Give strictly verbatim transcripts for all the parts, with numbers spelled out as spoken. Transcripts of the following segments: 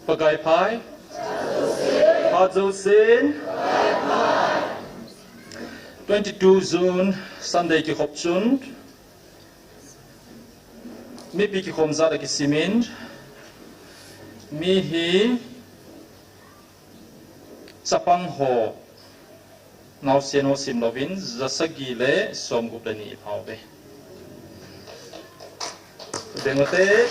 Pakai phai. Phat jousen. Twenty-two June Sunday kikhop chun mipi kikhom jat a kisimin, mi hi chapang ho naosen ho simlouvin, jasagi le somgup le ni iphauve. Dengute,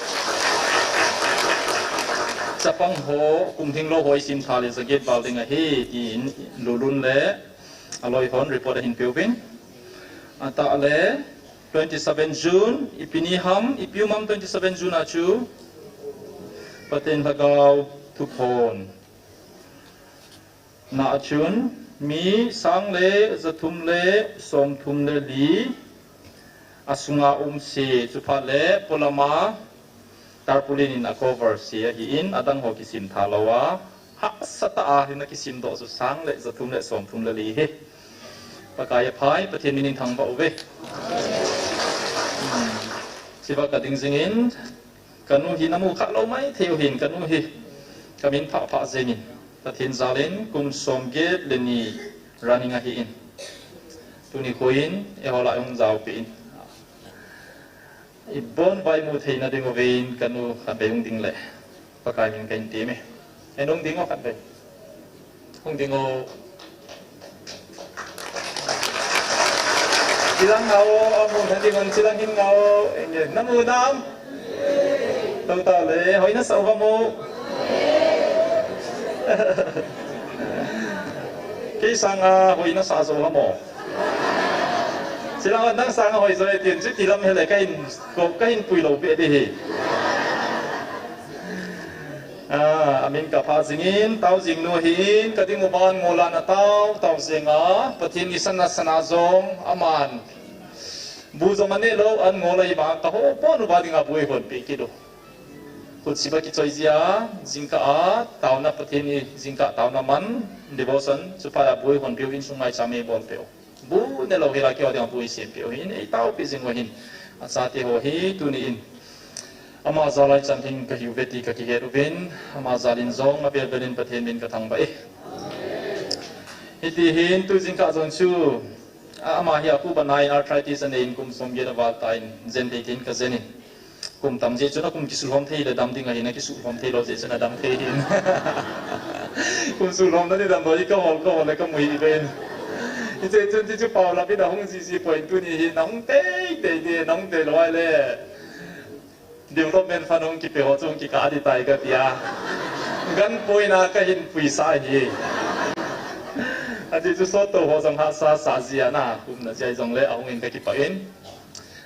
chapang ho kum lhinglou ho isim tha le jaget val ding ahi, tin Lulun le aloi hon report ahin peuvin. Atah le twenty-seven June, ipi ni ham, ipi um ham twenty-seven June a chu, Pathen Lhagao thuphon na a chun, mi sang le jathum le somthum le li asunga um se, chuphat le polama tarpaulin in a cover se ahin, adang ho kisim tha lou a, hahsa tah a hin akisim doh chu sang le jathum le somthum le li hi. Pakai aphai, Pathen min in thangvah uve. Hmm. Chiva kading jingin, kanu hi namu kha lou maithei u hin, kanu hi kamin phah phah jengin. Pathen jalin kum somget le ni running ahin. Tuni khuin, eiho lah hung jaopeh in. Ibon vaimu theina ding uvin kanu khatvei hung ding le. Pakai min kahin tem e. Ei hung ding o khatvei. Hung ding o. Chilang ngao, amu na ding un chilang hin ngao. Enge, namu nam? Tau tau le, hoi nasa uva mo. Kei sanga hoi nasa jou ham o. Chilang nang sanga hoi jou e tin, chuti lam hele kahin, ko, kahin pui lou be di hi. Ah, amin kapha jingin, tao jing nu hin, kading uva an ngol a na tao, tao jing a, Pathen in sana sana jong, aman. Bu jong ane lou, an ngol a hi vang, kaho pon uva dinga bu eihon pe kit u. Kut siba kichoi jia, jingkah a, taona Pathen in, jingkah taona man, devotion, chuphat a bu eihon pe u insung ngaichat me bol pe u. Bu ne lou hila keiho dinga bu eisem pe u hin, ei taopi jing u hin. Achate ho hi, tuni in. Ama jal a ichan ding kahiuve ti kakihet uvin, ama jal in jong avel vel in Pathen min kathangvah e. Hiti hin tu jingkah jong chu, a, ama hi akhuh bana in arthritis anei in kum somget aval tan, jen thei thei in kajen in. Kum tam jeh chun akum kisulhom thei le dam ding ahin, akisuhlhom thei lou jeh chun adam thei hin. Kum sulhom na ni dam lou hi kahol, kahol le kamu hi ven. Hiche chun ti chu pao la pi na hung ji ji poi tuni hi, na hung tei tei ti, na hung tei lou ai le. Development fund hung kipe ho chu hung kikah ding tai katia. Gan poina kahin puisah ahi. Ati chu sot to ho jong hahsa sah jia na, kum na jia jong le ahung in kakipah in.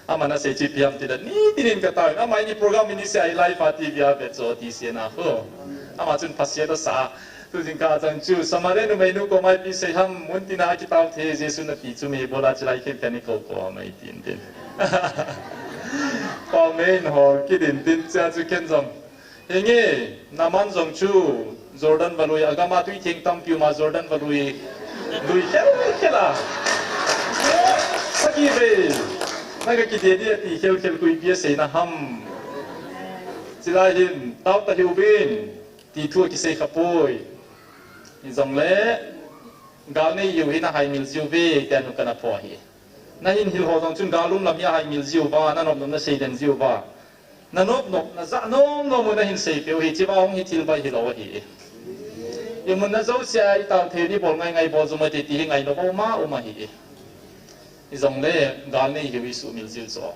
Aman asei chu ipi ham tile, nitin in katao in. Ama in program in isei a live a T V a vet chu ti sena ho. Ama chun phasia tasa. Tu jingkah chang chu, Samaria numei nu koma ipi sei ham, mun tina kitao thei Jesu nati chu mi bola chilai khen kani ko ko mai tin tin. Pao me in hol kit in tin cha chu ken jong. Henge, Naaman jong chu, Jordan valui, agama tui theng tampi uma Jordan valui, lui khel khel a. Sagi vei, naga kidedi ati khel khel koi ipi asei na ham. Chilai hin, tao ta hiu bin. Ti thu akisei khapoi. Hijongle, gal nei hiu hi nahaimil jiu ve, tia nu kana pho hi. Nahin hil ho jong chun gal um lam hi ahaimil jiu va, nanop nop nasei den jiu va. Nanop nop, najah nom nom u nahin sei peu hi, chiva hung hi thil bai hilou ahi. Imun na jousea itao thei di bol ngai ngai bol jom ati ti hi ngainop uma uma hi. Hijongle, gal nei hiu isuhmil jiu chu.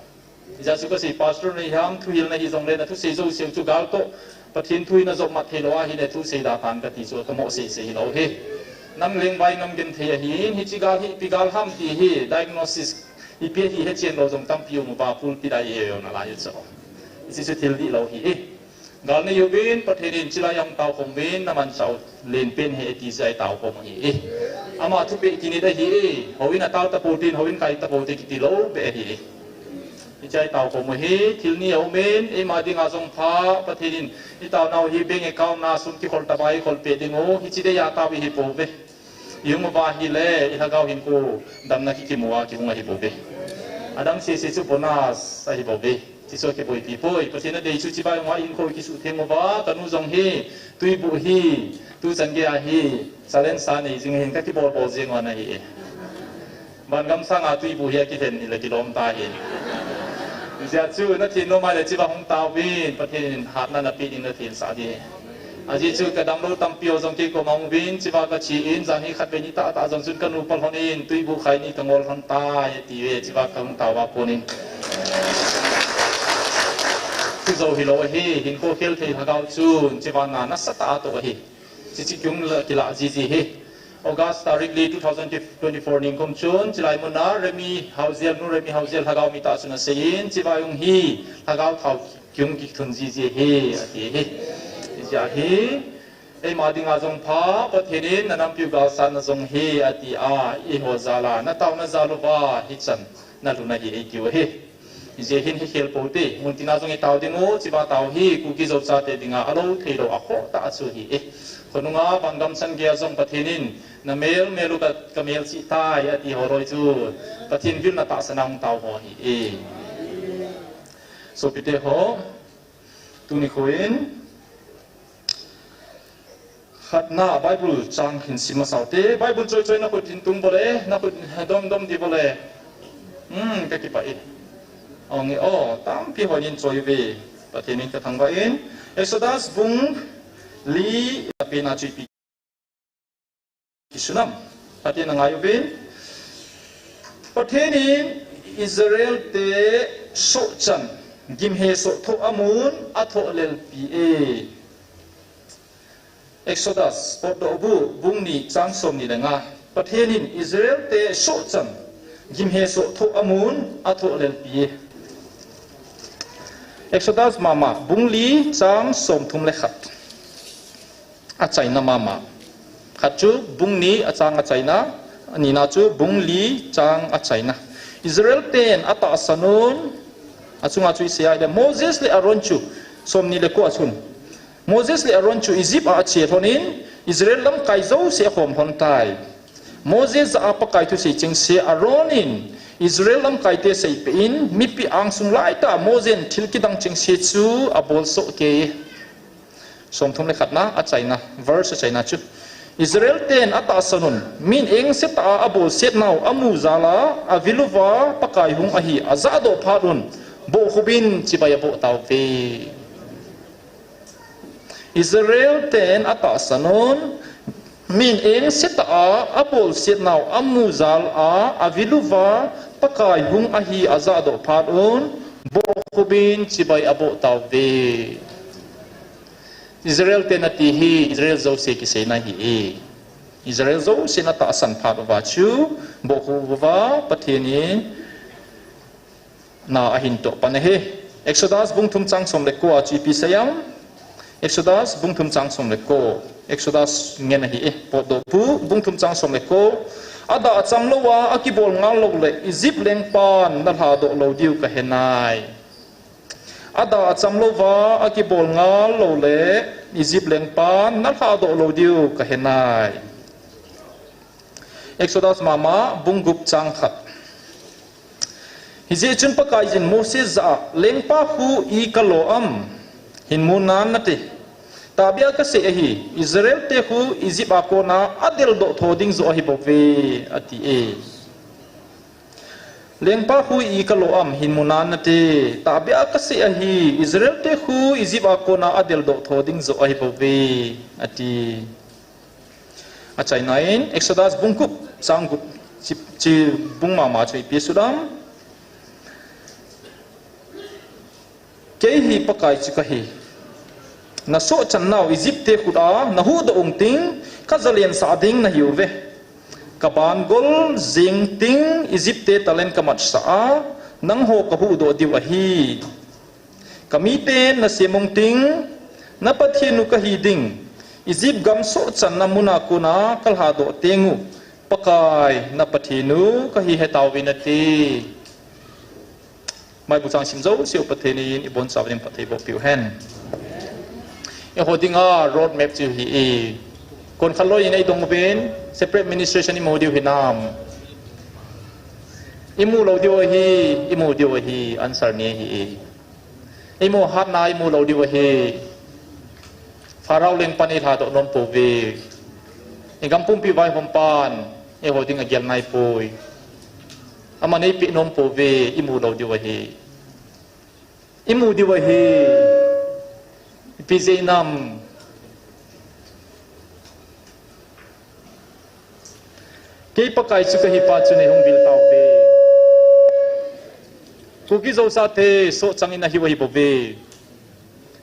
Hijeh chun kasei, pastor nahi ham, thuhil nahi jongle, nathusei jouseu chu gal toh Pathen thu hi najop mat theilou ahile, thusei da tan kati chu, kamo sei sei hilou hi. Nang leng vai nam genthei ahin, hiche gal hi ipi gal ham ti hi, diagnosis ipi hi hechen lou jong tampi um uva, pulpit a i-e u nalai chu. Hiche chu thil dihlou hi. Gal nei uvin, Pathen in chilai a hung taokhom uvin, namanchah u lenpen ahi ati jeh a itaokhom u ahi. Ama thupeh kinit ahi. Houin atao tapou tin, houin kai tapou te kiti lou beh ahi. Hichea itaokhom u ahi, thil ni aumin, eima dinga jong pha, Pathen in itaonau hi bank account na sum kikhol tobang ikhol peh diu, hiche dia tao ihi pouve. Ihung uva ahile, ilhagao hinkho damna kikimu a kihung ahi bouve. Adang sese chu bonus ahi bouve. Hiche chu akiboipi poi. Pathen adei chu chibai hung a hinkho kisuhtheng uva, kanu jong hi Tuibuh hi, tuchan gei a hi, challenge sa nei jing hin ka kibol bol jing on ahi. Van gam sanga tuibuh hi a kihen ni le kilom ta hin. Hijeh chun na thin nom a le chiva hung tauvin, Pathen in hatna na pe ding na thensah ding. Ajeh chu ka damlou tampi ho jong kei koma hung uvin, chiva ka che in, jan hi khatvei ni tah tah jong chun ka nu pa lhon in, tuibuh khai ni ka ngol lhon tai, ati uve, chiva ka hung tao va pon in. Chu jou hilou ahi, hinkho khel thei lhagao chun, chiva na nasatah a toh ahi. Chichi kiung la kila jiji hi. August tarik li two thousand twenty-four ningkum chun, chilai mun a Remi Haojel, nu Remi Haojel lhagao mi tah chun asei in, chiva jong hi lhagao thao kiung kithun jiji hi, ati hi. Hijeh hi, eima dinga jong pha, Pathen in na nampiu galsatna jong hi, ati a, eiho jal a, na taona jal uva, hichan na lhun ahi, eitiu ahi. Hijeh hin hi khel pou te, mun tina jong i tao ding u, chiva tao hi, Kuki Zo chate dinga, alou theilou, akhoh tah a chu hi e. Khonunga, van gam chan gei a jong Pathen in, na mel mel u ka, ka mel chih tai, ati ho loi chu, Pathen vilna tahsan a hung tao ho hi e. Sopite ho, tuni kho in, khatna Bible chang hin sim masa u te. Bible choi choi na khut hin tung bole, na khut dom dom di bole. Hmm, ka kipah e. Ong e, o, tampi hon in choi uve. Pathen in ka thangvah in. Exodus bung li, a pen a chu ipi kisun am. Pathen a ngai uvin. Pathen in Israel te sohchan, gimhe soh thoh amun, athoh lelpi e. Exodus, Potdohbu, bung ni chang som ni le nga. Pathen in Israel te sohchan, gimhe soh thoh amun, athoh lelpi e. Exodus mama, bung li chang som thum le khat. Achaina mama. Khat chu bung ni a chang achaina, anina chu bung li chang achaina. Israel ten atahsan un, achunga chu isei a ile Moses le Aaron chu, som ni le ko a chun. Moses le Aaron chu Egypt a ache lhon in, Israel lamkai jouse akhom lhon tai. Moses jah a Pakai thusei chengse Aaron in Israel lamkai te seipeh in, mipi angsung laitah a Moses in thil kidang chengse chu abol soh kei e. Som thum le khatna achaina, verse achaina chu. Israel ten atahsan un, min engse tah a abolsetnau amu jal a, avil uva Pakai hung ahi ajahdoh phat un, bohkhup in chibai aboh tauve. Israel ten atahsan un, min engse tah a abolsetnau amu jal a, avil uva Pakai hung ahi ajahdoh phat un, bohkhup in chibai aboh tauve. Israel ten ati hi, Israel jouse kiseina ahi e. Israel jousen atahsan phat uva chu, bohkhup uva Pathen in na ahin toh pan ahi. Exodus bung thum chang som le ko a chu ipi asei am. Exodus bung thum chang som le ko. Exodus ngen ahi e. Potdohbu bung thum chang som le ko. Adah acham lou a, akibol ngal lou le, Egypt lengpan nalhadoh lou diu kahe nai. Adah acham lou va, akibol ngal lou le, Egypt lengpan nalhadoh lou diu kahe nai. Exodus mama, bung gup chang khat. Hijeh chun Pakaiyin Moses jah a, lengpa khu i kalo am, hin mu nan nate. Tahbeh a kasei ahi, Israel te khu Egypt a kona adeldoh tho ding joh ahi bouve, ati e. Lengpa khu i kalo am, hin mu nan nate. Tahbeh a kasei ahi, Israel te khu Egypt a kona adeldoh tho ding joh ahi bouve, ati. Achaina in, Exodus bung gup, chang gup, chi, chi bung mama chu ipi asut am. Kei hi Pakai chu kahi. Nasohchan nau Egypt te khut a nahuhdoh ung ting, kajalen sah ding nahiuve. Kaban gol jeng ting Egypt te talen kamatsah a, nangho kahuhdoh diu ahi. Kamite nasem ung ting, na Pathen u kahi ding, Egypt gam sohchanna muna kona kalhadoh teng u, Pakai na Pathen u kahi hetauve nate. Bible chang sim jouse u Pathen in ibonchauvin phatthei boh peh u hen. Eiho dinga road map chu hi e. Kon khat loi in eidong uvin, separate administration imu diu hinam. Imu lou diu ahi, imu diu ahi, answer ni ahi e. Imu hatna imu lou diu ahi. Pharaoh lengpan eilhadoh nom pouve. Igam pumpi vaihompan eiho ding agel naipoi. Aman eipeh nom pouve, imu lou diu ahi. Imu diu ahi. Ipi jeh inem? Kei Pakai chu kahipa chu neihung vil tauve. Kuki Zo sate sohchang in ahiu ahibouve.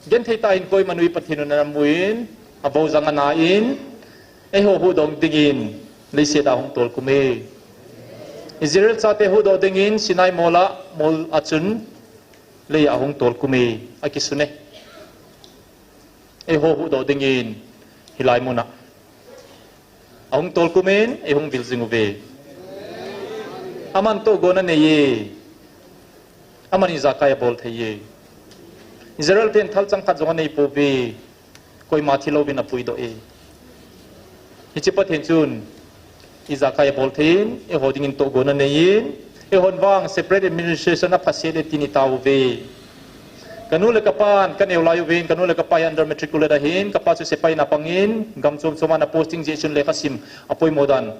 Genthei tah in koima nu Pathen un ana mun, abou jang ana in, eiho huhdoh dingin leiset a hung tolkhum e. Israel chate huhdoh dingin Sinai mol a, mol a chun lei a hung tolkhum e, akisun e. Eiho huhdoh dingin hilai mun a ahung tolkhum in, eihung vil jing uve. Aman tohgon anei e. Aman ijakai abol thei e. Israel ten thalchang khat jong anei pouve. Koima thi louvin apuidoh e. Hiche Pathen chun ijakai abol thei in, eiho dingin tohgon anei in, eihon vang separate administration aphaset e tin itao uve. Kanu le kapan kaneo lai uvin, kanu le kapa hi under matriculate ahin, kapa chu sepai in apangin, gam chom chom a ana posting jeh chun lekhasim apoimo dan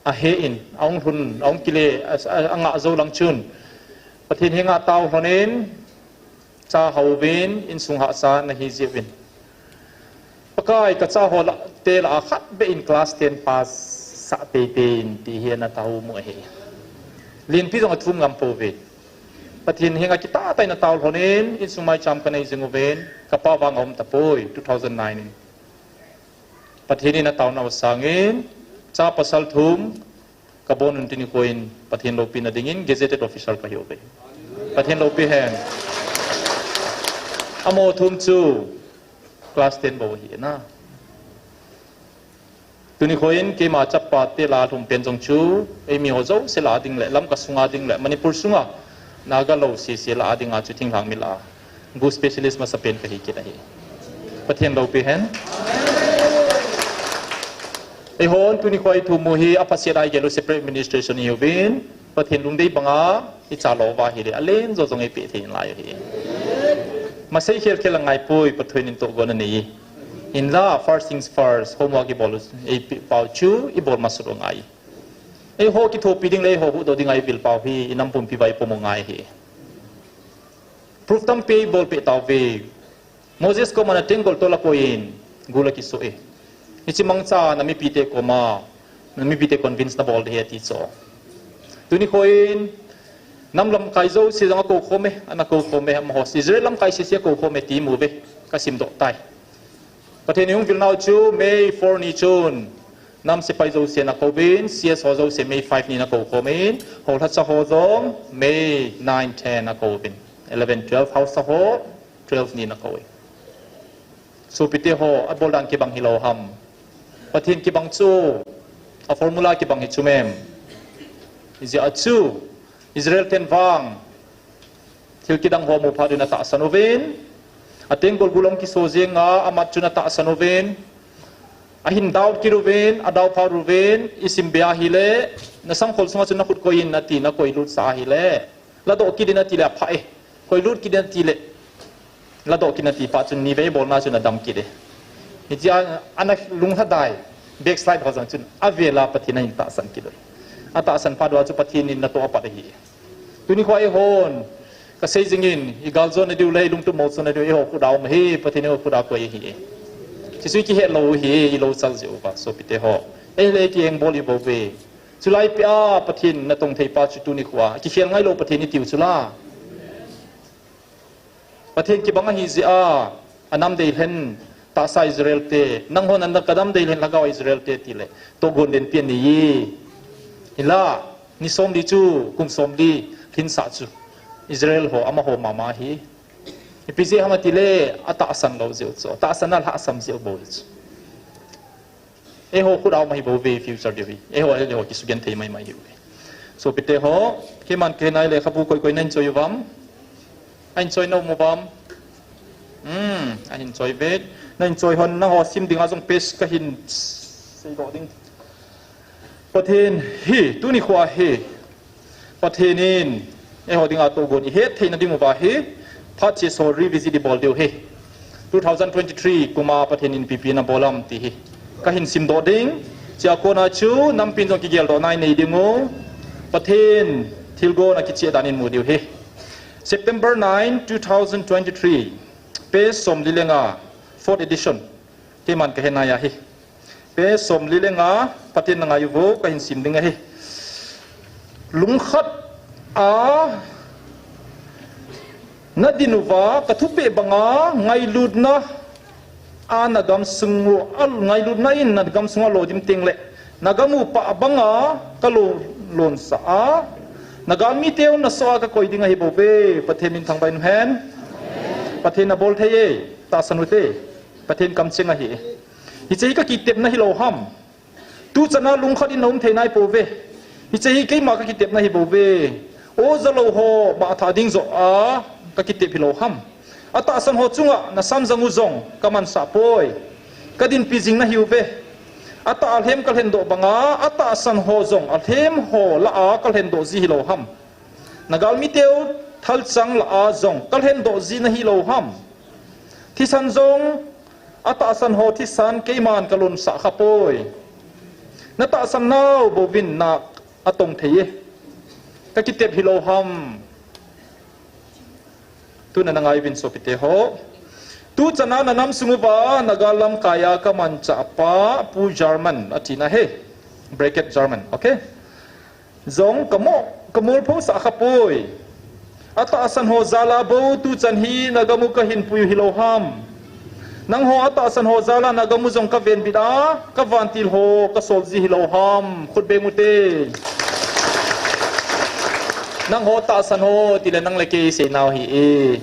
ahe in, ahung lhun, ahung kile, a, a, angah jou lang chun, Pathen henga tao lhonin, cha hao uvin, insung hahsa ana hi jeh uvin. Pakai, kacha ho lah, te lah a khat beh in class ten pass sah teitei in ti hi ana taomu ahi. Lenpi jong athum ngam pouve. Pathen henga kitah tah in atao lhonin, insung maicham kanei jing uvin, kapa vang aum tapoi, two thousand nine in. Pathen in ataonau sangin, cha pasal thum, kabon un tuni khoin, Pathen loupina dingin, gazetted officer kahi uve. Pathen loupi hen. Amaho thum chu, class ten bou ahi na. Tuni khoin, keima chapa te lah a lhum pen jong chu, eimi ho jouse lah a ding le, Lamka sunga ding le, Manipur sunga, Naga lou sese lah a dinga chu thinglhang mi lah a gu specialist masapen kahi kit ahi. Pathen loupi hen. Eihon tuni kho a ithumu hi aphaset a igel u separate administration ihiuvin, Pathen lungdei banga icha lou uva ahile, alen jo jong eipeh thei nalai ahi. Masei khel khel angaipoi, Pathen in tohgon anei e. Hinla, first things first, homework ibol u, eipeh pau chu ibol masat u angai. Eiho kithopi ding le eiho huhdoh dinga ivil pau hi, inam pumpi uva ipom u angai ahi. Proof tampi eibolpeh tauve. Moses koma na tenggol tol akoiyin, gul akisoh e. Hiche mangcha na mipite koma, na mipite convince nabol ding ahi ati chu. Tuni khoin, nam lamkai jouse jong akoukhom e, ana koukhom e, amaho Israel lamkai sese akoukhom e ti imu uve, kasimdoh tai. Pathen in hung vilnau chu May four ni chun, nam sepai jouse ana kouvin, C S ho jouse May five ni ana koukhomin, houlhacha ho jong May nine, ten ana kouvin, eleven, twelve, haosa ho twelve ni ana kou e. Sopite ho, abol dan kibang hilou ham? Pathen kibang chu, a formula kibang hi chu mem? Ijeh a chu, Israel ten vang, thil kidang ho mu phat un atahsan uvin, atenggol gul ahung kiso jeng a, amat chun atahsan uvin, ahin doubt kit uvin, adoubt phat uvin, isim be ahile, nasangkhol sunga chun nakhut koiyin ati, nakoilut sah ahile, ladoh kit in atile aphah e, koilut kit in atile, ladoh kit in ati phat chun nivei bolna chun adam kit e. Hitia ana lunglhadai, backslide ho jong chun, avela Pathen ahin tahsan kit u. Atahsan phat uva chu Pathen in natoh apat ahi. Tuni kho a eihon, kasei jingin, igaljona diu le, ilungtup mosona diu, eiho khut a um ahi, Pathen eiho khut a akoi ahi. Chuchu ikihet lou u ahi, ilou chal jeh uva, sopite ho. Eile kiengbol ibouve. Chulai pia Pathen natong thei pa chu tuni kho a, kikhel ngailou Pathen itiu chula. Pathen kibang ahi jeh a, anam deilhen tahsa Israel te, nanghon ana kadam deilhen lhagao Israel te tile, tohgon lenpi anei e. Hinla, ni somli chu, kum somli, lhinsah chu, Israel ho, amaho mama ahi. Ipi jeh ham atile, atahsan lou jeh u chu, tahsan a lhahsam jeh u bou hi chu. Eiho khut a um ahibouve future diu hi. Eiho, eiho kisugenthei maimai ahiuve. Sopite ho, keiman kahenai lekhabu koi koi nahin choi uvam? Ahin choi nom uvam? Hmm, ahin choi uve. Nahin choi hon nangho sim dinga jong page kahin seidoh ding. Pathen hi, tuni kho a hi. Pathen in, eiho dinga tohgon ihet theina diuva hi, phat chesa ho revisit ibol diu ahi. two thousand twenty-three kuma Pathen in ipi ipi ana bol ham ti hi kahin simdoh ding. Chua kona chu nampi in jong kigeldoh na inei diu. Pathen thilgon a kicheh dan in imu diu ahi. September nine, two thousand twenty-three, page somli le nga, fourth edition. Keiman kahe nai ahi. Page somli le nga, Pathen na ngai uvo, kahin sim ding ahi. Lungkhat a nadin uva, kathupeh banga ngailutna a nagam sung u, a ngailutna in nagam sung a alo dim teng le, nagam u pah banga kalon, lonsah a, nagalmite u nasoh a kakoi ding ahi bouve. Pathen min thangvah in hen. Pathen nabol thei e, tahsan ute. Pathen kamcheng ahi. Hiche hi kakitepna hilou ham? Tuchan a lungkhat in naum thei nai pouve. Hiche hi keima kakitepna hi bouve. O jalou ho, bahtha ding joh a kakitep hilou ham? Atahsan ho chunga nasam jang u jong kamansah poi. Kadinpi jing nahiuve. Atah alhem kalhendoh banga, atahsan ho jong alhem ho lah a kalhendoh ji hilou ham? Nagalmite u thalchang lah a jong kalhendoh ji nahilou ham? Thisan jong, atahsan ho thisan keiman kalonsah khapoi. Natahsan nau bouvin na atong thei e. Kakitep hilou ham? Tuna nangai uvin sopite ho. Tuchan a nanam sung uva, Naga lamkai a kamanchah pa, Pu German, atina ahi. Bracket German, okay? Jong kamo, kamolphosah khapoi. Atahsan ho jal a bou tuchan hi nagam u kahin pui u hilou ham? Nangho atahsan ho jal a nagam u jong kavenbit a, kavantil ho kasol ji hilou ham? Khut beng ute. Nangho tahsan ho tile nang le kei seinau ahi e.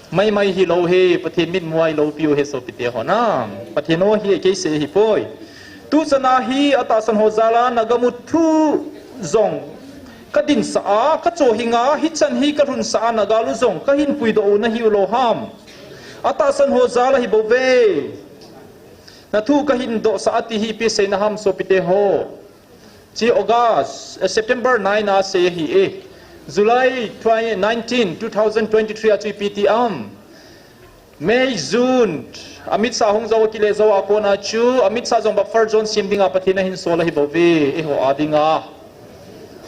Maimai hilou hi, Pathen mitmu a iloupiu ahi sopite ho na. Pathen o hi kei sei ahipoi. Tuchan a hi atahsan ho jal a nagam u thu jong kadinsah a, kachohing a, hichan hi kalhunsah a, nagal u jong kahin puidoh u nahiu lou ham? Atahsan ho jal ahi bouve. Nathu kahin dohsah a ti hi ipi seina ham sopite ho? Hiche August, eh, September nine a sei ahi e. July twenty, nineteen, two thousand twenty-three a chu ipi ti ham? May, June, amitsah hung jou, akile jou a kona chu, amitsah jong buffer zone sem dinga Pathen ahin sol ahi bouve, eiho a dinga.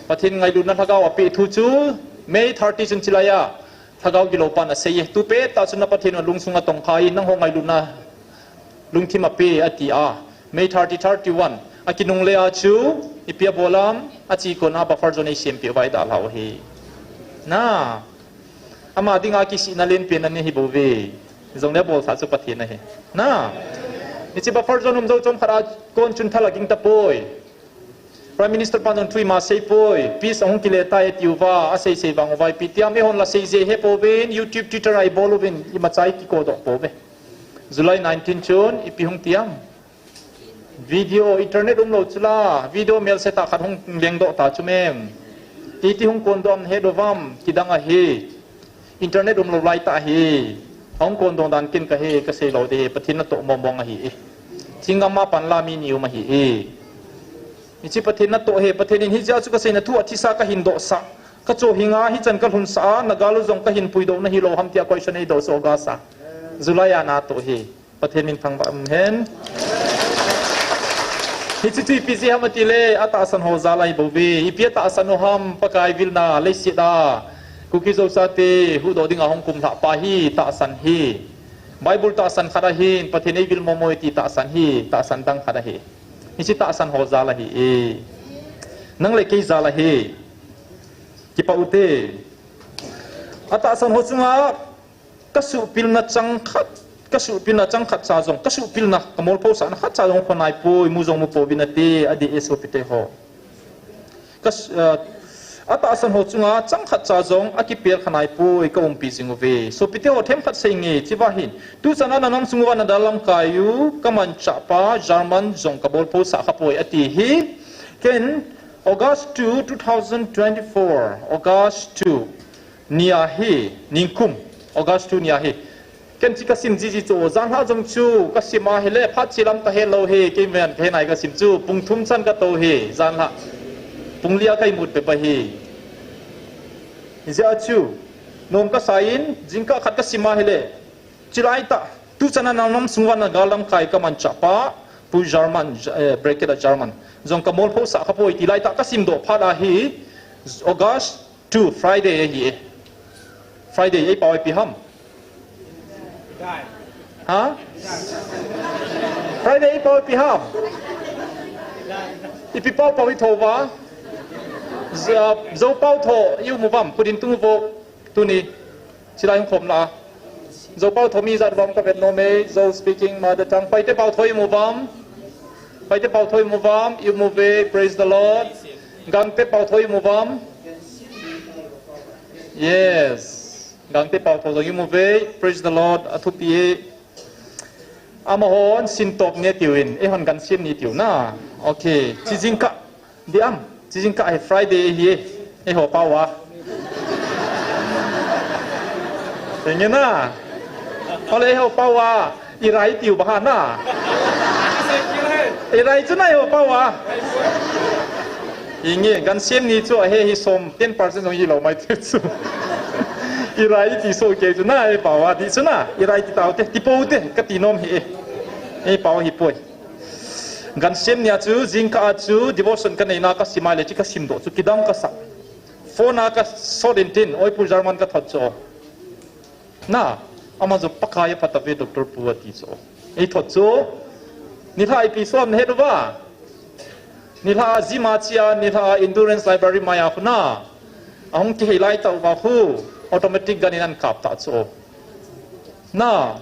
Pathen ngailutna lhagao apeh thu chu, May thirty chun chilai a, lhagao gilou pan asei e. Tupet tah chun na Pathen u lungsung atongkha in, nangho ngailutna lungthim ape ati a. May thirty, thirty-one. Akinungle a chu, ipi abol ham, ache kona buffer zone eisempeh uva eidalhau ahi. Na. Ama dinga kisihna lenpen ana hi bouve. Jongle abolsah chu Pathen ahi. Na. Hiche buffer zone um jou chomkhat a kon chun thal aging tapoi. Prime Minister pan jong thu ima seipoi, peace ahung kile tai atiuva, asei sei vang uva ipi ti ham, eihon la seije hepouvin, YouTube, Twitter a ibol uvin, imacha ikikodoh pouve. July nineteen chun, ipi hung ti ham? Video, internet umlou chula, video melse tah khat hung lengdoh ta chu mem. Iti hung kondoh ham nahet uvam, kidang ahi. Internet umlou laitah ahi. Ahung kondoh dan ken kahe, kasei lou ding ahi, Pathen natoh mong mong ahi e. Thinggam a panla mi ni um ahi e. Hiche Pathen natoh ahi, Pathen in hijeh a chu kaseina thu athisa kahin dohsah. Kachohing a, hichan kalhunsah a, nagal u jong kahin puidoh u nahilou ham tia question eidoh chu August a. July a natoh ahi. Pathen min thangvah um hen. Hiche chu ipi jeh ham atile, atahsan ho jal ahi bouve. Ipi atahsan u ham, Pakai vilna, leiset a Kuki Zo chate huhdoh dinga hung kumlhah pa hi tahsan hi. Bible tahsan khat ahin, Pathen eivil momo e ti tahsan hi, tahsan dang khat ahi. Hiche tahsan ho jal ahi e. Nang le kei jal ahi. Kipah ute. Atahsan ho chunga kasuhpilna chang khat, kasuhpilna chang khat cha jong, kasuhpilna, kamolphosahna khat cha jong khonaipoi, mu jong mu pouvin ate, adih e sopite ho. Kas-, ah, atahsan ho chunga chang khat cha jong akipel khanaipoi, kaumpi jing uve. Sopite ho themkhat seinge, hicheva hin. Tuchan a nanam sung uva Naga lamkai u kamanchah pa, German jong kabolphosah khapoi ati hi. Ken, August two, two thousand twenty-four, August two. Nia hi, ningkum, August two nia hi. Ken hiche kasim jiji chu, janhi jong chu, kasim ahile, phat che lam kahelou hi, keiman kahe nai kasim chu, pung thum chan katou hi, janhi. Pung li a kaimut peh pa hi. Hijeh a chu, nom kasai in, jingkah khat kasim ahile, Chilai tah, tuchan a na nam sung uva na gal lamkai ka manchah pa, Pu German, eh, bracket a German. Jong ka molpho sah kha poi ti lai tah ka simdoh phat a hi, August two, Friday ahi e. Friday, ei pao ipi ham? Ha? Friday, ei pao ipi ham? Ipi pao pao i tho uva? Zo, Zo pao tho, i um uvam, khut in tung uvo, tuni. Chilai hung khom la. Zo pao tho mi ijat uvam ka vet nom e, Zo speaking mother tongue. Paite pao tho i um uvam. Paite pao tho i um uvam, i um uve, praise the Lord. Gangte pao tho i um uvam. Yes. Gangte pao tho jong i um uve, praise the Lord. Athupi e. Amahon sintop ni tiu in, eihon gansiam ni tiu na. Okay. Chi jingkah. Di am, chi jingkah hi Friday hi, eiho pao a. Enge na. Ole eiho pao a, i rai tiu baha na. I rai chu na eiho pao a. Enge, gansiam ni chu ahe hi som ten percent jong hilou mai tiu chu. I rai ti so kei chu na, ei pao a, ti chu na, i rai ti tau te, ti pou te, ka ti nom hi e. Ei pao hi poi. Gansiam ni a chu, jingkah a chu, devotion ka neina ka sim a le, chi ka simdoh chu, kidang ka sa. Phone a ka sot in tin, oi Pu German ka thot chu. Na, ama jong Pakai a phatah ve Doctor Pu ati chu. Ei thot chu, nilhah ipi som na het uva. Nilhah a gym a chia, nilhah a endurance library maiya khu na. Ahung kihei lai tah uva khu, automatic gun in an kap ta chu. Na,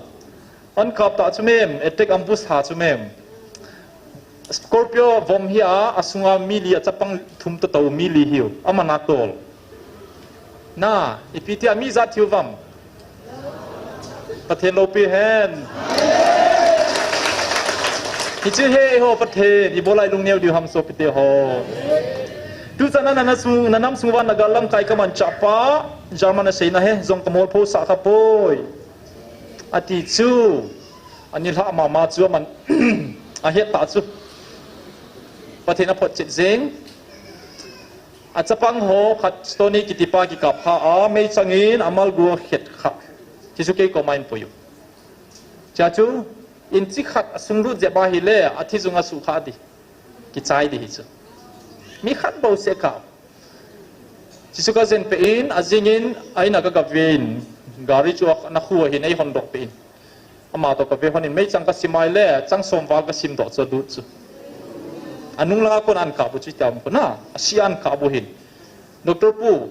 An kap ta chu mem, attack ambush ha chu mem. Scorpio vom hi a, asunga mi li a chapang thum to to mi li hiu, aman a tol. Na, ipi ti a mi ijat hiu vam. Pathen loupi hen. Hichu he eiho Pathen, ibola ilung neo diu ham sopite ho. Tuchan a na, na sung, na nam sung uva na gal lamkai ka manchah pa, German a seina he, jong ka molpho sah kha poi. Ati chu, anilhah mama chu aman ahet ta chu. Pathen a photchet jeng. Achapang ho khat Stony kiti pa kikap kha a, meichang in amalgu akhet kha. Hichu kei koma ahin pui u. Chua chu, inchi khat asung lut jep a hile, athi jung asuh kha di. Kichai di hichu. Mi khat bou seh kap. Hichu ka jen peh in, ajing in, a in a ka ga ve in, gari chu ana khu ahin, ei hon doh peh in. Ama toh ka ve hon in, meichang ka sim a le, chang som val ka sim doh chu alut chu. Anung langa kon an kap u chu tia um kon a, asi an kap u hin. Doctor Pu,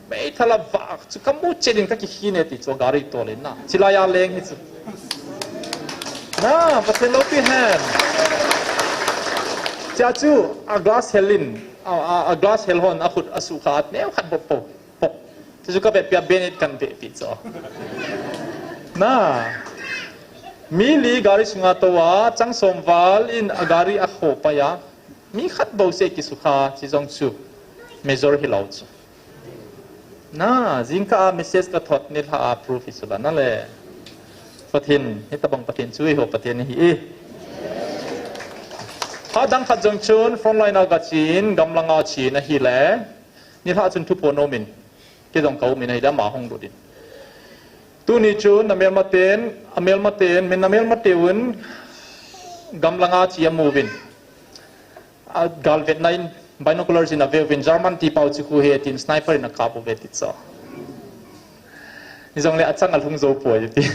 meithal a vah chu ka mu chet in ka kikhin e ti chu gari tol in na. Chilai a leng hi chu. Na, Pathen loupi hen. Chua chu, a glass hel in, a, a, a glass hel hon, akhut asuh kha at neo khat bou pou. Pok. Chuchu ka vetpi a Bennett kan vetpi chu. Na. Mi li gari sunga tou a, chang som val in a gari akho pai a. Mi khat bou seh kisukha, chi jong chu. Major hilou chu. Na, jingkah a message ka thot nilhah a proof hi chu la na le. Pathen, hitabang Pathen chu eiho Pathen ahi e. Hadang khat jong chun, frontline a ka chin, gamlanga chin ahile. Nilhah chun thupo nom in, kei jong ka um in ahile ama hung lut in. Tuni chun, na melmaten, a melmaten, min na melmate un, gamlanga chi amu uvin. A galvetna in, binoculars in ave uvin, German ti pau chu khu he tin, sniper in akap uve ti chu. Hijongle achang alhung jou poi ti.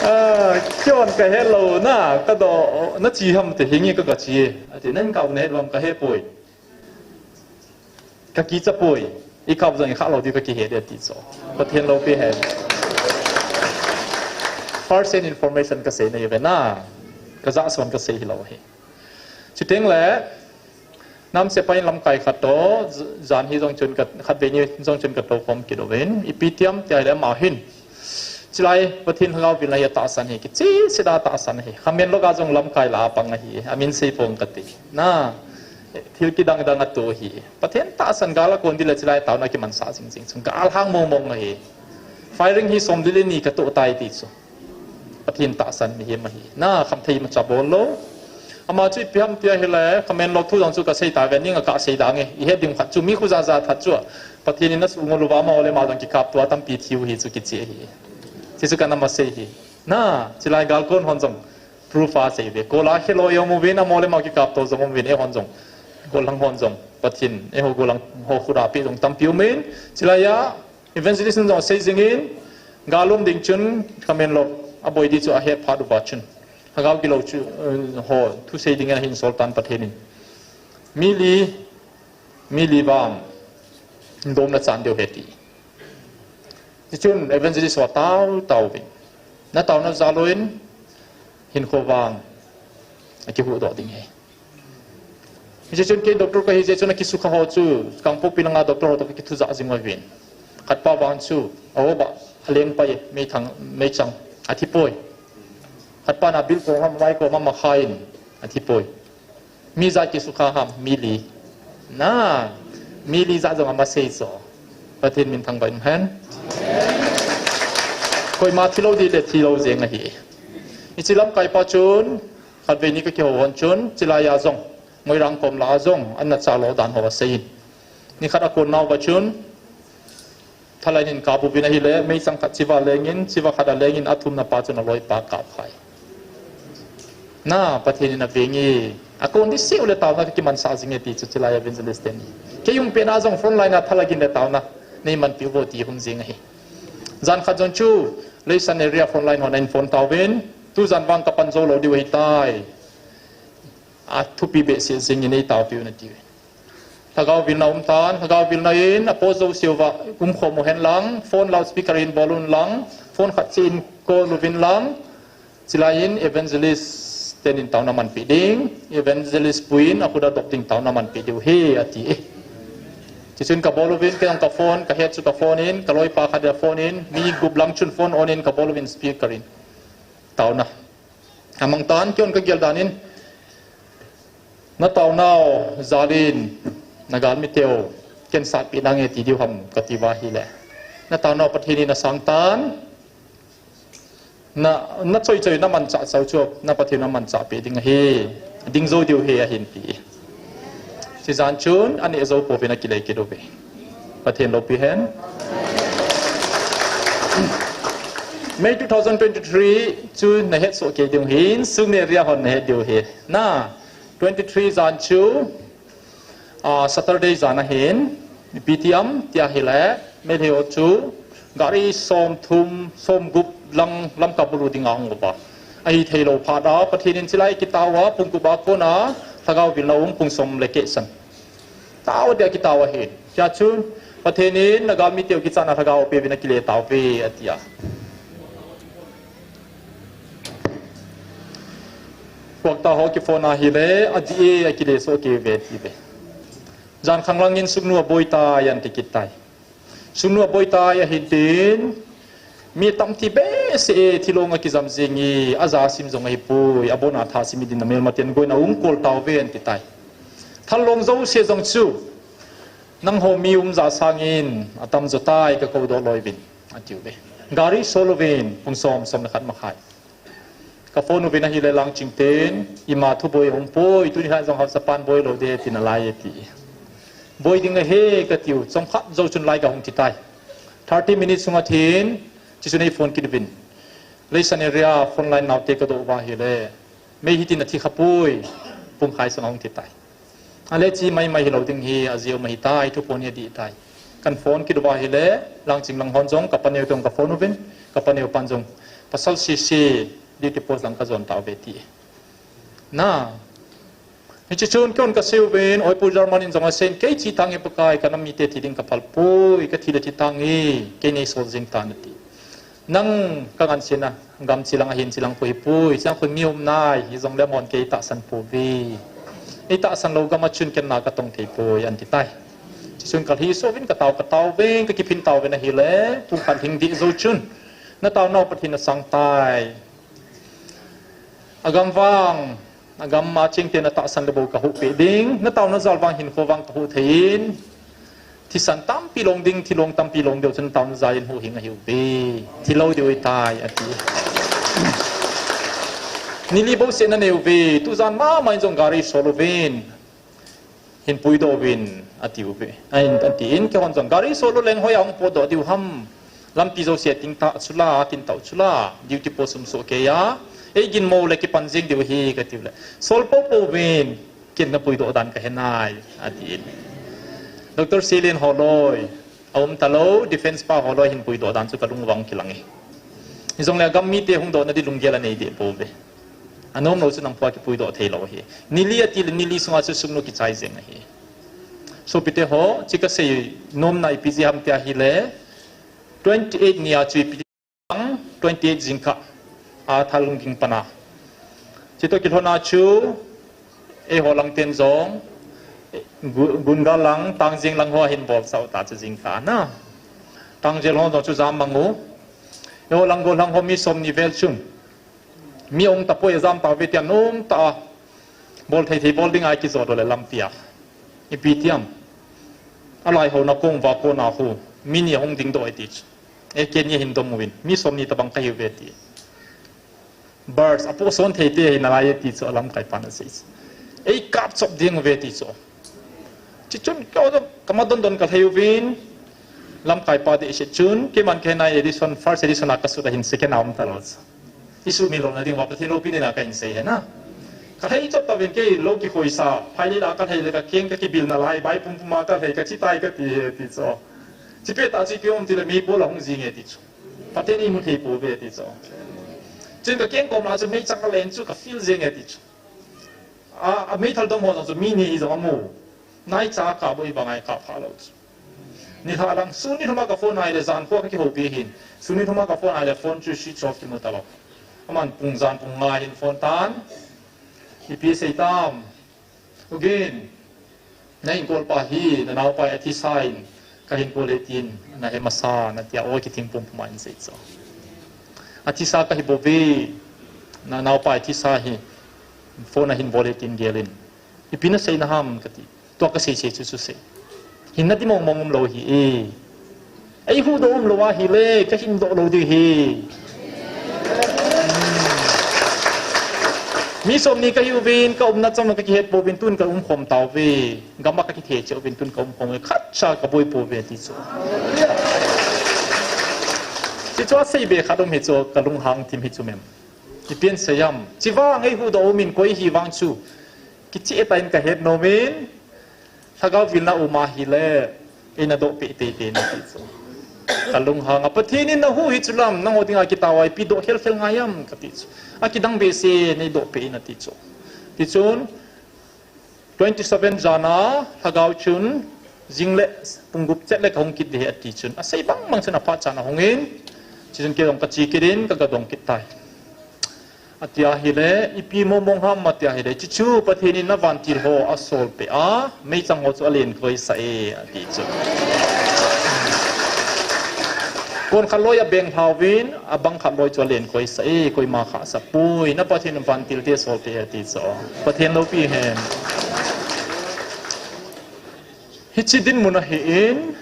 Ah, keiman ka helou na, ka do, na chi ham ti hinge ka ga chi e. Ati, nang kap na het uvam ka he poi. Ka kicha poi. I kap jong i kha lou diu ka kihe de ti chu. Pathen loupi hen. First hand information ka sei na ive na. Ka jahson ka sei hilou hi. Chuteng le, nam sepai lamkai khat toh, j-, jan hi jong chun ka, khatvei ni jong chun ka tou khom kit uvin. Ipi tiam tia le ama hin. Chilai Pathen lhagao vil ahi a tahsan hi, kicheh seh a tahsan hi. Khamenlok a jong lamkai la a pang ahi, amin sei pong kati. Na, thil kidang dang a tu hi. Pathen tahsan gal a kon dile chilai taona kimansah jing jing chung. Gal hang mong mong ahi. Firing hi som li le ni ka tu tai ti chu. Pathen tahsan mihem ahi. Na, khamthei macha bol lou. Ama chu ipi ham tia hile, Khamenlok thu jong chu ka sei ta ve, ning a ka sei dang e. I het ding khat chu mi khu ja ja that chu. Pathen in asuh ngol uva amaho le ama jong kikapto a tampi thiu hi chu kiche hi. Hichu kana masei hi. Na, chulai gal kon hon jong proof asei uve. Kola khelo jong um uvin amaho le ama kikapto jong um uvin eihon jong. Gollhang hon jong. Pathen, eiho gollhang ho khut a peh jong tampi um in. Chulai a, evangelist jong asei jing in. Gal um ding chun, khamen lou. Aboi di chu ahet phat uva chun. Lhagao gilou chu, eh, ho, thusei ding in ahin sol tan Pathen in. Mi li, mi li vang, dom na chan deu he ti. Hichun evangelist ho tao, tao vin. Na taona jal uvin, hinkho vang, akihuhdoh ding he. Hichun kei doctor kahi jeh chun akisukha ho chu, Kangpokpi langa doctor ho toh kakithu jah jing uvin. Khatpa vang chu, aho ba, aleng pai, meithang, meichang, athi poi. Khatpa na bil ko ham, mai ko, mama khain, athi poi. Mi ja kisukha ham, mi li. Na, mi li ja jong amasei jo. Pathen min thangvah in hen. Koima thilou di le thilou jeng ahi. Hiche lamkai pa chun, khatvei ni kakihou hon chun, chulai a jong, Moirang kom lah a jong, ana chalo dan ho asei in. Nikhat akon nauva chun, Thalai in kabuvin ahile, meichang khat chiva lengin, chiva khat alengin, athumna pa chun aloipa kap khai. Na, Pathen in aveng e. Akon di seh u le taona kakimansah jing e ti chu chulai evangelist teni. Kei um pet na jong front line a thalai in le taona neimanpi uvo ti hung jing ahi. Jan khat jong chu, Leisan area front line hon ahin phone tauvin, tujan vang kapan jou lou diu ahitai. Athupi behseh jing in eitaopiu nati uve. Lhagao vilna um tan, lhagao vilna in apo jouseuva umkhom uhen lang, phone loudspeaker in bol un lang, phone khat cheh in call uvin lang, chulai in evangelist ten in taona manpeh ding, evangelist pu in akhut a dop ding taona manpeh diu ahi ati e. Chuchun kabol uvin, kei jong ka phone, kahet chu ka phone in, kaloipa khat a phone in, mi gup lang chun phone on in kabol uvin speaker in. Taona. Amang tan kei jong kagel dan in, na taonau jal in, na galmi teu, ken satpeh nange ti diu ham kati uva ahile. Na taonau Pathen in asang tan, na, na choi choi na manchah chau chu, na Pathen in amanchah peh ding ahi, ding jou diu ahi ahin ti. Chujan chun, aneh jou pouvin akilei kit uve. Pathen loupi hen. May two thousand twenty-three chu nahet soh kei diu ahin, Sugnu area hon nahet diu ahi. Na, twenty-three jan chu, ah, Saturday jan ahin, P T M tia ahile, Meitei ho chu, gari somthum, somgup lang Lamka bulu dinga ahung uva. Ahithei lou phat a, Pathen in chulai kitao a, pung gup a kona, lhagao vilna um pung som le keh san. Tao dia kitao ahi. Hichea chun, Pathen in na galmi teu kichatna lhagao apeuvin akile tauve, atia. Huakta ho kiphone ahile, adih e, akile soh kei uve, ati uve. Jan khanglang in Sugnu aboi tai, anti kit tai. Sugnu aboi tai ahin tin, mi tamtah behseh e, thilong akijam jing e, aja sim jong ahipoi, abona tha sim ding na melmaten goina hung kol tauve anti tai. Thal long jouse jong chu, nangho mi um ja sangin, atam jo tai kakou doh loi uvin, ati uve. Gari sol uvin, pung som, som le khat makhai. Ka phone uvin ahile Langching ten, ima thuboi aumpoi, tuni lhah jong Haosapan boi lou de, tin alai e ti. Boi ding ahi katiu, chomkhat jou chun lai kahung thi tai. Thirty minutes sunga thin, chuchun eiphone kit uvin. Leisan area frontline naote kadoh uva ahile. Mei hitin athi khapoi, pung khai sunga hung thi tai. Ale chi maimai hilou ding ahi, ajeh um ahitai, thuphon hi adih tai. Kan phone kit uva ahile, Langching lang hon jong, kapa neo teng ka phone uvin, kapa neo pan jong, pasal sese, duty post lang kajon tauve ti. Na. Hiche chun kei hon kasei uvin, Oipu German in jong asei in, kei chi tange Pakai, kanam mite thi ding kaphal poi, kathi le thi tange, kei neisol jing tan ati. Nang kangansena, gam chilang ahin chilang khu hipoi, chilang khu mi um nai, hijongle amahon kei eitahsan pouve. Eitahsan lou gam a chun ken na katong thei poi, anti tai. Chuchun kalhi soh uvin katao, katao uvin, kakiphin tauvin ahile, pung khat lhing deh jou chun. Na taonau Pathen in asang tai. Agam vang, agam a chengte natahsan le bou kahuhpeh ding, na taona jal vang hinkho vang kahuh thei in, thisan tampi long ding, thilong tampi long diu chun taona jal in huhhing ahiuve. Thilou diu ahitai, ati. Ni li bouseh nanei uve, tujan mama in jong gari sol uvin. Hin puidoh uvin, ati uve. Ahin, atin, keihon jong, gari solo leng hoiya hung potdoh diu ham. Lampi jouse a tingtah chula, atin tah chula, duty post um soh keiya. Eiginmo le kipan jeng diu ahi, kati ule. Sol poupou vin, ken napuidoh dan kahe nai, atin. Doctor Selen holoi, aum talou, defense pa holoi hin puidoh dan chu kalung uva hung kilang e. Hijongle agam mite hungdoh nadi lunggel anei deh pouve. Anomlou chu nangpua kipuidoh theilou ahi. Ni li atile ni li sunga chu sungnu kichai jeng ahi. Sopite ho, chu kasei nomna ipi jeh ham tia ahile, twenty eight nia chu ipi twenty eight jingkah a Thalungging pana. Chutoh kilhona chu, eiho lang ten jong, Gu-, Gungal lang, Tangjeng lang ho ahin bolsah u ta chu jingkah na. Tangjel ho jong chu jam mang u. Eiho lang Gollhang ho mi somni vel chun. Mi um tapoi ajam tauve tia nomtah a. Bol thei thei bol dinga kijot u le lampia. Ipi tiam. Alai ho na kong va kona hu. Mi ni ahung dingdoh e ti chu. E keni ahin dom uvin. Mi somni tabang kahiuve ti. Burst, apohson thei te ahi nalai e ti chu alamkai pan asei chu. Eikap chop ding uve ti chu. Chuchun keiho jong kama don don kalhai uvin. Lamkai pa dehset chun, keiman kahe nai edition, first edition a kasut ahin second a um talou chu. Isumil louna ding uva Pathen loupina kahin sei ahi na. Kalhai chop tauvin kei lou kikhoisa, phailei la kalhai le kakeng kakibil nalai, bai pumpum a kalhai kachi tai kati e ti chu. Chipet tah chu ipi um tile meipol ahung jing e ti chu. Pathen in eimu thei pouve ti chu. Chun kakeng kom la chu meichang alen chu kafeel jeng e ti chu. A, a meithal dom ho jong chu mi ni hi jong amu. Naicha kap u hi bang a ikap phalou chu. Nilhah lang, sun nilhum a kaphone a ahile jan khu a kakihoupi ahin. Sun nilhum a kaphone a ahile phone chu switch off kimu talou. Aman pung jan pung nga hin phone tan. Ipi sei tam. U Gin, na hinkol pa hi, na naopa hi athisa in, kahin kol e tin, nahe masa, natia, o kithing pumpum a ahin sei chu. Athisa kahi bouve, na naopa hi athisa hi, phone ahin bol e tin gelin. Ipi nasei na ham kati. Tua kasei sei chu chu sei. Hinna ti mong mong umlou ahi e. Eihuhdoh umlou ahile, kahindoh lou diu ahi. Mi somni kahiuvin, kaumna cham kakihet pouvin, tun kaumkhom tauve. Gam a kakithe cheh uvin, tun kaumkhom uve. Khatcha kaboi pouve ti chu. Ti chu asei be khat um hi chu, kalunghang thim hi chu mem. Ipi asei ham. Chivang eihuhdoh umin koi hi vang chu. Kicheh tah in kahet nomin. Lhagao vilna um ahile, eina dohpeh teitei in ati chu. Kalunghang a, Pathen in nahuhhing chu lam, nangho dinga kitao a ipi doh khelkhel ngai ham kati chu. Akidang behseh in eidohpeh in ati chu. Tichun, twenty seven jan a, lhagao chun, jingle pung gup chet le kahung kit ding ahi ati chun. Asei bang bang chun aphat chan ahung in, tichun kei jong kache kit in, kagadong kit tai. Ati ahile, ipi mong mong ham ati ahile, chuchu Pathen in avantil ho asolpeh a, meichang ho chu alen koisah e, ati chu. Kon khat loi abeng lhauvin, abang khat loi chu alen koisah e, koima khahsah poi, na Pathen in vantil te asolpeh e, ati chu. Pathen loupi hen. Hiche dinmun ahin,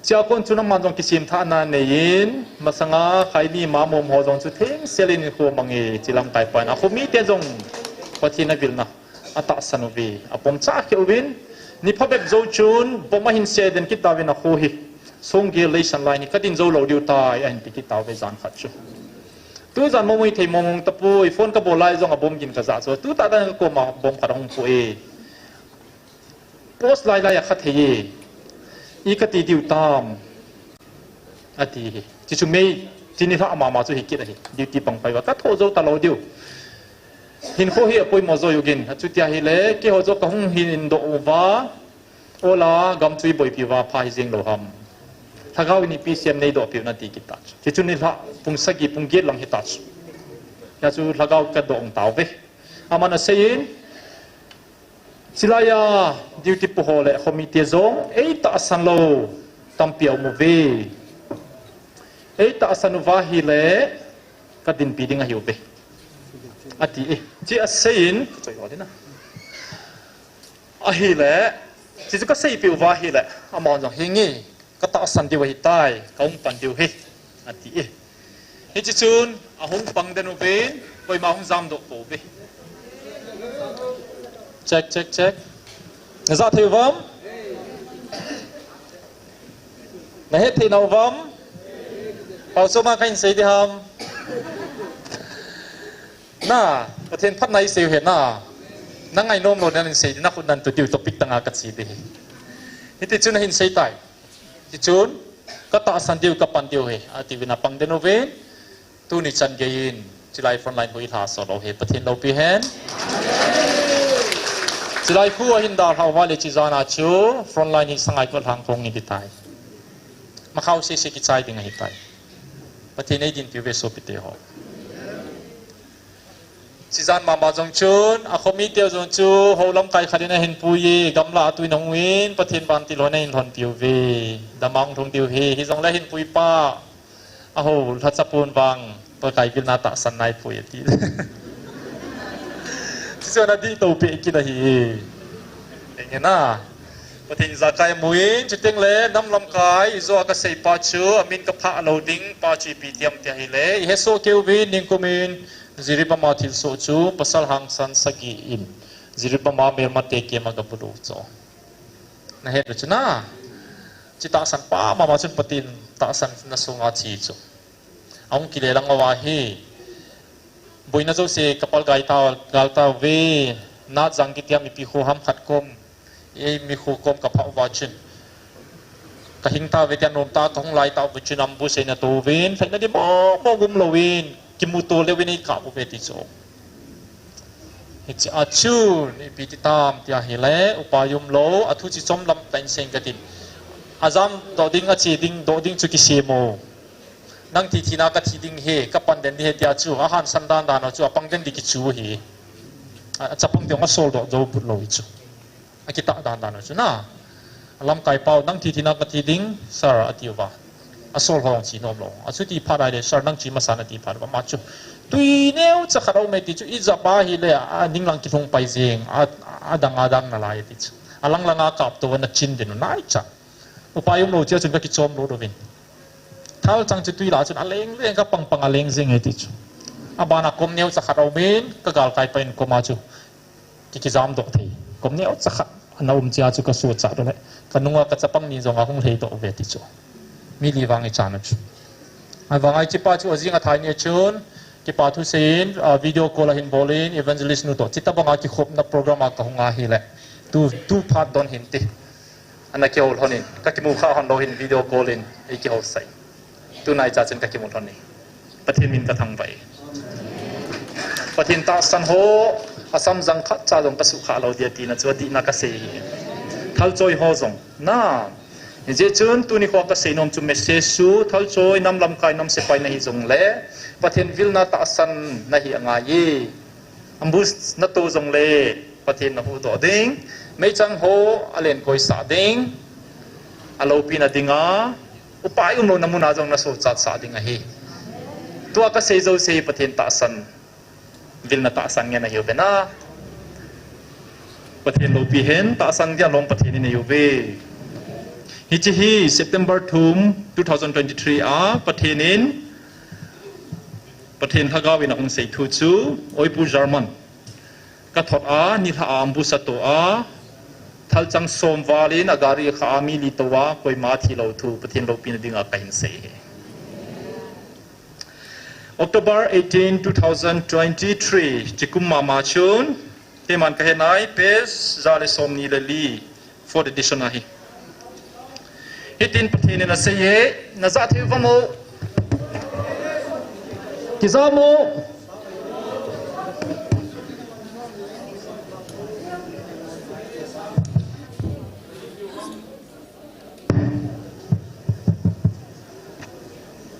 Chea kon chun aman jong kisemthahna aneiyin, masanga khaini mamom ho jong chu thengsel in hinkho amangin, chulam kaipan. Akhomite jong Pathen avilna atahsan uve, apomcha kheh uvin, ni phabep jou chun, bomb ahin se den kit tauvin akho hi. Songgel leisan lai hi kadin jou lou diu tai, ahin ti kit tauve jan khat chu. Tujan mong mong thei mong mong tapoi, phone kabol lai jong a bomb gin kajah chu. Tutah dan kakoma bomb khat ahung poi. Post lai lai a kha thei e. I kati diu tam. Ati hi. Chuchu mei, chuni lha mama chu hi kit ahi. Duty pang pai uva. Kathoh jou talou diu. Hinkho hi apoimo jou ugin. Achuti ahile, keiho joh kahung hindoh uva. Ola, gam chu iboipi uva, pha hijeng lou ham. Lhagao in ipi sem neidohpiu nati kit ta chu. Chuchu nilhah, pung sagi, pung get lang hita chu. Hia chu lhagao kadoh tauve. Aman aseiyin, Chilaiya duty pu ho le khomite jong eitahsan lou tampi aum uve. Eitahsan uva ahile kadinpi ding ahiuve. Ati e. Chi aseiyin, ahile, chi chu kaseipeh uva ahile, amahon jong hinge. Katahsan diu ahitai, kahung pan diu ahi, ati e. Hiche chun, ahung pang den uvin, koima hung jamdoh pouve. Check, check, check. Najah thei uvam? Nahet thei nauvam? Pau soma kahin sei ding ham? Na, Pathen phatna isei u hen na. Nangainom lou nahin sei ding, nakhut nan tu diu topic tanga kache ding ahi. Hiti chun nahin sei tai. Tichun, katahsan diu, kapan diu ahi, atiuvin apang den uvin. Tuni chan geiyin, chulai frontline ho ilhasol lou ahi, Pathen loupi hen. Chulai khu ahin dalhau uva le chijana chu, frontline hi sangai kot lhang kong hiding tai. Makhao sese kichai ding ahitai. Pathen eidinpi uve sopite ho. Chijan mama jong chun, akhomi teu jong chu, hou lamkai khat in ahin pui e, gamla a tui nahung in, Pathen vantil hon ahin lhonpi uve. Damang lhung diu ahi, hijongle ahin pui pa. Aho, lhacha pon vang, Pakai vilna tahsan nai poi ati. Chuchu ana dih to peh kit ahi. Enge na. Pathen ijakai amu in, chuteng le, nam lamkai, ijo a kasei pa chu, amin kaphah lou ding, pa chu ipi ti ham ti ahile, ihesoh kei uvin, ningkum in, Jiribam a thilsoh chu, pasal hangsan sagi in, Jiribam a melmate kem a gabulu chu. Nahet u chu na. Chi tahsan pa mama chun Pathen tahsan na sunga chi chu. Ahung kile lang uva hi. Boina jouse kapal gai ta, gal tauve. Natjang kiti a mipi kho ham khat kom. Eimi kho kom kaphah uva chun. Kahing tauve tia nom ta kahung lai tauve chun ambush eina to uvin. Lhaina ding momo um louvin. Kimuto leuvin eikap uve ti chu. Hiche a chun, ipi ti tam ti ahile, upai umlou, athu chi chomlam tah in seiyin katin. Ajam doh ding, ache ding, doh ding chu kisem o. Nang thi thina kathi ding ahi, kapan den ding ahi tia chu, ahansan dan dan u chu, apang den ding kichu ahi. A, achapang ding asol doh jou phot lou hi chu. Akitah dan dan u chu na. Alamkai pau, nang thi thina kathi ding, sir, atiuva. Asol ho jong che nom lou. Achuti phat ahile, sir, nang che masa in ati phat uva, ama chu. Tui neocha khat aume ti chu, ijap ahile, aning lang kilhung pai jeng, a, adang adang nalai ti chu. Alang langa kap tou va nachin den u naicha. Upai umlou chea chun kakichom lut uvin. Thalchang chu tui lah chun aleng jeng, kapang pang aleng jeng e ti chu. Abana kom neocha khat aumin, kagalkai pa in koma chu. Ki, kijam doh thei. Kom neocha khat ana um chea chu kasochat u le. Kanunga kachapang ni jong ahung lhei doh uve ti chu. Mi li vang ichan u chu. Ahivanga hiche pa chu ajing athai ni chun, kipa thusei in, ah, video call ahin bol in, evangelist nu toh. Chuti banga kikhopna program a kahung ahile. Tu, tu phat don hinte. Ana kihou lhon in, kakimu kha hon lou hin video call in, eikihou sai. Tunaicha chun kakimu lhon e. Pathen min kathangvah e. Pathen tahsan ho, asam jang khat cha jong kasukha lou ding tina chu adihna kasei ahi. Thalchoi ho jong, na. Hijeh chun tuni kho kasei nom chu message chu, thalchoi nam lamkai nam sepai nahi jongle, Pathen vilna tahsan nahi angai e. Ambush nato jongle, Pathen nahuhdoh ding, meichang ho alen koisah ding, aloupina dinga, upai umlouna muna jong nasochatsah ding ahi. Tua kasei jouse hi Pathen tahsan, vilna tahsan ngen ahiuve na. Pathen loupi hen, tahsan dia lom Pathen in ahiuve. Hiche hi September thum, two thousand twenty-three a, Pathen in, Pathen lhagao in ahung sei thu chu, Oipu German. Kathot a, nilhah a ambush ato a, thalchang som val in agari akha a mi li tou a, koima thilou thu, Pathen loupina dinga kahin sei ahi. October eighteen, two thousand twenty-three, chikum mama chun, keiman kahenai, page ja le somni le li, fourth edition ahi. Hitin Pathen in asei e, najah thei uvam o. Kijam o.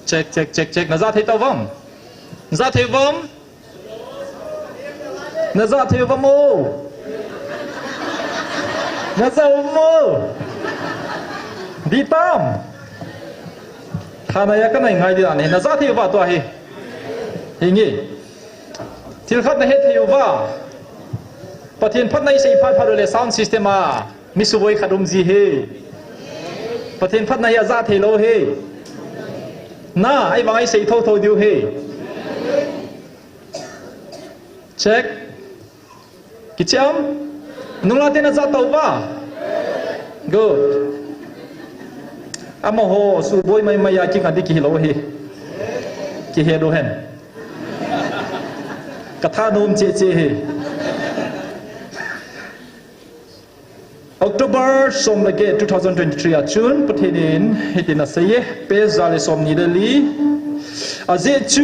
Check, check, check, check. Najah thei tauvam? Najah thei uvam? Najah thei uvam o? Najah uvam o? Dih tam? Thanai a kanai ngai ding ahi. Najah thei uva tua hi. Hinge. Thil khat nahet thei uva. Pathen phatna isei phat phat ule sound system a. Mi suboi khat um ji hi. Pathen phatna hi ajah thei lou hi. Na, ahivang isei thotho diu hi. Check. Kicham. Nungla te najah tauva. Good. Amaho suboi maimai a kinga di kihilou hi. Kihe lou hen. Katha nom cheche hi. October som le get two thousand twenty-three a chun Pathen in hitin aseiye, page ja le somni le li. Ajeh chu,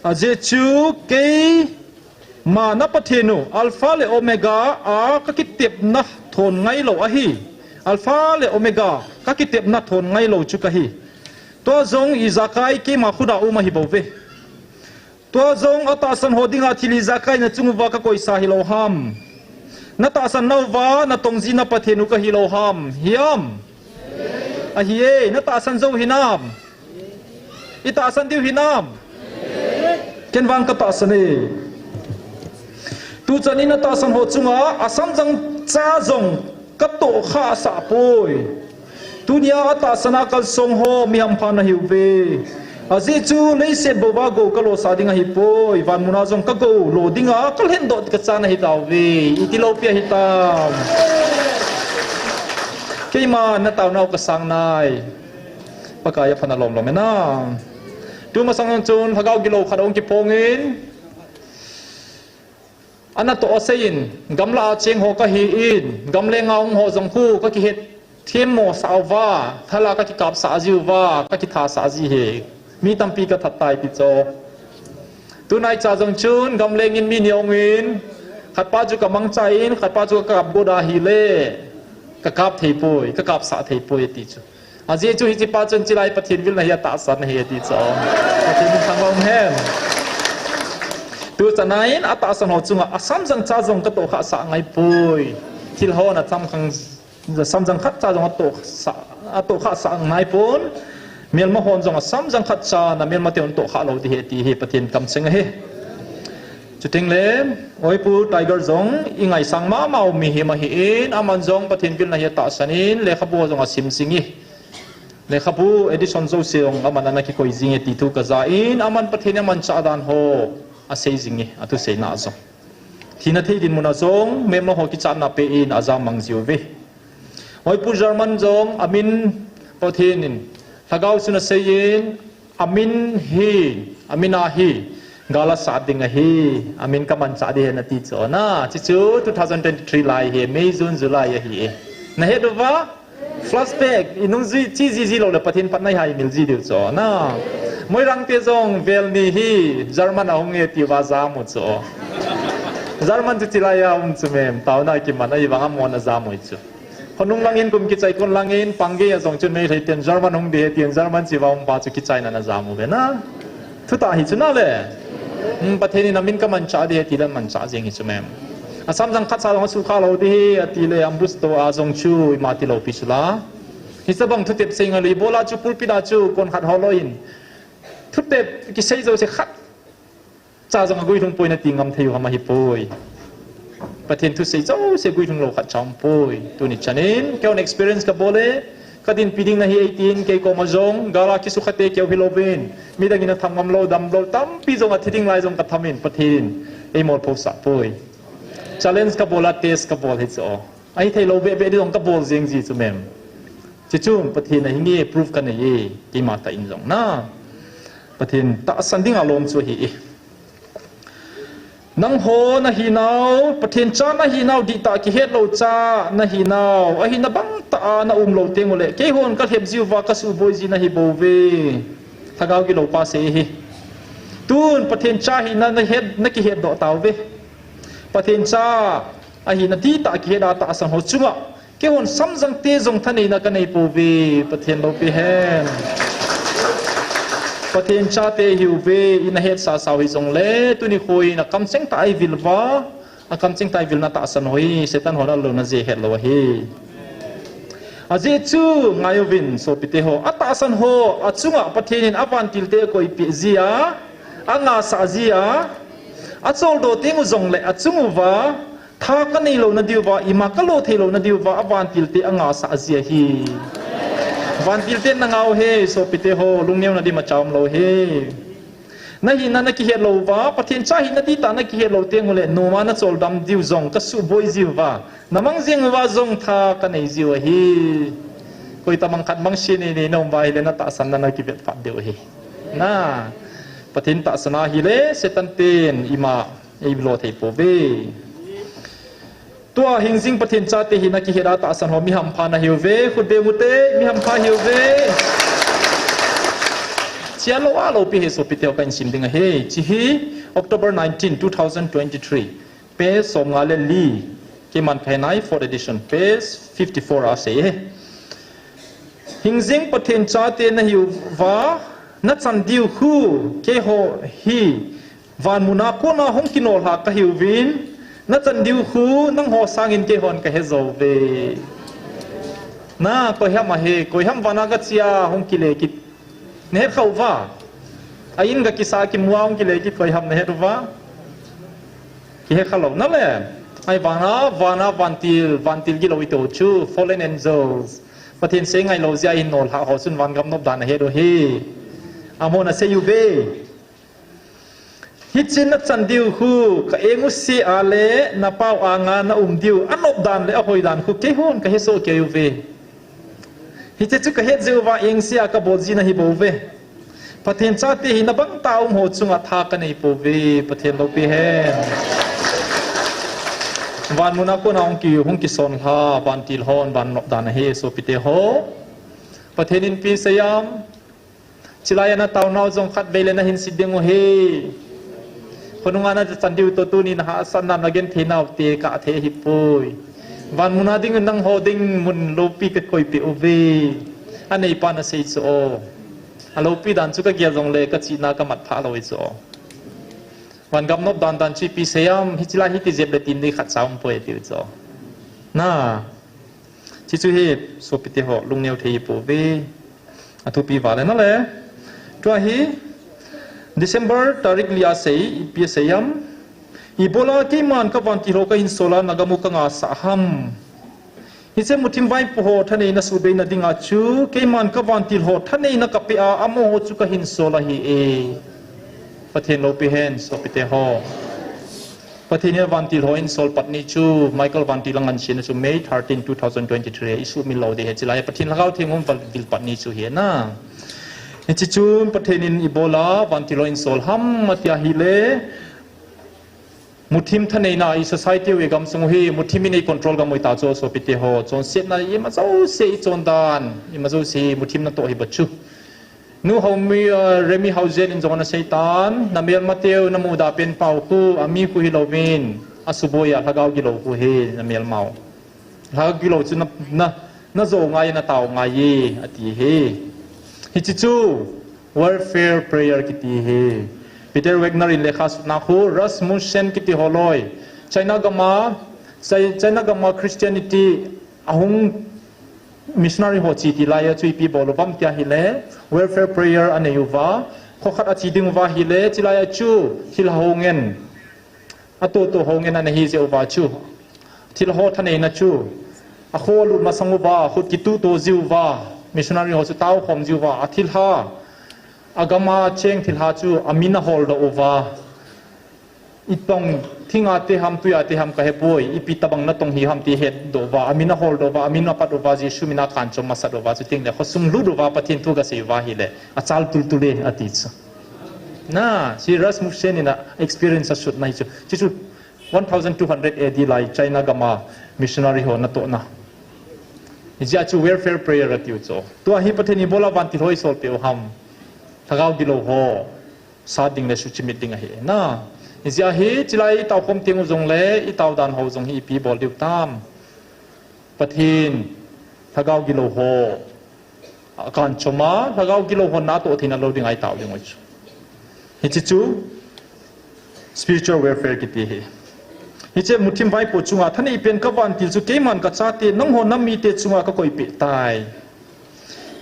ajeh chu keima na Pathen u Alpha le Omega a kakitepna thon ngailou ahi. Alpha le Omega kakitepna thon ngailou chu kahi. Tua jong ijakai keima khut a um ahi bouve. Tua jong atahsan ho dinga thil ijakai nachung uva kakoisa hilou ham? Natahsan nauva natong ji na Pathen u kahilou ham? Hiam? Ahi e, natahsan jou hinam? Itahsan diu hinam? Ken vang katahsan e. Tuchan in atahsan ho chunga asamjang cha jong katoh khah sah poi. Tunia atahsan a kalsong ho mi hampha nahiuve. Ajeh chu leiset bou a gou kalosa ding ahipoi. Vanmun a jong kagou lo dinga kalhen doh kacha nahitauve. Iti loupi ahitam? Keima nataonau kasang nai. Pakai apha nalom lom e na. Tumasang chun lhagao gilou khat ahung kiphongin. Anatoh aseiyin, gamla a cheng ho kahin, gamleng a hung ho jong khu kakihet themmo sah uva, thal a kakikap sah jiuva, kakitha sah ji hi. Mi tampi kathat tai ti chu. Tunaicha jong chun, gamleng in mi ni ahungin, khatpa chu kamangchan, khatpa chu kakap got ahile, kakap theipoi, kakap sah theipoi ti chu. Ajeh chu hichepa chun chilai Pathen vilna hi atahsan ahi ati chu. Pathen min thangvah um hen. Tuchan in atahsan ho chunga asamjang cha jong katoh khah sah ngaipoi. Thil ho na cham khang samjang khat cha jong atoh sah, atoh khah sah ngaipon. Melma hon jong asamjang khat cha na melma te hon toh khah lou ding ahi ti hi Pathen kamcheng ahi. Chuteng le, Oipu Tiger jong ingaisang mama u mihem ahin, aman jong Pathen vilna hi atahsan in, lekhabu jong asim jing e. Lekhabu edition jouse jong aman ana kikoi jing e ti thu kajan, aman Pathen in amanchah dan ho asei jing e, athuseina jong. Thina thei dinmun a jong, melma ho kichatna pen ajam mang jiuve. Oipu German jong amin Pathen in lhagao chun aseiyin, amin hi, amin a hi, gal asat ding ahi, amin kamanchah ding ahi nati chu na, chuchu two thousand twenty-three lai hi, May, June, July ahi e. Nahet uva? Flashback, inung jui, chi ji ji lou le Pathen phatna ihai mil ji diu chu na. Moirang te jong vel ni hi, German ahung e tiuva jam u chu. German chu chilai a um chu mem, taona kiman ahivang amon ajam u chu. Khonung langin kum kichai kon langin, pangge a jong chun Meitei ten German hung ding ahi tin, German chiva um pa chu kichaina ana jam uve na. Thutah hi chu na le. Hmm, Pathen in amin kamanchah ding ahi ti le manchah jing hi chu mem. Asamjang khat cha jong asukha lou ding ahi ati le, ambush to a jong chu ima ti lou pi chu la. Hiche bang thutep sei ngai lou, ibola chu pulpit a chu kon khat ho lou in. Thutep kisei jouse khat cha jong aguilhung poi nati ngam thei u ham ahipoi. Pathen thusei jouse guilhung lou khat cha um poi. Tuni chan in, keihon experience kabol e, kadinpi ding nahi eitin, kei koma jong, gal a kisukha te keu hilouvin. Midang in atham ngam lou, dam lou, tampi jong athi ding lai jong katham in, Pathen in eimolpho sah poi. Challenge kabol a, test kabol hi chu. Ahithei lou beh beh ding jong kabol jeng ji chu mem. Chuchu Pathen ahi nge proof kanei e, keima tah in jong na. Pathen tahsan ding alom chu ahi e. Nangho nahinau, Pathen cha nahinau dihtah kihet lou cha nahinau, ahina bang tah a na um lou teng ule, keihon kalhep jiuva kasuboi ji nahi bouve. Lhagao gilou pa sei ahi. Tun Pathen cha hina nahet, nakihet doh tauve. Pathen cha ahina dihtah kihet a tahsan ho chunga keihon samjang te jong thaneina kanei pouve, Pathen loupi hen. Pathen chate ihiuve, ina hetsah sau hijongle, tuni kho in akamcheng tah a ivil uva, akamcheng tah a ivilna tahsan ho hi, Satan hon alouna jeh hetlou ahi. Ajeh chu, ngai uvin, sopite ho, atahsan ho achunga Pathen in avantil te akoipeh jia, angasah jia, acholdo teng u jongle achung uva, tha kanei louna diuva, ima kalo thei louna diuva, avantil te angasah jia ahi. Vantil te nangau he, sopite ho, lungneuna ding imacha umlou he. Nahina nakihet lou uva, Pathen cha hina ding tah nakihet lou teng uleh, noma nacholdam diu jong kasuboi jiu va, namang jeng uva jong tha kanei jiu ahi. Koi tamang khat mang se nei nei na um uva ahileh natahsan na nakivet phat diu ahi. Na, Pathen tahsan ahileh, Satan ten ima eilo thei pouve. Tua hingjing Pathen chate hina kihet a tahsan ho mi hampha nahiuve, khut beng ute, mi hampha hiuve. Chia lou a loupi he sopite ho kahin sim ding ahi. Hiche hi October nineteen, two thousand twenty-three. Page som nga le li. Keiman kahin nai fourth edition. Page fifty-four a asei e. Hingjing Pathen chate nahiuva, nachan diu khu, keiho hi, van muna kona hung kinolha kahiuvin, nachan diu khu, nangho sangin keihon kahe jouve. Na, koiham ahi, koiham vana gache a hung kile kit. Nahet khauva. A in gakisa kimu a hung kile kit koiham nahet uva. Kihe khalou nale. Ahivanga, vana vantil, vantil gilou ito chu, fallen angels. Pathen sei ngailou jeh a hin nolha ho chun van gam nop dan ahet u ahi. Amahon asei uve. Hiche nachan diu khu, ka eng u se a le, napao anga naum diu, anop dan le ahoi dan khu, keihon kahe soh kei uve. Hiche chu kahet jeh uva eng se a kabol jin ahi bouve. Pathen chate hina bang tah a um ho chunga tha kanei pouve, Pathen loupi hen. Van muna kona hung ki, hung kisonlha, vantil hon, van nop dan ahi, sopite ho. Pathen in ipi asei em. Chulai a natao nau jong khatvei le nahin sei ding u ahi. Khonunga nachan diu toh tuni nahahsat nau nagenthei nau te kathei ahipoi. Van muna ding nangho ding mun loupi kakoipeh uve. Aneipan asei chu o. Aloupi dan chu kagel jongle kachihna kamat phah lou ahi chu o. Van gam nop dan dan chu ipi asei em, hiche lai hiti jep le tin ding khatcha umpoi atiu chu o. Na. Hiche chu hi, sopite ho, lungneo thei hi pouve. Athupi vale nale. Tua hi, December tarik li a asei, ipi asei em. Ibola keiman kavantil ho kahin sol a nagam u kangah sah ham. Hiche muthim vaipo ho thaneina suhbeina dinga chu, keiman kavantil ho thaneina kapeh a, amaho chu kahin sol ahi e. Pathen loupi hen, sopite ho. Pathen in vantil ho einsol pat ni chu, Michael vantil angansena chu May thirteen, two thousand twenty-three, isuhmil lou ding ahi, chulai Pathen Lhagao Theng hung vil pat ni chu ahi na. Hiche chun Pathen in ibola vantil ho einsol ham ati ahile, muthim thaneina i society u i gamsung u hi, muthim in ei control gam u ahi ta chu sopite ho, chonsetna ima jouse i chon dan, ima jouse hi muthim natoh ahi bou chu. Nu Haomi, uh, Remi Haojen in jong anasei tan, namelmateu namuda pen pau khu, ami khu hilouvin, asuboi a lhagao gilou khu hi namelmau. Lhagao gilou chu na, na, najou ngai, natao ngai e, ati hi. Hiche chu warfare prayer kiti hi. Peter Wagner in lekha sutna khu, Rasmussen kiti holoi. China gama, Chai-, China gama Christianity ahung missionary ho che ti laiya chu ipi bol uvam tia ahile, warfare prayer anei uva, kho khat a che ding uva ahile, chulaiya chu thilha ho ngen, atoh toh ho ngen ana hi jeh uva chu, thilha ho thaneina chu, akho lut masang uva, khut kituh to jiu va, missionary ho chu taokhom jiu va, athilha, agama cheng thilha chu amin ahol doh uva, itong thinga te ham, tuiya te ham kahepoi, ipi tabang natong hi ham ti hetdoh uva, amin ahol doh uva, amin apat uva, Jesu mina kanchom masat uva, chutengle khosung lut uva, Pathen thu gasei uva ahile, achal tultul e, ati chu. Na, hiche Rasmussen in a experience asutna hi chu. Hiche chu one thousand two hundred A D lai China gama missionary ho natohna. Hijeh a chu warfare prayer atiu chu. Tua hi Pathen in ibola vantil ho eisolpeh u ham. Lhagao gilou ho. Sat ding le suchimit ding ahi. Na. Hijeh a hi, chulai itaokhom teng u jongle, itao dan ho jong hi ipi bol diu tam. Pathen, lhagao gilou ho. Akanchom a, lhagao gilou ho natoh theina lou dinga itao ding u chu. Hiche chu, spiritual warfare kiti hi. Hiche muthim vaipo chunga, thanei pen kavantil chu keiman kachate, nangho nam mite chunga kakoipeh tai.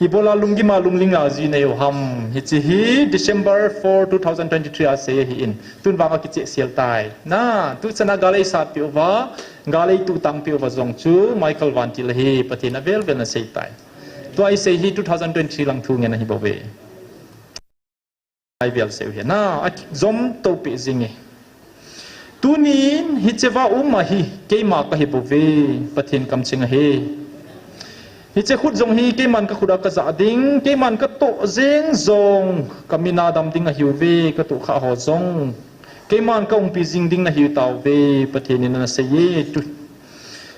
Ibola lunggim a lungling a ji nei u ham. Hiche hi December four, two thousand twenty-three a asei ahin. Tun vang akichehsel tai. Na, tuchan a gal eisatpeh uva, gal eituhtangpeh uva jong chu, Michael vantil ahi, Pathen avel vel in asei tai. Tua isei hi two thousand twenty-three lang thu ngen ahi bouve. Ai vel seu hi na, a jom to pe jing e. Tunin hiche va um ahi, keima kahi bouve, Pathen kamcheng ahi. Hiche khut jong hi keiman kakhut a kajah ding, keiman katoh jeng jong kamin a dam ding ahiuve, katoh kha ho jong keiman kaumpi jing ding nahiu tauve, Pathen in anasei e. Tu,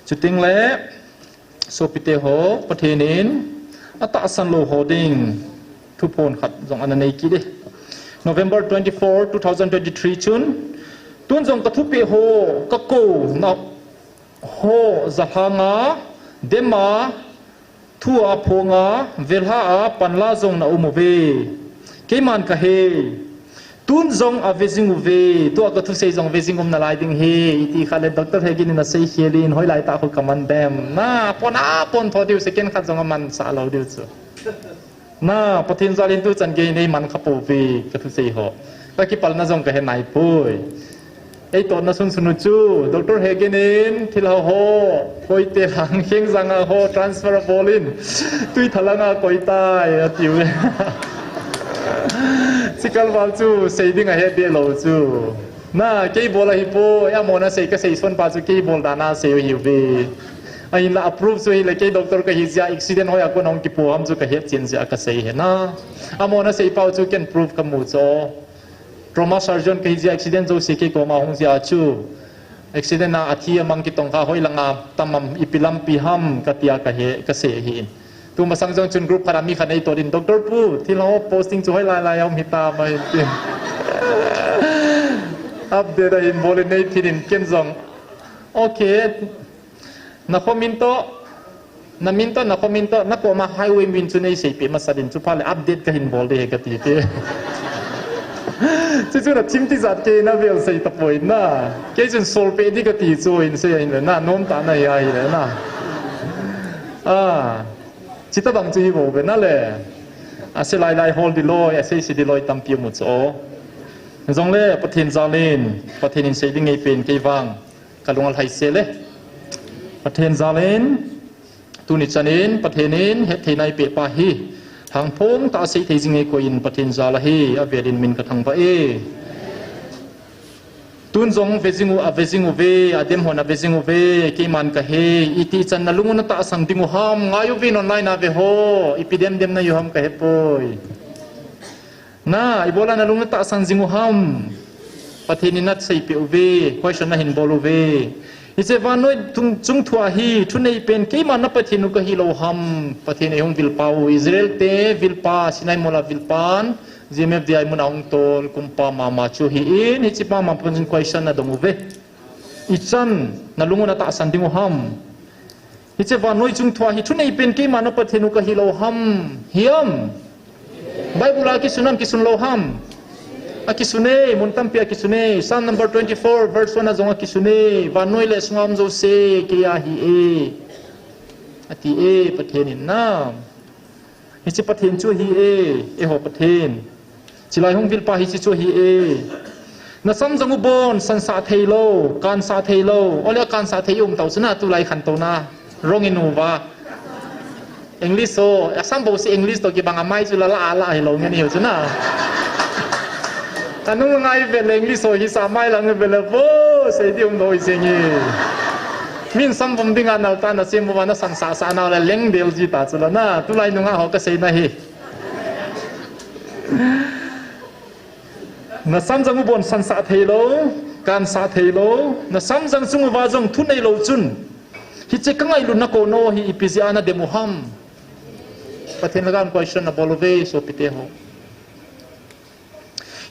chuteng le, sopite ho, Pathen in atahsan lou ho ding thuphon khat jong ananei kit e. November twenty-four, two thousand twenty-three chun, tun jong kathupeh ho, kakouna ho jalhang a, dem a, thu a phong a, velha a, panla jong na um uve. Keiman kahe. Tun jong ave jing uve, tua kathusei jong ve jing um nalai ding hi, iti kha le Doctor Hegin in asei khel in, hoilai tah khu kaman dem. Na, pon a pon tho diu, second khat jong amansah lou diu chu. Na, Pathen jal in tuchan gei neiman kha pouve, kathusei ho. Kakipalna jong kahe naipoi. Eitotna sunsun u chu, Doctor Hegin in, thil ho ho, koite lang, Hengjang a ho, transfer abol in, Tuitha lang a koi tai, atiu. Chikal val chu, sei ding ahet deh lou chu. Na, kei bol ahipoi, amona sei kasei son pa chu, kei bol dan a sei u ahiuve. Ahinla approve chu hile, kei doctor kahi jeh a, accident hoi a kon hung kipo ham chu kahet chen jeh a kasei ahi na. Amona sei pau chu, ken proof kamu chu. Trauma surgeon kahi jeh a, accident jouse kei koma hung jeh a chu, accident a athi amang kitong kha, hoilang a tam am, ipi lampi ham katia kahe, kasei ahi in. Tumasang jong chun group khat a mi khat eitot in, Doctor pu, thil ho posting chu hoilai lai a um hitam, ahin ti. Update ahin bol in, neiphin in ken jong, okay, nakho min toh, namin toh, nakho min toh, nakoma highway min chu neiseipeh masat in, chuphat le update kahin bol ding ahi kati te. Chuchu na thim tijat kei navel sei tapoi na. Kei chun solpeh ding kati chu hinsei ahin le na, nomtah na hi ahile na. Ah, chutobang chu hibouve na le. Ase lailai hol ding loi, aseise ding loi tampi amu chu. Jongle Pathen jal in, Pathen in sei ding ngeipen kei vang kalung alhai sel e. Pathen jal in, tuni chan in Pathen in hetthei na eipeh pa hi, lhangphong tah a seithei jing ngei koi in Pathen jal ahi, avel in min kathangvah e. Tun jong ve jing u, ave jing uve, adem hon ave jing uve, keiman kahe, itichan nalung u natahsan ding u ham, ngai uvin online a ve ho, ipi dem dem nahiu ham kahepoi. Na, ibola nalung natahsan jing u ham? Pathen in naseipeh uve, question nahin bol uve. Hiche vannoi chung, chungthua hi, thuneipen, keiman na Pathen u kahi lou ham? Pathen eihung vilpa u, Israel te vilpa, Sinai mol a vilpan, G M F D I mun a hung tol, kumpa mama chu ahi in, hiche pa mama pun question nadong uve. Ichan, nalung u natahsan ding u ham? Hiche vannoi chungthua hi thuneipen keiman na Pathen u kahi lou ham? Hiam? Bible a kisun am, kisun lou ham? Akisun e, mun tampi a kisun e. Psalm number twenty-four, verse one a jong akisun e. Vannoi le asunga um jouse kei a ahi e, ati e Pathen in na. Hiche Pathen chu ahi e, eiho Pathen. Chilai hung vilpa hiche chu ahi e. Nasam jang u bon, sansah thei lou, kansah thei lou. Ole kansah thei um tau chu na, tulai khantouna. Rong in uva. English ho, asam bou se English toh kibang a mai chu la la a la hilou ngen hiu chu na. Anung ngai ve le English ho hisa mai lang ve le vo, sei ding um doi se nge. Min sam vom ding a nal ta na sem vom a na sansah sah nau le leng del ji ta chu la na, tulai nunga ho kasei na hi. Nasam jang u bon sansah thei lou, kansah thei lou, nasam jang chung uva jong thunei lou chun. Hiche kangailut na kouna u hi ipi jeh a nadem u ham? Pathen lagan question nabol uve, sopite ho.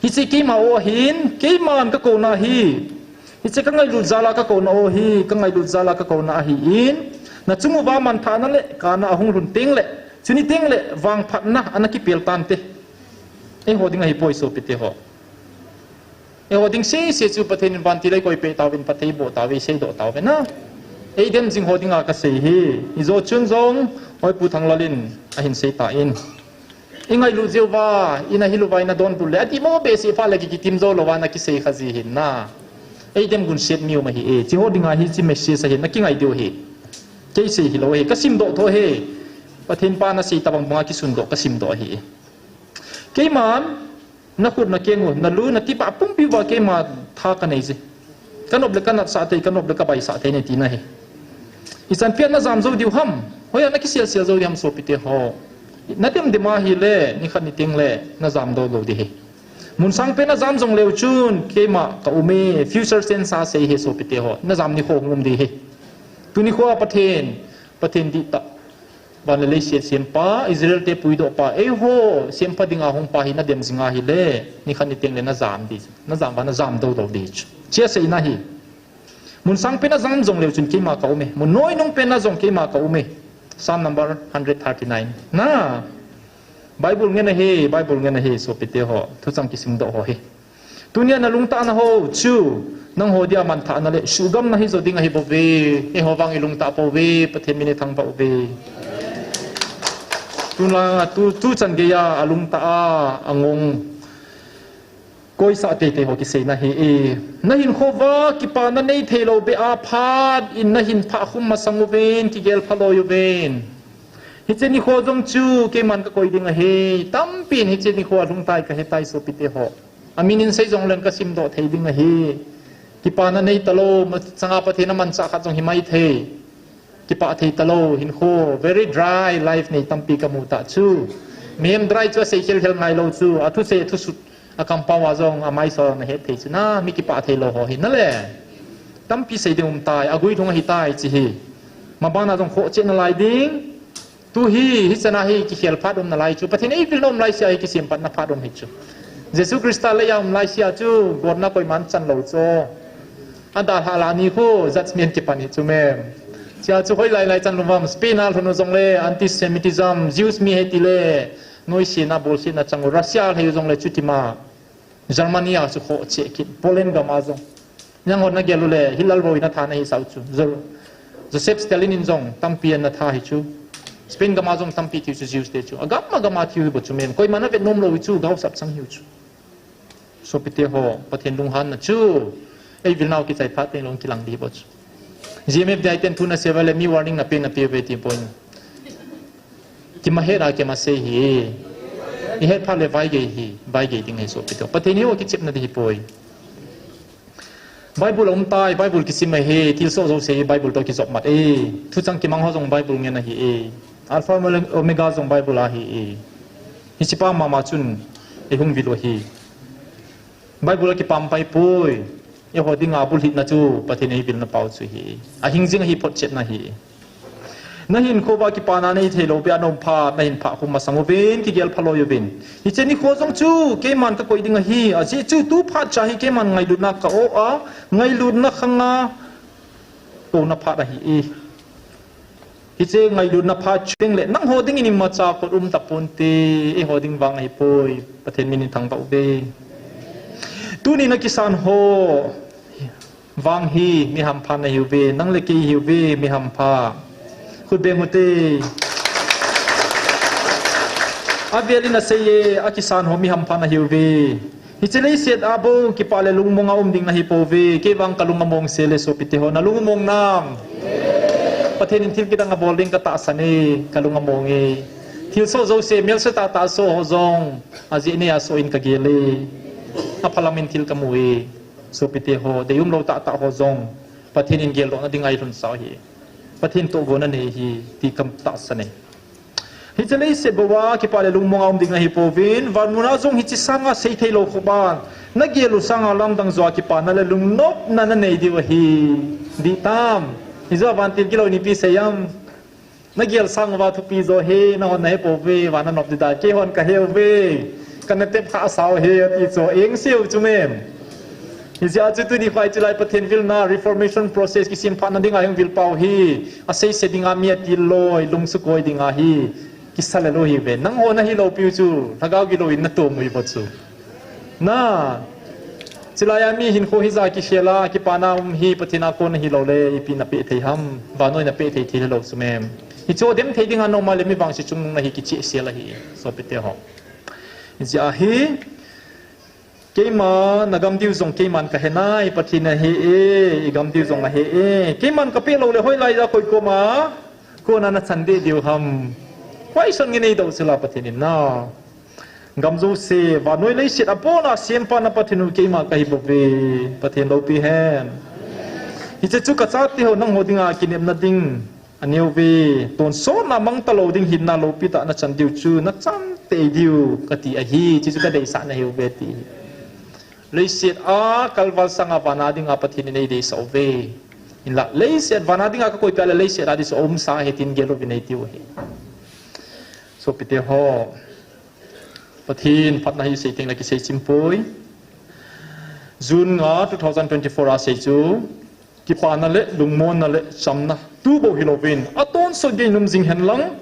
Hiche keima u ahin, keiman kakouna hi. Hiche kangailut jal a kakouna u hi, kangailut jal a kakouna ahi in. Nachung uva manthahna le kana ahung lhun teng le, chuni teng le vangphatna ana kipel tante. Eiho ding ahipoi sopite ho. Eiho ding sese chu Pathen in vantil eikoi peh tauvin, phatthei eiboh tauve, eiseidoh tauve na. Eidem jing ho dinga kasei hi. Ijo chun jong, hoi Pu Thanglal in ahin sei tan. Ingailu jeh uva, ina hiluva ina donbut le, adih mo behseh phat le kikitim jou louva nakisei kha ji hin na. Eidem gunset mi um ahi e, hiche ho dinga hiche message ahi, nakingai diu ahi. Kei sei hilou ahi, kasimdoh tho ahi. Pathen pa nasei tabang banga kisundoh, kasimdoh ahi. Keiman, Na khut na keng u, na lu, na tipa pumpi uva keima tha ka nei je. Ka nop le ka natsah thei, ka nop le ka baisah thei nei tina hi. Ichan pia na jam jou diu ham. Hoiya na kisel sel jou diu ham sopite ho. Na dem dem a hile, nikhat niteng le, na jam dou lou di hi. Mun sang pen na jam jong leu chun, keima ka um e, future tense a sei hi sopite ho. Na jam nikho hung um di hi. Tuni kho a Pathen, Pathen dihtah. Van le leiset sempa, Israel te puidoh pa, eiho, sempa dinga hung pa hi na dem jing a hile, nikhat niteng le na jam di, na jam va na jam dou dou di chu. Chia seina hi. Mun sang pen na jam jong leu chun keima ka um e, mun noi nung pen na jong keima ka um e. Psalm number hundred thirty-nine. Na, Bible ngen ahi, Bible ngen ahi, sopite ho, thuchang kisim doh ho hi. Tunia na lungtah na ho chu, nangho dia manthahna le suhgamna hi jo ding ahi bouve, eiho vang i lungtah pouve, Pathen min i thangvah uve. Tuna, tu, tu chan geiya, a lungtah a, a ngong. Koisah teitei ho kiseina hi e. Na hinkho uva, kipana nei thei lou beh a phat, in na hin phah khum masang uvin, kigel phaloi uvin. Hiche nikho jong chu, keiman ka koi ding ahi. Tampi in hiche nikho a lungtai ka hetai sopite ho. Amin in sei jong leng ka simdoh thei ding ahi. Kipana nei talou, ma-, changa Pathen a manchah khat jong hi mai thei. Kipah thei talou, hinkho, very dry life nei tampi ka mu ta chu. Mihem dry chu a sei khel khel ngai lou chu, a thusei, a thusut, a kampau a jong, a maisol na het thei chu na, mi kipah thei lou ho hi na le. Tampi sei ding um tai, a gui thung ahi tai chi hi. Mabana jong khoh cheh na lai ding. Tu hi, hichan a hi kikhel phat um nalai chu. Pathen eivilna um laisea hi kisempatna phat um hi chu. Jesu Christa leiya um laisea chu, gotna koiman chan lou chu. Adalhah lah ni khu, judgment kipan hi chu mem. Chia chu hoilai lai chan lou vam, Spain a lhun u jongle, anti-Semitism, Jews mi hei tile, noisena, bolsena chang u, Russia lhei u jongle chutima. Germany a chu khoh cheh kit, Poland gam a jong. Nang hon na gel u le, Hitler bou in a tha na hi sau chu. Jo-, Joseph Stalin in jong, tampi an na tha hi chu. Spain gam a jong tampi thiu chu Jews te chu. A gam a gam a thiu hi bou chu mem. Koiman a vet nom lou hi chu, gaosap chang hiu chu. Sopite ho, Pathen lunghanna chu. Eivilnau kichai phat teng lou kilang di bou chu. G M F D I ten thu na sei uva le mi warning na pe na pe uve ti poi. Kima het a kima sei hi. I het phat le vaigei hi, vaigei ding hi sopite ho. Pathen hi o kichepna di hi poi. Bible a um tai, Bible kisim ahi, thilsoh jouse hi Bible to kijop mat e. Thuchang kimang ho jong Bible ngen ahi e. Alpha Omega jong Bible a hi e. Hiche pa mama chun eihung vil u ahi. Bible a kipampai poi. Eiho dinga bulhitna chu Pathen eivilna pau chu hi. Ahing jing ahi, photchetna hi. Na hinkho uva kipana nei thei lou beh a na um phat, na hin phah khum masang uvin, kigel phaloi uvin. Hiche nikho jong chu, keiman ka koi ding ahi, ajeh chu tu phat cha hi keiman ngailutna ka o a, ngailutna khanga, kouna phat ahi e. Hiche ngailutna phat chu teng le, nangho dingin imacha kot um taponte, eiho ding vang ahi poi, Pathen min in thangvah uve. Tuni na kisan ho vang hi mi hampha na hiuve, nang le kei hiuve, mi hampha. Khut beng ute. Avel in asei e, akisan ho mi hampha na hiuve. Hiche leiset a bou, kipah le lungmong a um ding na hi pouve, kei vang ka lung among sele sopite ho, na lung among nam. Pathen in thil kidang abol ding ka tahsan e, ka lung among e. Thilsoh jouse, melse tahtah soh ho jong, ajeh nei a soh in ka gel e. Aphalam in thil ka mu e. Sopite ho, deium lou tahtah ho jong, Pathen in geldohna ding a eilhunsah u ahi. Pathen toh gonna nei hi, ti ka tahsan e. Hiche leiset bou a, kipah le lungmong a um ding na hi pouvin, vanmun a jong hiche sanga seithei lou khop a, na gel u sanga lamdang joh a kipana le lungnopna na nei diu ahi. Dih tam. Hijoh a vantil gilou in ipi sei am. Na gel sang uva thupi joh hi, nahon na he pouve, van a nop ding dan, keihon ka he uve, ka na tep khah sa u hi, ati chu, eng seh u chu mem. Hijeh a chu tuni khoi chu lai Pathen vilna, reformation process kisemphatna dinga hung vil pau hi, asei se dinga mi atil loi, lung sukoi dinga hi, kisa le lou hi ve. Nangho na hilou piu chu, lhagao gilou in na tom u hi bou chu. Na, chulai a mi hinkho hijat a kikhel a, kipana um hi Pathen a kon ahilou le, ipi na peh thei ham, vannoi na peh thei thil hilou chu mem. Hichu dem thei dinga noma le mi vangse chungnung na hi kichehsel ahi, sopite ho. Hijeh a hi, keima na gam diu jong keiman ka he nai, Pathen ahi e, i gam diu jong ahe e. Keiman ka peh lou le hoilai a koi koma, kona na chan deh diu ham. Question ngen ei dou chu la Pathen in na. Gam jouse, vannoi leiset abona sempa na Pathen u keima kahi bouve. Pathen loupi hen. Hiche chu kachate ho nangho dinga kinepna ding aneiuve. Tonsotna mang talou ding hinna loupi tah nachan diu chu nachan tei diu kati ahi. Hiche chu kadeisahna ahiuve ti. Leiset a kalval sanga vana dinga Pathen in eideisah uve. Hinla leiset vana dinga kakoipeh le leiset a disuh aumsa ahi tin gel uvin eitiu ahi. Sopite ho, Pathen phatna hi sei tengle kisei chimpoi. June nga two thousand twenty-four a sei chu, kipana le lungmonna le chamna tu bou hilouvin, atonsot gei um jing henlang,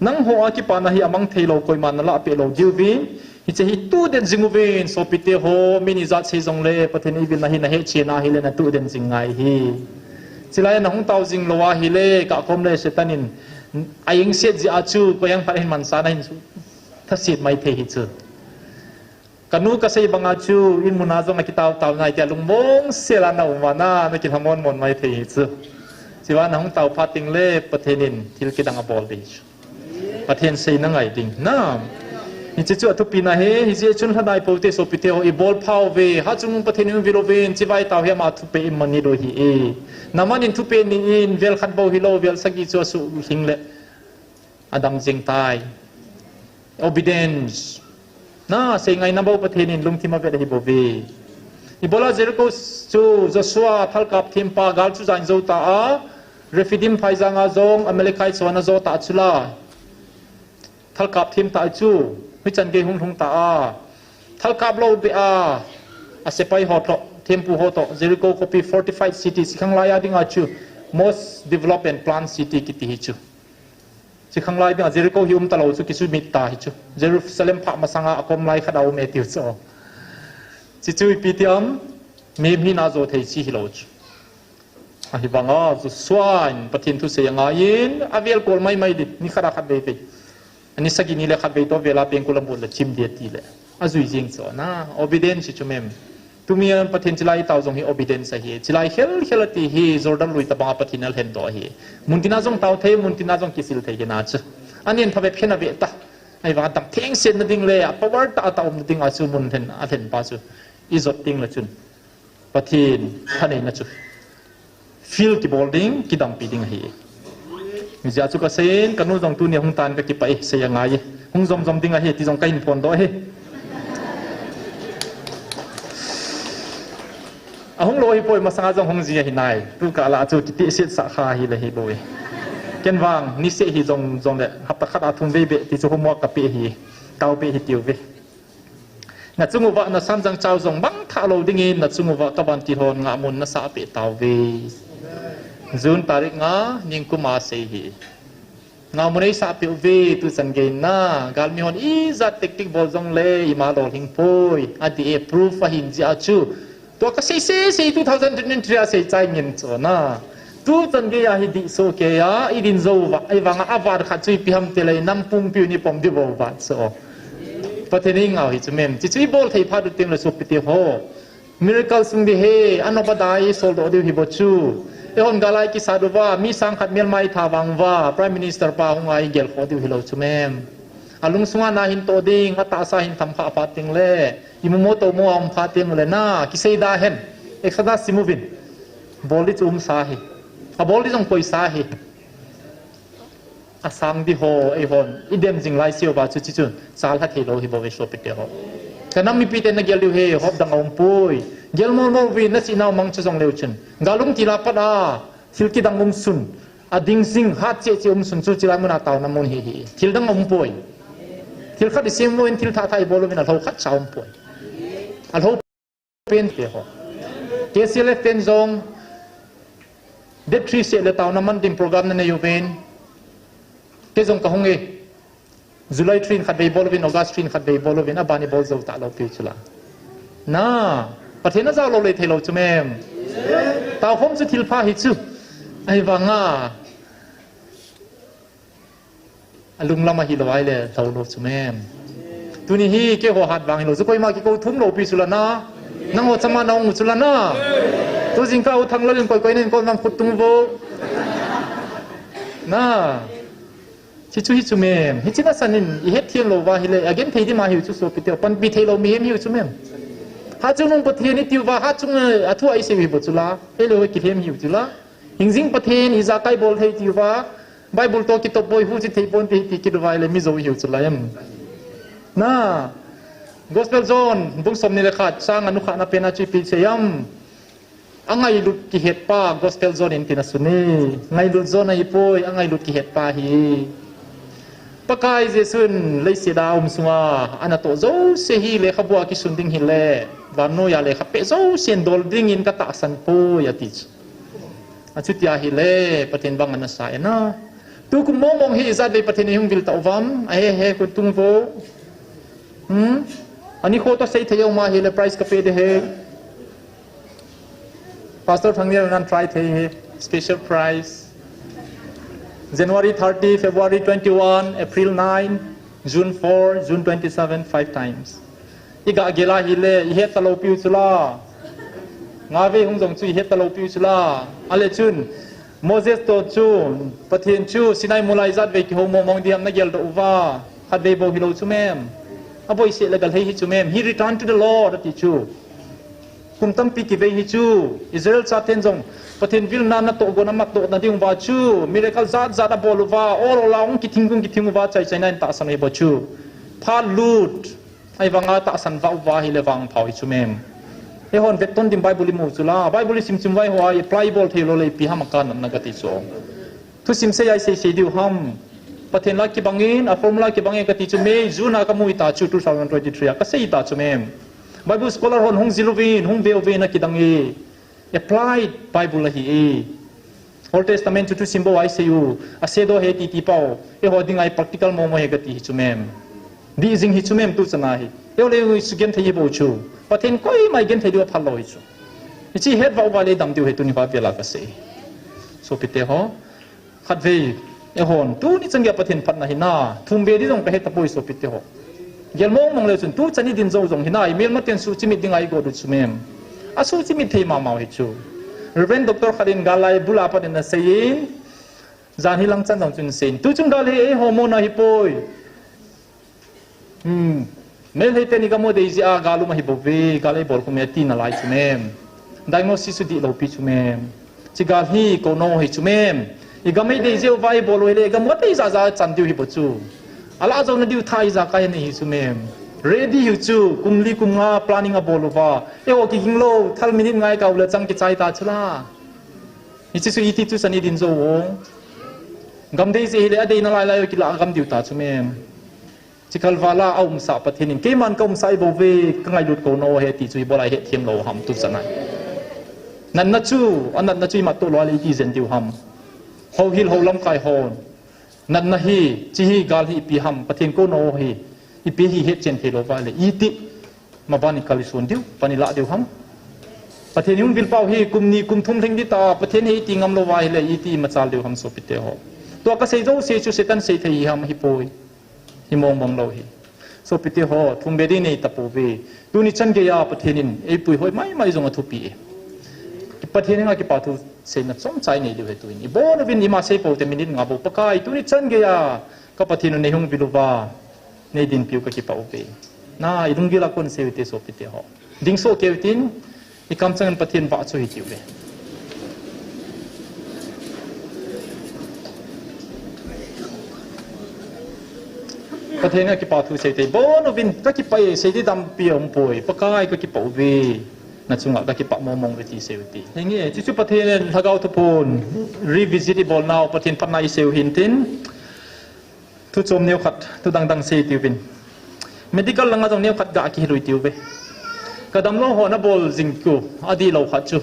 nangho a kipana hi amang theilou, koiman nalah peh lou diuvin, hiche hi tu den jing uvin. Sopite ho, min ijat sei jongle Pathen eivilna hi nahetchetna ahile natu den jing ngai ahi. Chulai a nahung tao jing lou ahile, kakom le Satan in a engset jeh a chu koiham phat hin mansa nahin thaset mai thei ahi chu. Kanu kasei banga chu, in muna jong akitao tao nai tia lungmong sela naum uva, nakilhamon mon mai thei ahi chu. Chua nahung tao phat tengle Pathen in thil kidang abol ding chu. Pathen seina ngai ding na. Hiche chu athupina ahi. Hijeh chun lhadai poute sopite ho, ibol phauve, hatchungnung Pathen in vil uvin, chibai tao hi ama thupeh in mani lou ahi. Naaman in thupeh ni in, vel khat bou hilou, vel sagi chu asuh lhingle adam jing tai. Obedience. Nasei ngaina bou Pathen in lungthim avet ahi bouve. Ibola Jericho chu Joshua thalkap thempa gal chu jan jou ta a, Rephidim phaijang a jong Amalekite hon ajo ta chula, thalkap them ta chu, hichan gei hung lhung ta a, thalkap lou beh a, asepai ho toh, thempu ho toh, Jericho khopi fortified city, sikhanglai a dinga chu most developed and planned city kiti ahi chu. Sikhanglai dinga Jericho hi um talou chu kisumit ta ahi chu. Jerusalem phah masanga akom lai khat a um e tiu chu. Chuchu ipi ti ham, mihem hina jo thei chu hilou chu. Ahivanga Joshua in Pathen thusei angaiyin, avel kol maimai ding, ni khat a khat veivei. Ani sagi ni le khat vei toh vela pengkul abol le chim ding atile, ajui jeng chu na, obedience chu mem. Tuni a Pathen chulai tao jong hi obedience ahi. Chulai khel khel ati hi Jordan lui tabanga Pathen in alhen doh ahi. Muntina jong tao thei, muntina jong kisil thei hina chu. Anin phabep khen ave ta. Ahivanga dam thengsetna ding le a power tah a tah umna dinga chu mun lhen alhen pa chu ijot tengle chun Pathen thaneina chu feel kibol ding, kidampi ding ahi. Hijeh a chu kaseiyin, kanu jong tuni hung tan kakipah e, sei angai e. Hung jom jom ding ahi, ti jong kahin phondoh ahi. Ahung lou ahipoi, masanga jong hung ji ahi nai. Tu kah lah a chu kitihset sah kha ahile hi bou e. Ken vang, niseh hi jong jongle, hapta khat a thum vei beh, ti chu homework kapeh ahi. Taopeh ahi tiuve. Nachung uva nasamjang chao jong mangthah lou dingin, nachung uva kavantil hon ngahmun nasah peh tauve. June tarik nga, ningkum a sei hi. Ngahmun eisah peh uve, tuchan gei na, galmi hon ijat tactic bol jongle, ima lolhing poi, adih e, proof ahin jeh a chu. Tua kasei sei sei two thousand twenty-three a sei chai ngin chu na. Tuchan gei a hi dih soh kei a, idin jou uva, ahivanga avat khat chu ipi ham tile, nam pumpi u ni pom dih bou uva chu. Pathen in eingao hi chu mem. Chuchu ibol thei phat u tengle sopite ho, miracle sung ding ahi, anop adai isoldoh diu ahi bou chu. Eihon gal a ikisat uva, mi sang khat melma itha vang uva, Prime Minister pa hunga igelkhoh diu hilou chu mem. Alungsunga na hin toh ding, atahsa hin tham kha phat tengle, imumo toumo a um phat tengle na, kisei da hen. Exodus sim uvin. Bol ding chu umsa ahi. Abol ding jong koisa ahi. Asang ding ho, eihon idem jing laiseuva chu, chuchu chalha theilou ahi bouve sopite ho. Kanam mipite nagel diu ahi, hop dang aumpoi. Gel molmol uvin, nachihnau mangcha jongleu chun, galung til a pat a thil kidang umsun, ading jing hat cheh cheh umsun chu chulai muna taona mun hi ahi. Thil dang aumpoi. Thil khat isem uvin, thil thah thah ibol uvin, alhou khatcha aumpoi. Alhou pente ho. K C L F ten jong date three seh le taona man ding program nanei uvin. Kei jong kahung e. July three in khatvei bol uvin, August three in khatvei bol uvin, aban ibol jou talou piu chula. Na, Pathen ajao lou le theilou chu mem. Taokhom chu thilpha ahi chu. Ahivanga alunglam ahilou ahile lhou lou chu mem. Tuni hi keiho hat vang hilou chu, koima kikou thum lou pi chula na. Nangho chama naum u chula na. Tu jingkah u Thanglal in koi koi nen kon vang khut tung uvo. Na. Hichu hichu mem. Hichina sanin ihet thiem lou va hile, again thei di ma hiu chu sopite. Panpi thei lou mihem hiu chu mem. Hachungnung Pathen itiu va, hachung, eh, athu a isei hi bou chu la. Hile hoi kilhem hiu chu la. Hingjing Pathen ijakai bol thei tiu va. Bible to kitop boi hu chi thei pon te ti kit va hile mi jou hiu chu la em. Na. Gospel John, bung som ni le khat, chang anu khat na pena chu ipi sei am. Angailut kihet pa, Gospel John in tina suni. Ngailut John ahipoi, angailut kihet pa hi. Pakai Jesun leiset a um sunga, ana to jouse hi lekhabu a kisun ding hile, vannoi a lekha pe jouse in dol dingin katahsan poi ati chu. Achuti ahile, Pathen vang ana sa e na. Tukum mong mong hi ijat vei Pathen ihung vil ta uvam, ahe he kun tung vo. Hmm? Ani kho to sei thei ma hile prize kape de he. Pastor Thangnial nan try thei he. Special prize. January thirty, February twenty-one, April nine, June four, June twenty-seven, five times. Iga gel a hile, ihet talou piu chu la. Nga vei hung jong chu ihet talou piu chu la. Ale chun, Moses to chu, Pathen chu, Sinai mol a ijat vei kihou mong mong diham nagel doh uva. Khat vei bou hilou chu mem. Aboi seh le galhei hi chu mem. He returned to the Lord, ati chu. Kum tampi kivei hi chu, Israel chaten jong, Pathen vilna natoh gon amat doh na ding uva chu, miracle jat jat abol uva, ol ol a hung kithing gon kithing uva, chai chai na in tahsan hi bou chu. Phat lut, ahivanga tahsan va uva hile vangphau hi chu mem. Eihon vetton ding Bible imu chu la, Bible isim chim vai ho a, apply bol thei lou le ipi ham a kanatna kati chu. Thusim sei a isei sei diu ham. Pathen la kibangin, a formula kibangin kati chu May, June a kamu hita chu two thousand twenty-three a kasei hita chu mem. Bible scholar hon hung jil uvin, hung ve uvin akidang e. Applied Bible ahi e. Old Testament chu thusim bou a isei u, a shadow he titi pau. Eiho dinga i practical mong mong he kati hi chu mem. Dih jing hi chu mem tu chana hi. Eiho le eiho isu genthei hi bou chu. Pathen koima igenthei diu aphal lou hi chu. Hiche het va uva le dam diu he tuni va vela kasei. Sopite ho. Khatvei, eihon, tuni chan geiya Pathen phatna hi na, thum ve di jong kahe tapoi sopite ho. Gel mong mong leu chun, tu chan idin jou jong hi na, imelmaten suhchimit dinga igot u chu mem. Asuhchimit thei mama u hi chu. Reverend Doctor khat in gal lai bul a pat in asei in, jan hi lang chan jong chun asei in. Tu chung gal hi eiho mona hipoi. Hmm. Melhei teni gam u dei jeh a gal um ahi bou ve, gal eibol khum e tina lai chu mem. Diagnosis chu dihlou pi chu mem. Hiche gal hi kou nao hi chu mem. Igam eidei jeh uva eibol u hile, igam u adei ja ja chan diu hi bou chu. Alah jou na diu tha ijakai anei hi chu mem. Ready hiu chu, kum li kum nga planning abol uva. Eiho kihing lou, thal minute ngai kau le chang kichai ta chu la. Hiche chu iti chu chan idin jou u. Gam dei jeh hile, adei na lai lai u kila gam diu ta chu mem. Hiche kalvala aumsah Pathen in, keiman kaumsah hi bou ve, kangailut kou nao he ti chu ibola ihet thiem lou ham tu chana. Natna chu, anatna chu imat toh lou le iti jen diu ham. Houhil hou lamkai hon. Natna hi, hiche hi gal hi ipi ham, Pathen kou nao hi, ipi hi hetchen thei lou va le, iti, maban ikal ison diu, pan ilah diu ham. Pathen ihung vil pau hi, kum ni, kum thum lhing di ta, Pathen hi iti ngam lou va hile, iti imachal diu ham sopite ho. Tua kasei jouse chu Satan sei thei hi ham hipoi. Hi mong mong lou hi. Sopite ho, thum ve ding nei tapou ve. Tuni chan geiya Pathen in eipui hoi mai mai jong athupi e. Pathen henga kipa thu seina chomcha inei diu ahi tuin. Ibon uvin ima sei pou te minute nga bou Pakai. Tuni chan geiya ka Pathen u nei hung vil uva. Nei dinpiu kakipah uve. Na, ilunggil a kon sei ute sopite ho. Ding soh kei utin, ikamchang in Pathen vahchoi hitiu ve. Pathen a kipa thu sei ute, bon uvin kakipah e, sei di tampi aumpoi, Pakai kakipah uve. Na chunga kakipah mong mong uve ti sei ute. Henge, chuchu Pathen in Lhagao Thupon revisit ibol nau, Pathen phatna isei u hintin. Thu chom neokhat, thu dangdang sei tiuvin. Medical langa jong neokhat ga kihil u itiuve. Kadamlou hon abol jing chu, adihlou khat chu.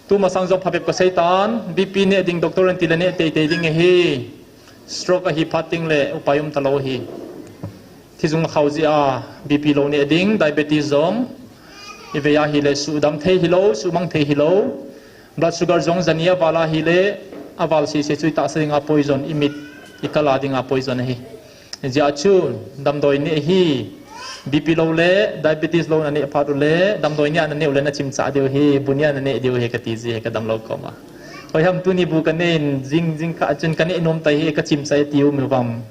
Tumasang jong phabep kasei tan, B P neh ding doctor in tile neh teitei ding ahi. Stroke ahi phat tengle upai umtalou ahi. Thijung akhao jeh a B P low neh ding, diabetes jong. Ivei ahile suhdam thei hilou, suhmang thei hilou. Blood sugar jong jani aval ahile, aval sese chu itahsa dinga poison, imit, ikal a dinga poison ahi. Hijeh chun, damdoi neh hi, B P low le, diabetes low naneh phat ule, damdoi neh a naneh ule nachimchah diu ahi, bu neh a naneh diu ahi kati ji ahi kadamlou koma. Hoiham tuni bu kanei in, jing, jingkah chun kanei nom tai hi, kachim sai tiu mi vam.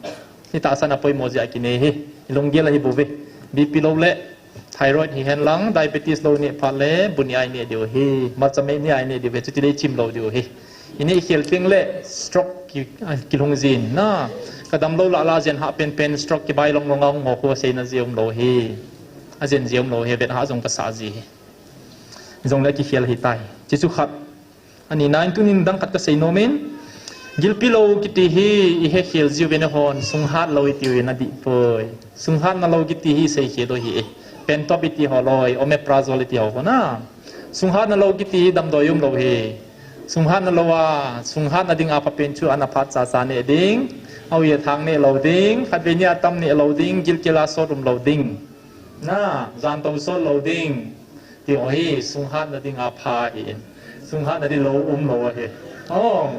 Hita san apoimo jeh a kinei hi. Lunggel ahi bouve. B P lou le, thyroid hihen lang, diabetes lou neh phat le, bu neh a ineh diu hi. Malcha mei neh a ineh diu ve, chuti le ichim lou diu hi. Ineh khel teng le, stroke ki, a, kilhung jin na. Kadam lou lah lah jen hah penpen, stroke kibai long long a hung ho khu aseina jeh umlou hi. Ajen jeh umlou hi, vet hah jong kasah ji hi. Jong le kikhel hitai. Chuchu khat. Ani nine tunin dang khat kasei nom in. Gilpi lou kiti hi ihekhel jiu ve nahon, sunghat lou itiu ve nadih poi. Sunghatna lou kiti hi seikhel u hi e. Pentop iti ho loi, omeprazole iti ho khu na. Sunghatna lou kiti hi damdoi umlou hi. Sunghatna lou a, sunghatna ding a phapen chu ana phat chacha neh ding. Aui athang neh lou ding, khatvei ni atam neh lou ding, gilkel a sot umlou ding. Na, jantou sot lou ding. Ti ho hi, sunghatna ding a pha hi. Sunghatna ding lou umlou hi. Oh.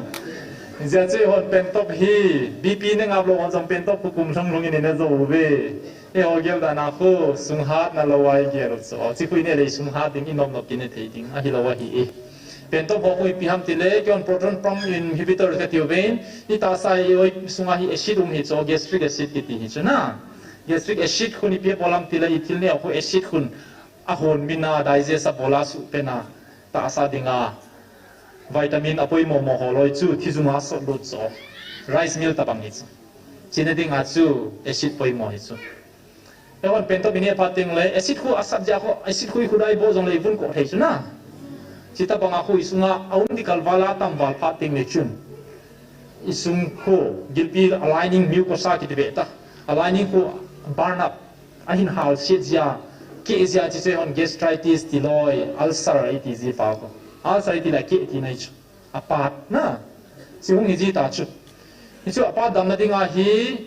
Hijeh chun eihon pentop hi, B P neh ngap lou hon jong pentop khu kum lhung lhung in ine jou uve. Eiho gel dan a khu, sunghatna lou a igel u chu. Chi khu ineh le sunghat ding, inom nop kineh thei ding. Ahilou ahi e. Pentop ho khu ipi ham tile, keihon proton pump inhibitor katiu vin, itahsa i oi sunga hi acid um hi chu, gastric acid kiti hi chu na. Gastric acid khun ipi abol ham tile, ithil neh khu acid khun ahon min a, digest abol a, suhpen a, tahsa ding a, vitamin apoimo mo ho loi chu, thijung a sot lut chu. Rice meal tabang hi chu. China ding a chu, acid poimo hi chu. Eihon pentop ineh phat teng le, acid khu asat jeh a khu, acid khu ikhut a ibo jong le ivun koh thei chu na. Chuti tabang a khu isunga, aum ding kalval a atam val phat teng le chun. Isung khu, gilpi a lining mucosa kiti ve ta. A lining khu burn up, ahin hal set jeh a, keh jeh a chuche hon gastritis ti loi, ulcer iti ji pa khu. Ulcer iti le keh tina hi chu. Apat na. Chi hung hi ji ta chu. Hichu apat damna ding a hi,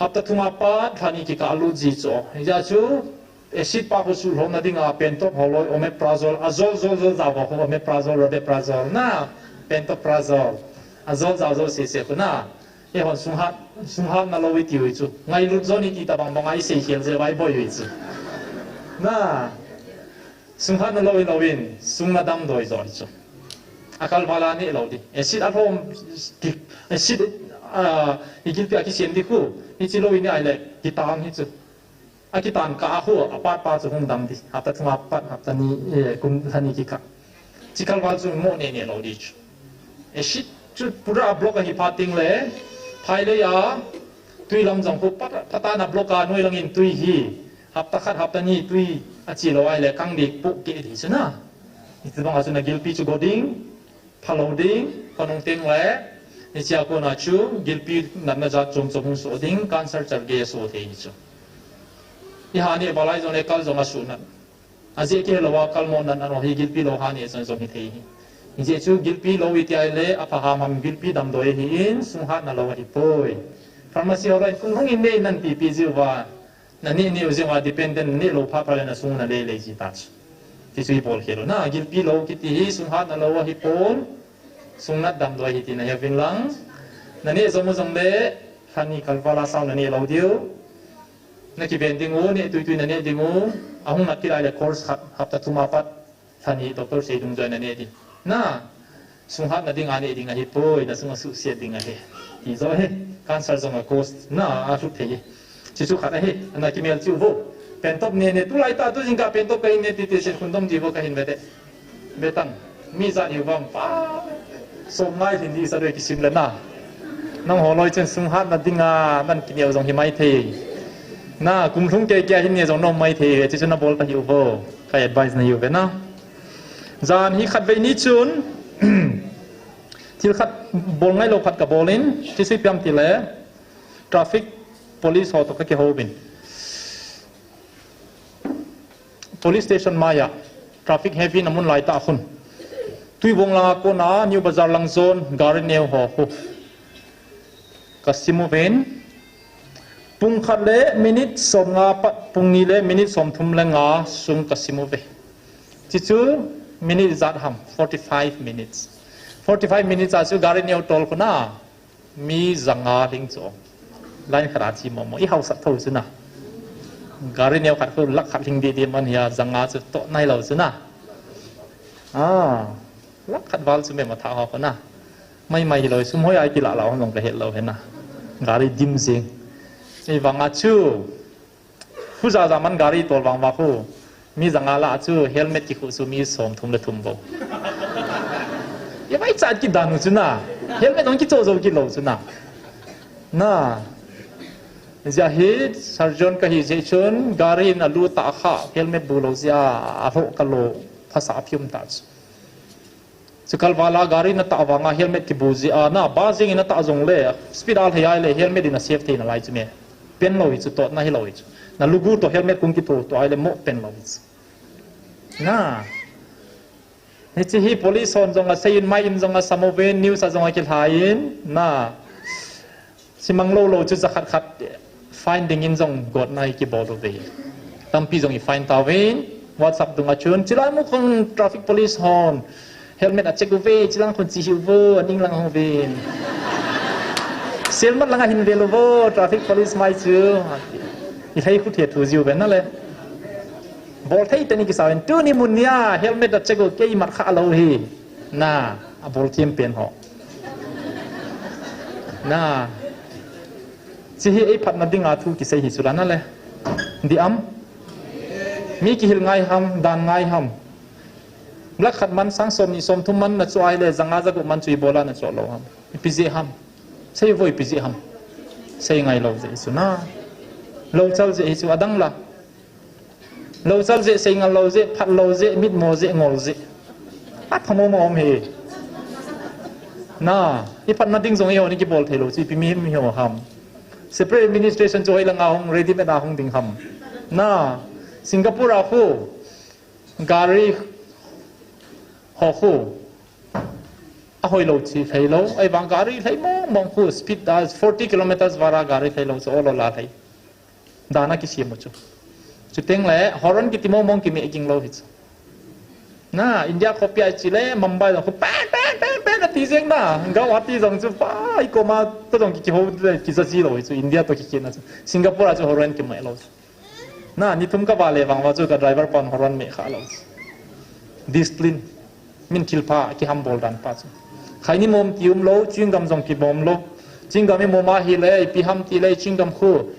hapta thum a pat, lhani kikah lut ji chu. Hijeh a chu, acid pa khu suhlhomna ding a pentop ho loi, omeprazole, ajol jol jol jao ho khu, omeprazole, rabeprazole na, pantoprazole. Ajol jao jol sese khu na. Eihon sunghat, sunghatna lou itiu hi chu. Ngailut jon iti tabang bang a iseikhel jeh a iboi u hi chu. Na. Sunghatna lou in lou in, sungna damdoi jo hi chu. Akalval a neh lou ding. Acid alhom, acid, ah, igilpi a kisem ding khu. Hichi lou ineh ahile, kitang hi chu. Akitan kah a khu, apat pa chu hung dam ding. Hapta thum a pat, hapta ni, eh, kum lhani kikah. Chi kalval chu mo neh neh lou ding chu. Acid chu pura block ahi phat teng le, phai lei a, tui lam jong khu pat, phatah in a block a, noi lang in tui hi. Hapta khat, hapta ni tui achi lou ahile, kang ding poh keh ding chu na. Hichi bang a chu nagilpi chu go ding. Phalou ding, phalou teng le, hichea kona chu, gilpi natna jat chom chom hung soh ding, cancer chalgei asoh thei hi chu. Iha neh val a jong le kal jong asuh nat. Ajeh kei lou a kal mo nat nat ho hi gilpi lou ha neh jong jong hithei hi. Hijeh chu gilpi lou iti ahile, apha ham ham gilpi damdoi ahin, sunghatna lou ahipoi. Pharmacy ho loi in kum hung in neh in nanpi pi jiu va. Naneh neh u jeh uva dependent neh lou phat phat le nasung nalei lei ji ta chu. Ti chu ibol khel u na, gilpi lou kiti hi sunghatna lou ahipon, sungnat damdoi ahi tina heuvin lang. Naneh jom u jong le, lhani kalval a sao naneh lou diu. Nakiven ding u, neh tui tui naneh ding u, ahung nat kit ahile course khat, hapta thum a pat. Lhani doctor sei dungjuia naneh ding. Na, sunghatna ding a neh ding ahipoi, nasung asuhset ding ahi. Ti jo hi, cancer jong a cause, na, alhut thei hi. Chi chu khat ahi, ana kimel chiu vo. Pentop neh neh, tulai tah tu jingkah pentop kahin neh tite sen khun dom ji vo kahin ve te. Ve tan, mi jat hiu vang pa. Som ngai hin di sa doi kisim le na. Nangho loi chun sunghatna ding a, nan kineo jong hi mai thei. Na, kum lhung kei kei a hin neh jong nom mai thei, chi chu nabol ta hiu vo. Ka advice nahiu ve na. Jan hi khatvei ni chun, thil khat bol ngailou khat kabol in, chi chu ipi ham tile, traffic police ho toh kakihou vin. Police station maiya, traffic heavy na mun laitah khun. Tuibong langa kona, New Bazar lang jon, gari neo ho khu. Kasim uvin. Pung khat le minute som nga pat, pung ni le minute som thum le nga sung kasim uve. Chi chu minute ijat ham, forty five minutes. Forty five minutes a chu gari neo tol khuna, mi ja nga lhing chu. Line khat a chi momo, ihausat tho chu na. Gari neo khat khu lakh khat lhing didi man hia, ja nga chu toh nailou chu na. Ah. Lakh khat val chu mem a tha ho kona. Mai mai hilou, sum hoi a kilah lah hon jong kahet lou hena. Gari dim jing. Ei vanga chu. Hu ja ja man gari tol vang va khu. Mi janga lah chu helmet kikhu chu mi som thum le thum bou. Ye mai chat kidan chu na. Helmet hong kicho jo kilou chu na. Na. Jia hi surgeon kahi jeh chun gari in alu ta kha helmet bu lou jia a ho ka lo phasa phium ta chu. Chu kalvala gari na ta vanga helmet kibu jia na ba jing in na ta jong le speed a lhei ai le helmet in a save thei na lai chu me. Pen lou hi chu tot na hi lou hi chu. Na lugu to helmet kung kitho to ai le mo pen lou hi chu. Na. Hichi hi police hon jong a sei in mai in jong a samovin news a jong a kilhai in na. Simang lou lou chu jakhat khat fine ding in jong got nai kibol uve. Tampi jong i fine tauvin WhatsApp dunga chun chilai mu khong traffic police hon helmet a check uve chilang khon chi hi uvo aning lang hong vin. Silmat langa hin vel uvo traffic police mai chu. I lhai khu the thu jiu ven na le. Bol thei teni kisauvin tuni mun nia helmet a check u kei mat kha lou hi. Na, a bol thim pen ho. Na. Chi hi ei phatna dinga thu kisei hi chula na le. Di am. Mi kihil ngai ham, dan ngai ham. Lakh khat man sang som ni som thum man na chu ai le janga jagu man chu i bola na chu lou ham. Ipi jeh ham. Sei voi ipi jeh ham. Sei ngai lou jeh chu na. Lou chal jeh hi chu adang la. Lou chal jeh, sei ngal lou jeh, phat lou jeh, mit mo jeh, ngol jeh. A phamo mo om hi. Na, i phatna ding jong i ho ni kibol thei lou chu, ipi mi mi ho ham. Separate administration chu hoi langa hong ready made a hong ding ham. Na, Singapore a khu, gari ho khu, a hoi lou chi thei lou, ai vang gari thei mong mong khu, speed a forty kilometers vara gari thei lou chu olo la thei. Dana kisem u chu. Chuteng le, horn kiti mong mong kime ging lou hi chu. Na, India khopi a chi le, Mumbai jong khu, pen, pen, pen, pen, ati jeng na. Guwahati jong chu, pa, i koma, to jong ki, kiho, ki sa ji lou hi chu, India to ki kina chu. Singapore a chu horn kime lou chu. Na, ni thum ka va le vang va chu ka driver pan horn me kha lou chu. Discipline. Min thil pha kiham bol dan pa chu. Khaini mom ti um lou, chewing gum jong kimom lou. Chewing gum i mom a hi le, ipi ham ti le, chewing gum khu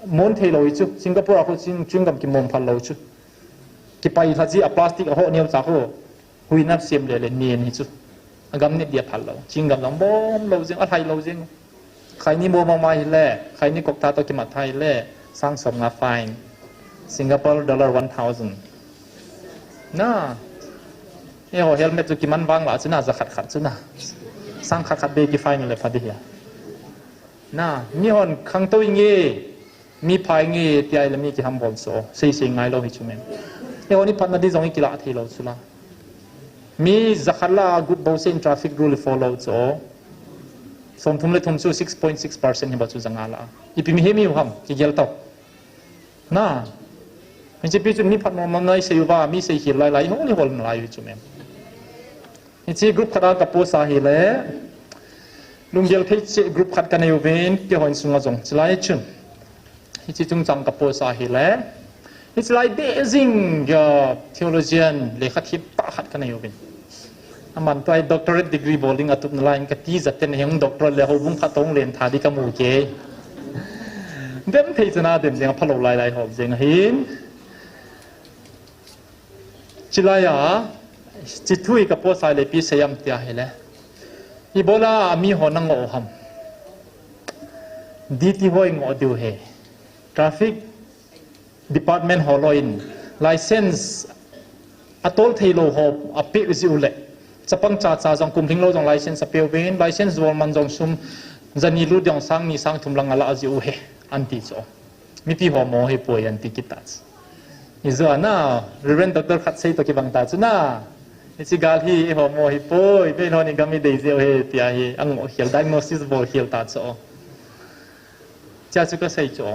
mon thei lou hi chu. Singapore a khu chewing, chewing gum kimom phal lou chu. Kipai lha chi a plastic a ho neo cha khu. Hui na sem le le nen hi chu. A gam nit dia phal lou. Chewing gum jong mom lou jing, a lhai lou jing. Khaini mom a ma hi le, khaini kok tha to kimat tha hi le, sang som nga fine. Singapore dollar one thousand. Na. Eiho helmet chu kiman vang la chu na, ja khat khat chu na. Sang khat khat be ki fine le pha di hi. Na, mi hon khangtou inge, mi pha inge, ti ai le mi kiham bol so, sei sei ngai lou hi chu men. Eiho ni phatna di jong i kila thei lou chu la. Mi ja khat la gut bou se in traffic rule follow chu. Som thum le thum chu six point six percent hi ba chu janga la. Ipi mi he mi u ham, kigel tau. Na. Hiche pi chun mi phat nom nom nai sei uva, mi sei khel lai lai, hol ni hol nalai u chu mem. Hiche group khat a ka post a hi le. Lunggel thei che group khat ka nei uvin, keiho in sunga jong. Chulai chun. Hiche chungchang ka post a hi le. Hiche lai deh jing, ah, theologian lekha thiem tah khat ka nei uvin. Aman tua hi doctorate degree bol ding a tup nalai in ka tijat ten heng doctorate le houbung khat tong len tha di ka mu kei. Dem thei chana dem jeng a phalou lai lai hol jeng ahin. Chulai a, hiche thu hi ka post a le ipi sei am tia hi le. Ibola mi ho na ngoh u ham. D T ho i ngoh diu he. Traffic department ho loi in license a tol thei lou ho a pe u ji u le. Chapang cha cha jong kum lhing lou jong license a pe uvin, license bol man jong sum jani lut jong sang ni sang thum lang a la ji u he, an ti chu. Mipi ho mo hi poi an ti kit ta chu. Ijou a na, Reverend Doctor khat sei to kibang ta chu na. Hiche gal hi eiho mo hi poi, Pathen in gam i dei jeh u he, tia hi, a ngoh khel, diagnosis bol khel ta chu. Chia chu ka sei chu.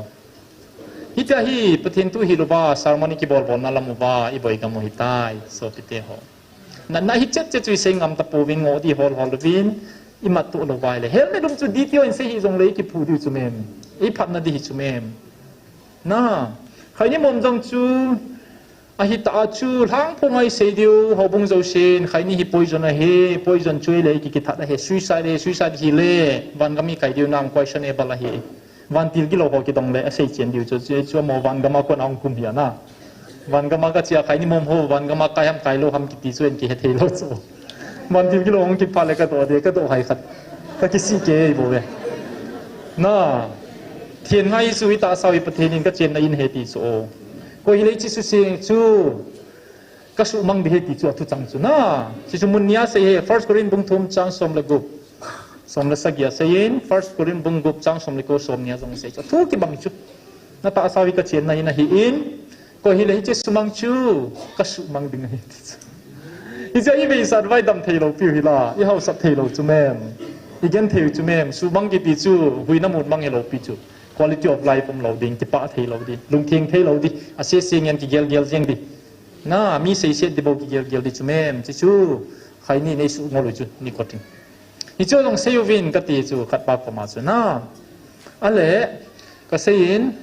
Hitia hi, Pathen thu hi louva, sermon i kibol bol na lam uva, i boi gam u hi tai, sopite ho. Na, na hi chet chet chu i sei ngam ta pouvin ngoh di hol hol uvin, i mat tu lou vai le. Helmet um chu D T O in sei hi jong le i kiphu diu chu mem. I phatna di hi chu mem. Na, khaini mom jong chu, Ahitah a chu lhangphong a isei diu, houbung jousen, khaini hi poison ahi, poison chu ahile ki, kithat ahi, suicide ahi, suicide ahile, van gam ikai diu nam, questionable ahi. Vantil gilou ho kidong le, asei chen diu chu, chu, chu amaho van gam a kon a hung kum hi ana. Van gam a kache a khaini mom ho, van gam a kai ham kai lou ham kiti chu en kihe thei lou chu. Vantil gilou hung kipha le kadoh de, kadoh hai khat. Kakisih kei bou ve. Na, thien ngai chu itahsa u hi Pathen in kachenna in ahi ti chu. Koi hile hiche suse chu, kasuhmang ding ahi ti chu athu chang chu na. Hichu mun nia sei ahi, First Corinth bung thum chang som le gup. Som le sagi a seiyin, First Corinth bung gup chang som le ko som nia jong sei chu. Athu kibang chu. Natahsa u hi kachenna in ahin, koi hile hiche sumang chu, kasuhmang ding ahi ti chu. Hiche a iveisah uva idam thei lou piu hila, ihaosat thei lou chu mem. Igenthei u chu mem, sumang kiti chu, huhna mun mang hilou pi chu. Quality of life um lou ding, kipah thei lou ding, lungtheng thei lou ding, asese ngen kigel gel jeng ding. Na, mi seiset ding bou kigel gel ding chu mem, hichu, khaini nei suh ngol u chu, ni kotin. Hichu jong sei uvin kati chu, khat pa koma chu na. Ale, kaseiyin,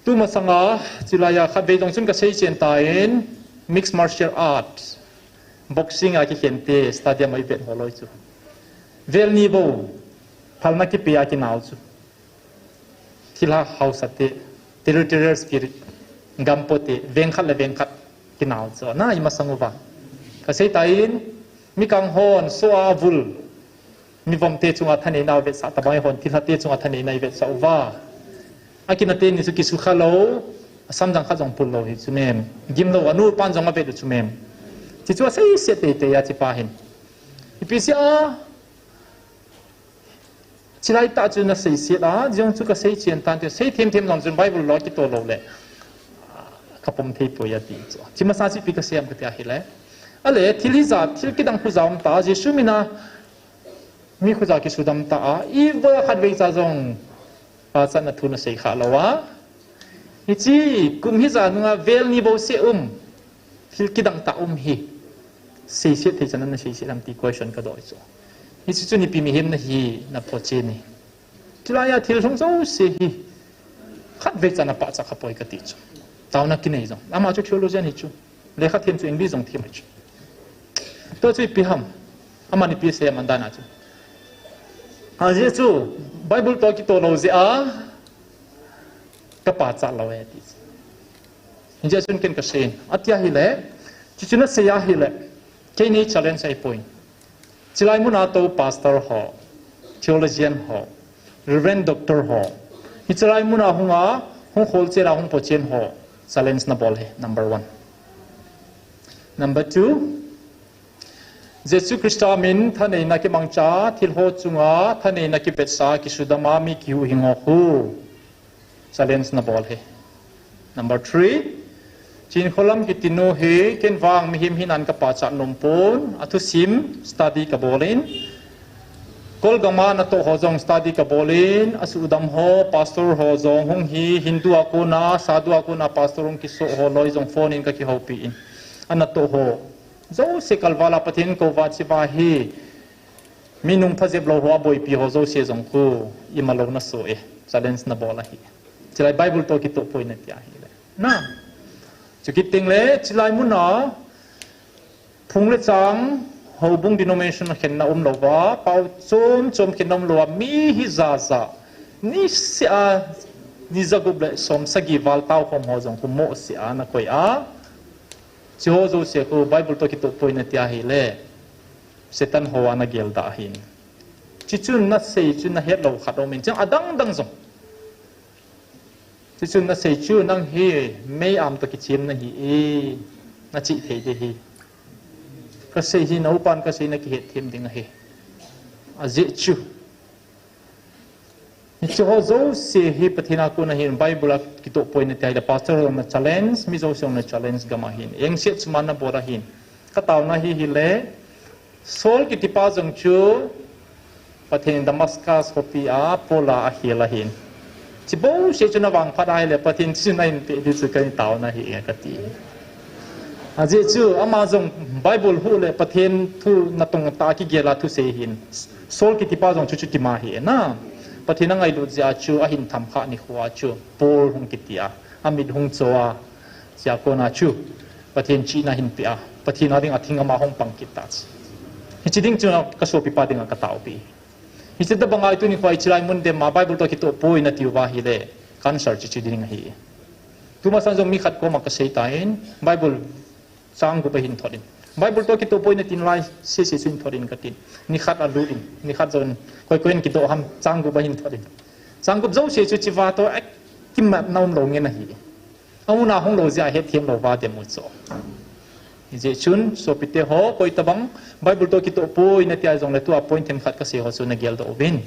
tumasanga, chulai a khatvei jong chun kasei chen tan, mixed martial arts, boxing a kikhen te, stadium a ivet ho loi chu. Vel ni bou, phalna kipe a kinao chu. Thilha haosa te, territorial spirit, gam po te, veng khat le veng khat kinao chu. Na imasang uva. Kasei tan, mikang hon, so a vul, mi vom te chunga thaneina avetsah tabang hon, thilha te chunga thaneina ivetsah uva. Akina teni chu kisukha lou, asamjang khat jong pul lou hi chu mem. Gim lou, anu pan jong avet u chu mem. Hichu aseiset teitei a hiche pa hin. Ipi sia, chulai tah chu naseiset a, jong chu kasei chen tan te, sei them them jong chun Bible lou kitoh lou le. Kapom thei poi ati chu. Hiche masa chu ipi kasei em kati ahile. Ale, thil hija, thil kidang khuja um ta, Jesu mina, mi khuja kisudam ta a, iva khatvei cha jong, pachatna thu nasei kha lou a. Hiche, kum hija nunga vel ni bou seh um, thil kidang tah um hi. Seiset thei chan a naseiset em ti question kadoh chu. Hichu chu ipi mihem nahi, naphochen e. Chulai a thil lhung jouse hi, khatvei cha napachat kha poi kati chu. Taona kinei jong. Ama chu theologian hi chu. Lekha them chu English jong them hi chu. Tua chu ipi ham. Aman ipi asei em adan a chu. Ajeh chu, Bible toh kitoh lou jeh a, kapachat lou e ti chu. Hijeh chun ken kasei in. Ati ahile, chuchu nasei ahile, kei nei challenge ahipoi. Chulai muna tou pastor ho, theologian ho, Reverend Doctor ho. Hichelai muna hunga, hung kholchel a hung pochen ho, challenge nabol ahi, number one. Number two, Jesu Christa min thaneina kimangcha, thil ho chunga thaneina kivetsah, kisudam a mi kihuhhing ho khu. Challenge nabol ahi. Number three, Chinkholam kiti nu hi, ken vang mihem hinan kapachat nom pon, athusim, study kabol in. Kolgam a natoh ho jong study kabol in, asuhdam ho, pastor ho jong hung hi, Hindu a kona, Sadhu a kona, pastor hung kisoh ho loi jong phone in kakihoupi in. Anatoh ho. Jouse kalval a Pathen kouva chiva hi. Mi nungpha jep lou ho aboipi ho jouse jong khu ima lou naso e, challenge nabol ahi. Chulai Bible toh kitoh poi nati ahile. Na. Chukit teng le, chulai muna, phung le chang, houbung denomination khenna um louva, pao chom chom khenna um louva, mi hija ja, niseh a, ni jagup le som sagi val tao khom ho jong khu mohseh a nakoi a. Hiche ho jouse khu Bible toh kitoh poi nati ahile. Satan ho ana gelda ahin. Chuchu nasei chu nahet lou khat um in chang adang dang jong. Chuchu nasei chu nang hi mei am toh kichem nahi e, nachih thei ding ahi. Kasei hi naupan kasei nakihet them ding ahi. Ajeh chu. Hiche ho jouse hi Pathen a kona hin Bible a kitoh poi nati ahile pastor hon na challenge, mi jouse hon na challenge gam ahin. Engset suhmang nabol ahin. Kataona hi hile, Saul kitipa jong chu Pathen in Damascus khopi a Paul a akhel ahin. Hiche bouseh chu navangphat ahile Pathen chu nahin peh ding chu kataona hi e kati. Ajeh chu ama jong Bible huh le Pathen thu natong tah a kigel a thusei ahin. Saul kitipa jong chu chutima ahi na. Pathen angailut jeh a chu ahin thamkhah nikho a chu Paul hung kiti a, amit hung cho a. Sia kona chu Pathen chihna hin pia, Pathen a dinga thing ama hung pang kit ta chu. Hichi ding chu ka sopipa dinga ka taopi. Hichi tabanga tuni khoi chilai mun dem ma Bible to kitoh poi nati uva ahile cancer chu chu ding ahi. Tuma sang jong mi khat koma ka sei tan, Bible chang gup ahin thot in, Bible to kitoh poi nati nalai sese chu hin thot in katin. Nikhat alut in, nikhat jong koi koi in kitoh ham, chang gup ahin thot in. Chang gup jouse chu chiva to akimat na um lou ngen ahi. Amun a hung lou jeh a hethem lou va dem u chu. Hijeh chun sopite ho, koi tabang Bible to kitoh poi nati a jongle tua point themkhat ka sei ho chu na geldoh uvin.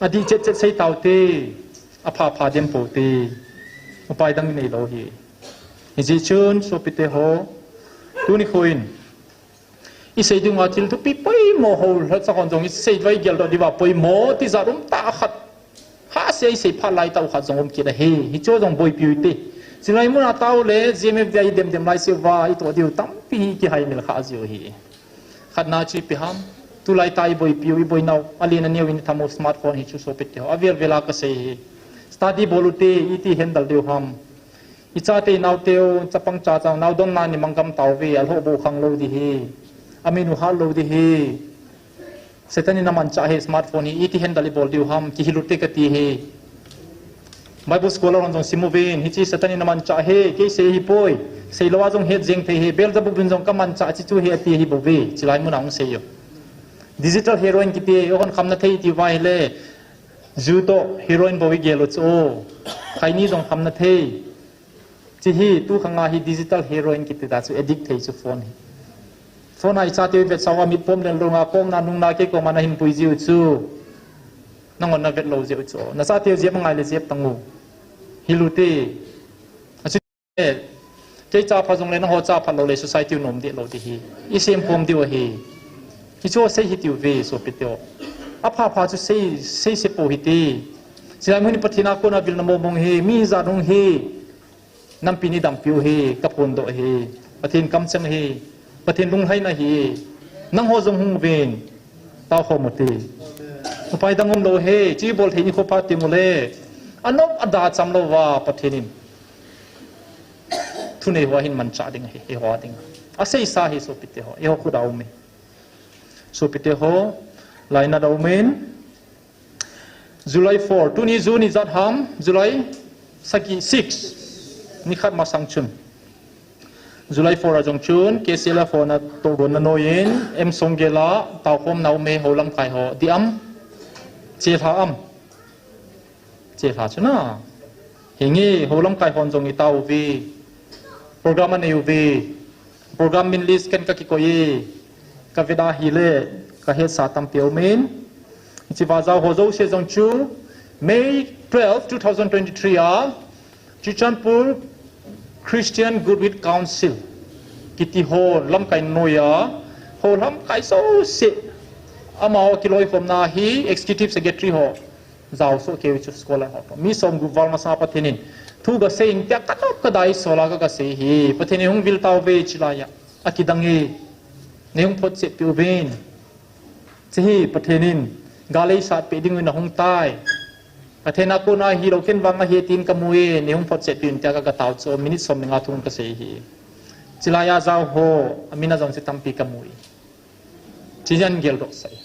Adih chet chet sei taute, apha pha dem poute. Upai dang nei lou hi. Hijeh chun sopite ho, tuni khoi in i sei dinga thil thupi poimo ho lhasa hon jong i sei vai geldoh diuva poimo tijat um tah khat. Hahsa i sei phat lai tah u khat jong um kit ahi. Hichu jong boipiu hite. Chilai mun a tao le G M F V I dem dem lai seuva i toh diu tampi hi kihaimil kha jiu hi. Khatna chu ipi ham. Tulai tah i boipiu, i boinau, alen aneo in i tham u smartphone hi chu sopite ho, avel vel a ka sei hi. Study bol ute, iti handle diu ham. I chate i naute u, chapang cha chang nau donna ni manggam tauve, alhoh bou khang lou ding hi. Amin u hat lou ding hi. Satan in amanchah hi smartphone hi, iti handle i bol diu ham, kihil ute kati hi. Bible scholar hon jong sim uvin, hichi Satan in amanchah hi, kei sei hi poi. Sei lou a jong het jeng thei hi, Beelzebub in jong ka manchah chi chu hi ati hi bou ve, chilai mun a hung sei u. Digital heroin kiti, o hon khamna thei ti uva ahile, ju toh heroin bou i gel u chu. Khaini jong khamna thei. Chi hi, tu khang a hi digital heroin kiti ta chu addict thei chu phone hi. Phone a i chate u vetsah uva mit pom lel rong a, komna nungna kei koma na hin pui jiu chu. Nang hon na vet lou jiu chu. Na chate u jep angai le jep tang u. Hil ute. Achu e, kei cha pha jongle nangho cha pha lou le society u nom deh lou ding hi. I sem pom diu ahi. Hichu sei hi tiu ve sopite ho. Apha pha chu sei, sei se pou hite. Chilai mun hi Pathen a kona vilna mong mong hi, mi jat hung hi. Nampi ni dampiu hi, ka phondoh hi. Pathen kamcheng hi. Pathen lunglhaina hi. Nangho jong hung uvin. Tao khom ute. Upai dang um lou hi. Chi bol thei ni kho pha teng ule. Anop ada cham louva Pathen in thunei ho ahin manchah ding ahi, eiho a ding. Aseisa hi sopite ho, eiho khut a um e. Sopite ho, lainat a um in, July four, tuni June ijat ham, July sagi six, nikhat masang chun. July four a jong chun, K C L F ho na tohgon na noi in, M Songgel a, taokhom na um e, ho lamkai ho, dih am, chelha am. Chelha chu na. Hinge, ho lamkai hon jong i tao uve. Program anei uve. Program min list ken ka kikoi e. Ka vet a hile, ka hetsa tampi aum in. Hichi va jao ho jouse jong chu, May twelve, two thousand twenty-three a, Churachandpur Christian Goodwill Council kiti ho lamkai noi a, ho lamkai jouse. Amaho kiloikhomna hi Executive Secretary ho. Jao soh kei u chu scholar ho toh. Mi som gup val masanga Pathen in thu ga sei in tia ka nop ka dai sol a ka, ka sei hi. Pathen in hung vil tauve chilai a. Akidang e. Nei hung photchet peh uvin. Chi hi Pathen in gal eisat peh ding in ahung tai. Pathen a kona hilou ken vang ahi tin ka mu e. Nei hung photchet peh un tia ka, ka tao chu minute som le nga thu ka sei hi. Chilai a jao ho, amin a jong chu tampi ka mu e. Chijan geldoh sai.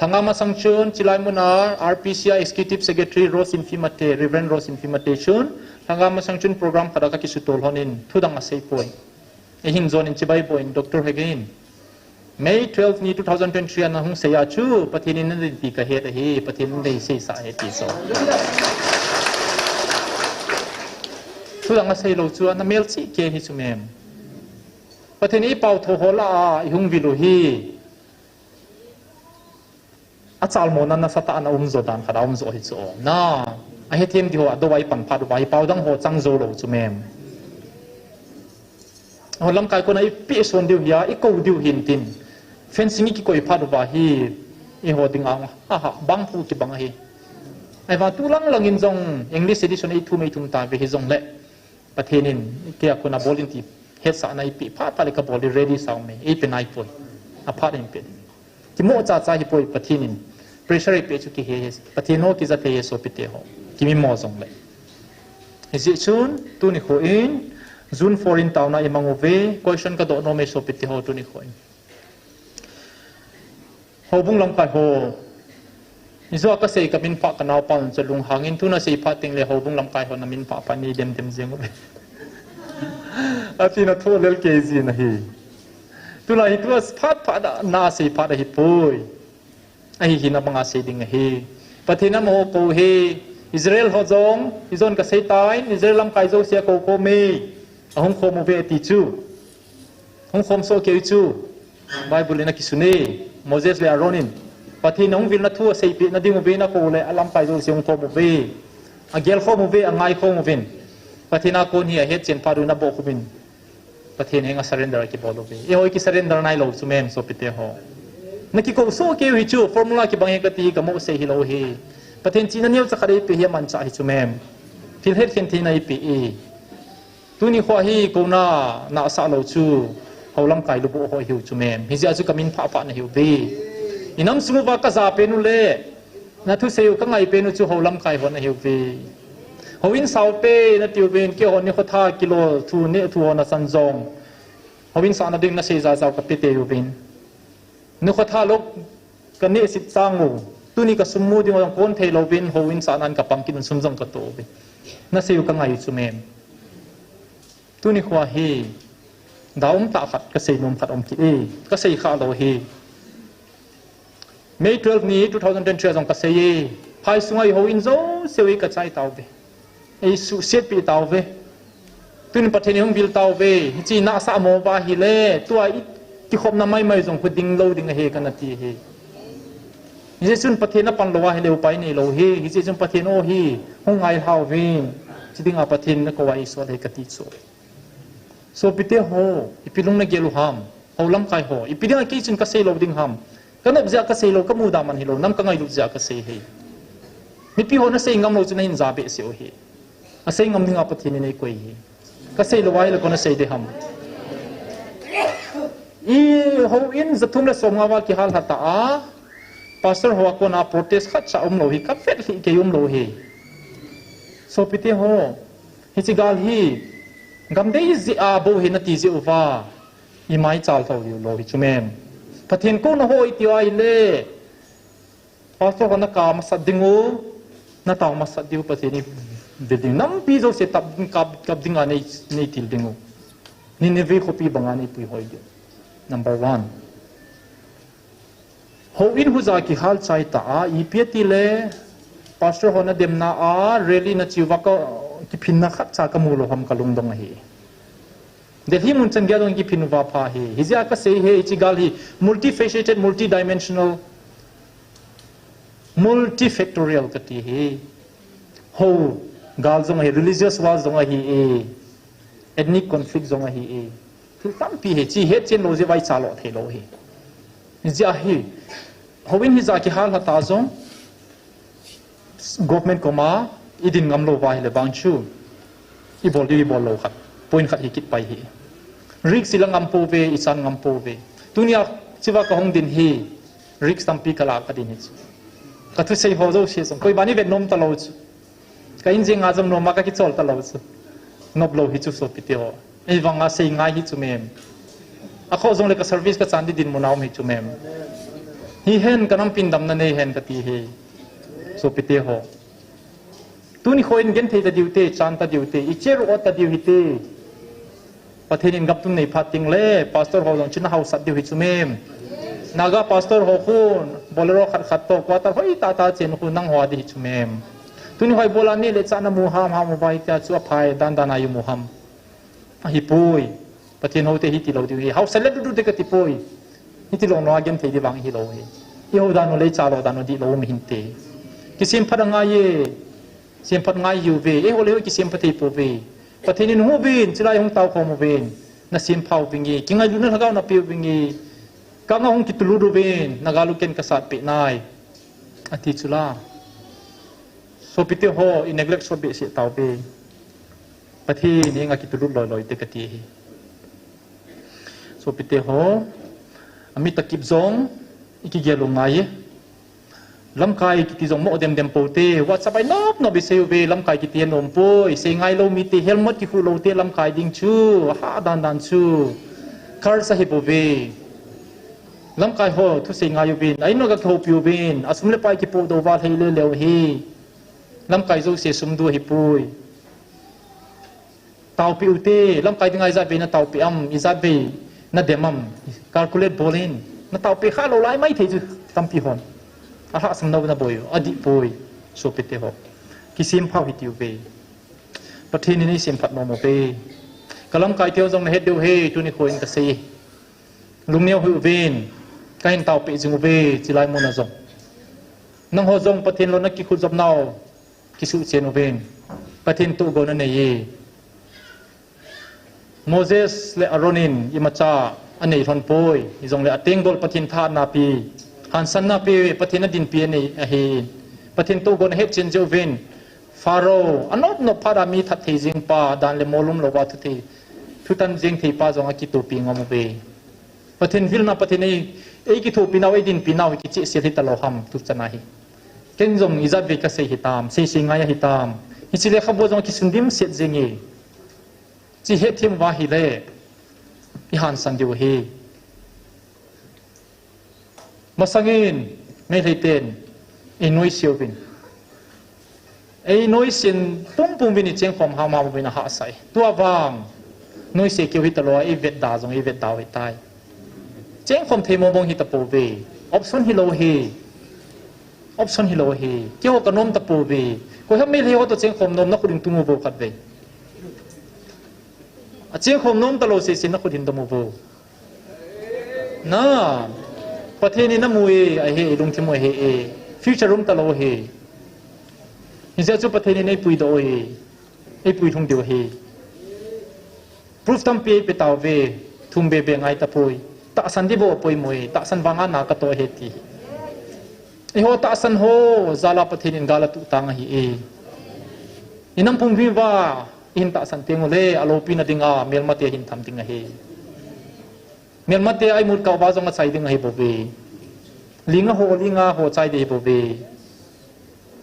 Lhanga masang chun, chilai mun a, R P C a Executive Secretary Rose Infimate, Reverend Rose Infimate chun, lhanga masang chun program khat a ka kisutol lhon in, thu dang asei poi. Eihin jon in chibai poi in, Doctor Hegin. May twelve ni two thousand twenty-three a na hung sei a chu, Pathen in na dinpi ka het ahi, Pathen in dei seisa ahi ti so. Thu dang asei lou chu, ana melchih kei hi chu mem. Pathen in i pao tho ho lah a, i hung vil u hi. Achalmo na nasatah a na um jo dan khat a um jo hi chu. Na, ahethem di ho a dou a i pan phat uva, i pao dang ho chang jou lou chu mem. Ho lamkai kona i pehson diu hi a, i kou diu hin tin. Fencing i kikoi phat uva hi, eiho ding a, ha ha, bang phu kibang ahi. Ahivang tu lang lang in jong English edition ei thum ei thum tave hi jongle. Pathen in, kei a kona bol in ti hetsahna eipeh phat phat le ka bol ding ready sa um e, eipe nai poi. Aphat in pe ding. Kimo cha cha hi poi Pathen in. Pressure eipeh chu kihe he. Pathen ho kija thei he sopite ho. Kimimo jongle. Hijeh chun, tuni kho in, June four in taona imang uve, question kadoh nom e sopite ho tuni kho in. Houbung lamkai ho. Ijou a kasei kamin phah kanaopa un chu lunghang in tuna sei phah teng le houbung lamkai ho namin phah phah nei dem dem jeng uve. Ati na thu lel kei jin ahi. Tulai hi tua phat phat da na sei phat ahi poi. Ahi hi na banga sei ding ahi. Pathen in amaho kou hi. Israel ho jong, ijou in kasei tan, Israel lamkai jouse akou kou me. Ahung khom uve ati chu. Hung khom soh kei chu. Bible in akisun e. Moses le Aaron in. Pathen in hung vilna thu aseipeh na ding uve na kou le alamkai jouse hung khom uve. Agel khom uve, angai khom uvin. Pathen a kon hi ahet chen phat un aboh khum in. Pathen henga surrender akibol uve. Eiho i kisurrender nailou chu mem sopite ho. Nakikou soh kei u hi chu formula kibang hi kati kamoh sei hilou hi. Pathen chihna neocha khat eipeh hi amanchah hi chu mem. Thil het khen theina eipeh e. Tuni kho hi kouna nasah lou chu hou lamkai lubuh ho hiu chu mem. Hijeh a chu kamin phah phah nahiuve. Inam sung uva kaja pen u le. Nathusei u kangai pen u chu hou lamkai ho nahiuve. Houin sao te nati uvin, keiho nikho tha kilo thu neh thu ho nasan jong. Houin sahna ding nasei jajao kape te uvin. Nikho tha lou kaneh sit chang u. Tuni kasum mu ding u jong kon thei louvin, houin sahnan kapang kit un sum jong katoh uvin. Nasei u kangai u chu mem. Tuni kho hi, da um tah khat, kasei nom khat um kit e, kasei kha lou hi. May twelve ni two thousand twenty-three a jong kasei e, phai sunga i houin jouse u i kachai tauve. Eisuhset pi tauve. Tun Pathen in hung vil tauve. Hiche nasah mo uva ahile, tua i kikhopna maimai jong khu ding lou ding ahi kana ti hi. Hiche chun Pathen napan lou ahile upai neilou hi. Hiche chun Pathen o hi, hung ngai lhau vin. Chi dinga Pathen nakou a eisol hi kati chu. Sopite ho, ipi lung nagel u ham, hou lamkai ho, ipi dinga kei chun kasei lou ding ham, kanop jeh a kasei lou, kamuda man hilou, nam kangailut jeh a kasei hi. Mipi ho nasei ngam lou chu nahin ja behseh u hi. Asei ngam dinga Pathen in eikoi hi. Kasei lou ahile koi nasei ding ham. I houin jathum le somnga val kihal lha ta a, pastor ho a kona protest khatcha umlou hi, kavet lhih kei umlou hi. Sopite ho, hiche gal hi, gam dei jeh a bou hi nati jeh uva, imai chal lhou diu lou hi chu mem. Pathen kouna ho iti u ahile, pastor ho naka masat ding u, natao masat diu Pathen in ve ding. Nampi jouse tap ding kap, kap dinga nei, neitil ding u. Nineveh khopi banga neipui hoi diu. Number one. Houin huja kihal chai ta a, ipi atile, pastor ho nademna a, rally nache uva ka, kiphinna khatcha kamu lou ham kalungdong ahi. Delhi mun chan geiya jong kiphin uva pha hi. Hijeh a kasei hi, hiche gal hi multifaceted, multidimensional, multifactorial kati hi. Hou gal jong ahi, religious war jong ahi e, ethnic conflict jong ahi e. Thil tampi hi, chi hetchen lou jeh uva icha lou thei lou hi. Hijeh a hi, houin hija kihal lha ta jong, government koma idin ngam lou uva ahile vang chu, ibol diu ibol lou khat, point khat hi kit pai hi. Risk ila ngam pouve, ichan ngam pouve. Tunia, chuva kahung din hi, risk tampi kala kadin hi chu. Kathusei ho jouse jong, koi ban ivet nom talou chu. Ka in jenga jong noma kakichol talou chu. Nop lou hi chu sopite ho. Ahivanga sei ngai hi chu mem. Akhoh jongle ka service kachan di dinmun a um hi chu mem. Hihen kanampin damna nei hen kati hi. Sopite ho. Tuni kho in genthei ta diu te, chan ta diu te, icheh u ot ta diu hite. Pathen in gaptum nei phat tengle, pastor ho jong chun ahaosat diu hi chu mem. Naga pastor ho khun, Bolero khat khat toh, quarter hoi tah tah chen khun nangho a di hi chu mem. Tuni hoi bola neh le chah namu ham ham uva hitia chu aphai dan dan a imu ham. Ahipoi. Pathen houte hiti lou diu hi. Haosa le dudu te kati poi. Hiti lou noa genthei di vang hilou hi. Ihou dan u le icha lou dan u dihlou um hinte. Kisemphat angai e. Semphat ngai hiuve. Eiho le eiho kisemphat thei pouve. Pathen in hung uvin, chulai hung taokhom uvin. Nasempha uvinge. Kingailutna lhagao napeh uvinge. Kanga hung kitulut uvin. Nagal u ken kasatpeh nai. Ati chula. Sopite ho, i neglect sot behseh tauve. Pathen henga kitulut loi loi te kati hi. Sopite ho, amit akip jong, ikigel u ngai e. Lamkai kiti jong mo dem dem pote, WhatsApp a inop nop isei uve, lamkai kiti anom poi, sei ngai lou mite, helmet kikhu loute, lamkai ding chu, aha dan dan chu. Kar sa hi bouve. Lamkai ho, thusei ngai uvin, a in uva kihoupi uvin, asum le pai kipodoh uva lhei le leu hi. Lamkai jouse sum du ahipoi. Taopi ute, lamkai dinga ijat vei nataopi am, ijat vei nadem am, calculate bol in, nataopi kha lou lai maithei chu tampi hon. Alhahsam nau naboi u, adih poi, sopite ho. Kisem phau hiti uve. Pathen in eisem phat nom uve. Ka lamkai teu jong nahet diu ahi, tuni kho in kasei. Lungneo hih uvin, kahin taopi jing uve, chilai mun a jong. Nangho jong Pathen lhonna kikhut jop nau, kisuh chen uvin. Pathen tohgon anei e. Moses le Aaron in imacha anei lhon poi, hijongle atenggol Pathen thahatna pi, hansanna pi, Pathen adinpi anei ahi. Pathen tohgon ahet chen jeh uvin. Pharaoh, anop nop phat a mi that thei jing pa, dan le mol um louva thu thei, thutan jeng thei pa jong akitopi ngam uve. Pathen vilna, Pathen ei, eikithopi nau, eidinpi nau hi kichehsel hita lou ham, tuchan a hi. Ken jong ijat vei kasei hitam, sei sei ngai ahitam. Hiche lekhabu jong kisun dimset jeng e. Chi hetthem uva ahile, ihansan diu ahi. Masangin, Meitei ten, einoise uvin. Einoisen pumpum uvin, ichengkhom hamham uvin ahahsa e. Tua vang, noise keu hita lou a, eivetda jong eivetda u ahitai. Chengkhom thei mong mong hita pouve. Option hilou ahi. Option hilou ahi. Keiho kanom ta pouve. Koiham Meitei ho toh chengkhom nom nakhut in tung uvo khatvei. Achengkhom nom talou sese nakhut hin dom uvo. Na, Pathen in namu e, ahe, lungthim u ahe e. Future um talou ahi. Hijeh chun Pathen in eipuidoh u ahi. Eipuilhung diu ahi. Proof tampi eipe tauve, thum bebe ngai tapoi. Tahsan ding bou apoimo e, tahsan vanga na katoh ahi ti. Eiho tahsan ho jal a Pathen in gal atuh tang ahi e. Inam pung hi uva, ihin tahsan teng ule, aloupina dinga, melmate ahin tham ding ahi. Melmate a imut kah uva jong achai ding ahi bouve. Ling a ho, ling a ho chai ding ahi bouve.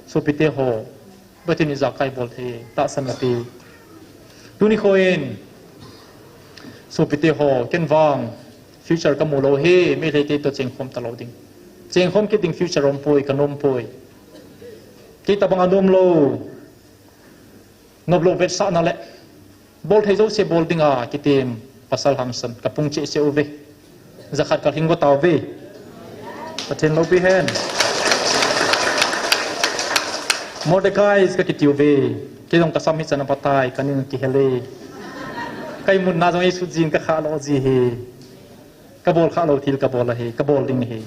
Sopite ho, Pathen in ijakai bol thei, tahsan nape. Tuni kho in, sopite ho, ken vang, future kamu lou ahi, Meitei te toh chengkhom talou ding. Chengkhom kit ding future um poi, kanom poi. Kei tabang anom lou, nop lou vetsahna le, bol thei jouse bol dinga kitem pasal hangsan, kapung cheh cheh uve. Jakhat kalhing go tauve. Pathen loupi hen. Mordecai kakiti uve. Kei jong kasam hichan a pat tai, kaning kihel e. Ka imutna jong eisut jin, kakhah lou ji ahi. Kabol khah lou thil kabol ahi, kabol ding ahi.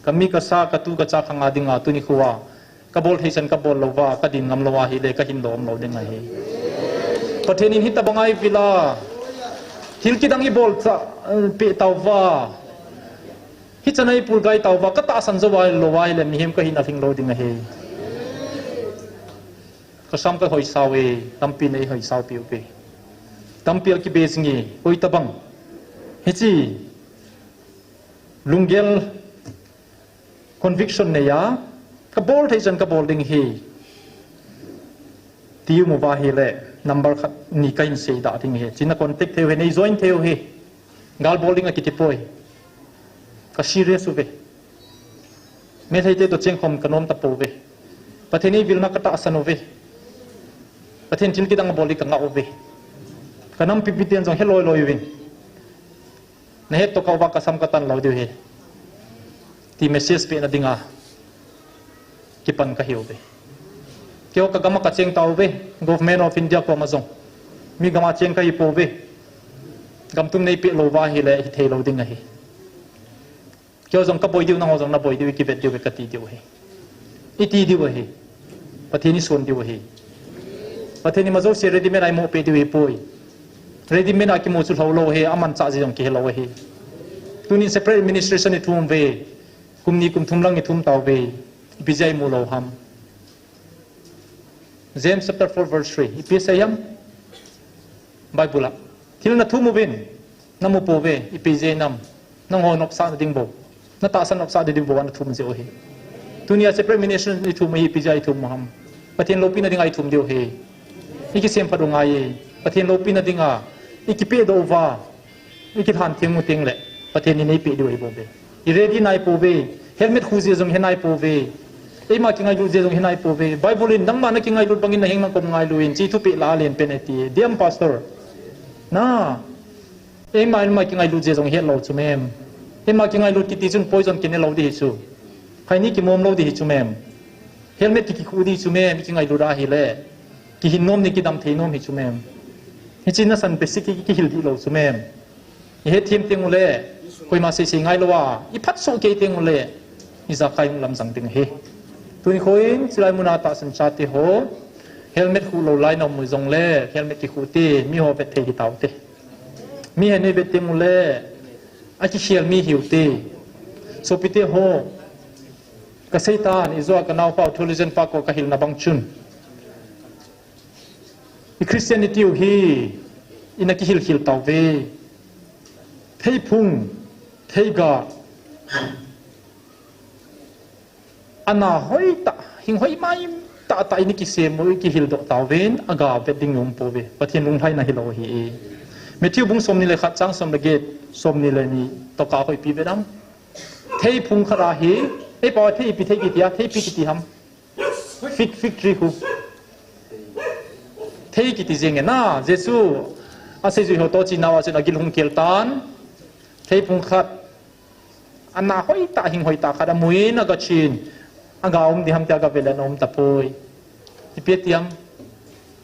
Kami kasa, katu kacha khanga dinga, tuni kho a kabol thei chan kabol louva, kadin ngam lou ahile, kahin lom lou ding ahi. Pathen in hitabang a eivil a, thil kidang ibol cha, eh, peh tauva, hichan a eipul gai tauva, katahsan jou a lou ahile, mihem kahin alhing lou ding ahi. Kasam kahoi sao e, tampi in eihoi sao piu ve. Tampi akibe jing e, hoitabang. Hiche, lunggel conviction nei a, kabol thei chan kabol ding ahi. Ti um uva ahile, number khat ni kahin seidoh ding ahi. China contact thei u ahi, nei join thei u ahi. Gal bol ding akiti poi. Ka serious uve. Meitei te toh chengkhom kanom tapouve. Pathen eivilna katahsan uve. Pathen thil kidang abol ding kangah uve. Kanampi miten jong he loi loi uvin. Nahet toh kauva kasam katan lou diu ahi. Ti message pehna dinga kipan kahiuve. Keiho kagam a kacheng tauve, Government of India koma jong. Mi gam a cheng kahipouve. Gam tum neipeh louva ahile hithei lou ding ahi. Keiho jong kaboi diu, nangho jong naboi diu, ikivet diu ve kati diu ahi. Iti diu ahi. Pathen ison diu ahi. Pathen in ima jouse ready made a eimo peh diu ahipoi. Ready made a kimu chu lhou lou ahi, amanchah jeh jong kihelou ahi. Tunin separate administration ithum uve. Kum ni kum thum lang ithum tauve. Ipi jeh a imu lou ham. James chapter four verse three. Ipi asei ham? Bible a. Thil nathum uvin, namu pouve, ipi jeh a nam. Nangho nopsahna ding bou. Natahsan nopsah ding bou a nathum jeh u ahi. Tunia separate ministry ithum ahi, ipi jeh a ithum ham? Pathen loupina dinga ithum diu ahi. Ikisem phat u ngai e. Pathen loupina dinga ikipehdoh uva, ikilhan theng u teng le Pathen in eipeh diu ahi bou ve. I ready nai pouve. Helmet khu jeh jong he nai pouve. Eima kingailut jeh jong he nai pouve. Bible in nangma nakingailut bangin naheng nang kom ngailu in, chi thupeh la len pen e ti. Diam pastor. Na. Eima, eima kingailut jeh jong het lou chu mem. Eima kingailut kiti chun poison kine lou di hi chu. Khaini kimom lou di hi chu mem. Helmet ki, kikhu di chu mem, kingailut ahile. Kihin nom ni kidam thei nom hi chu mem. Hichi nasan basic ki, kihil di lou chu mem. Ihet them teng ule, koima seisei ngai lou a, iphat soh kei teng ule, ijakai hung lamjang ding ahi. Tuni khoin, chilai muna tahsan chate ho, helmet khu lou lai na um u jongle, helmet kikhu te, mi ho vet thei hi tau te. Mi he nei vet teng ule, akikhel mi hiu te. Sopite ho, kasei tan, ijou a kanaopa, theologian pa ko kahilna bang chun. I Christianity u hi, ina kihil khel tauve. Theiphung, theiga. Ana hoitah, hing hoi mai tah tah ini kisem u, ikihil doh tauvin, aga vet ding um pouve. Pathen lunglhaina hilou ahi. Matthew bung somni le khat chang som le get, somni le ni, toh ka hoipi vet am. Theiphung khat ahi, ei pa thei ipi thei kiti a, thei ipi kiti ham. Fig, fig tree khu. Thei kiti jeng e na, Jesu aseijui ho toh chinau a chun agil hung kel tan. Theiphung khat. Ana hoitah, hing hoitah khat amuin aga chin. Aga um di ham ti aga vet le ana um tapoi. Ipi ti ham.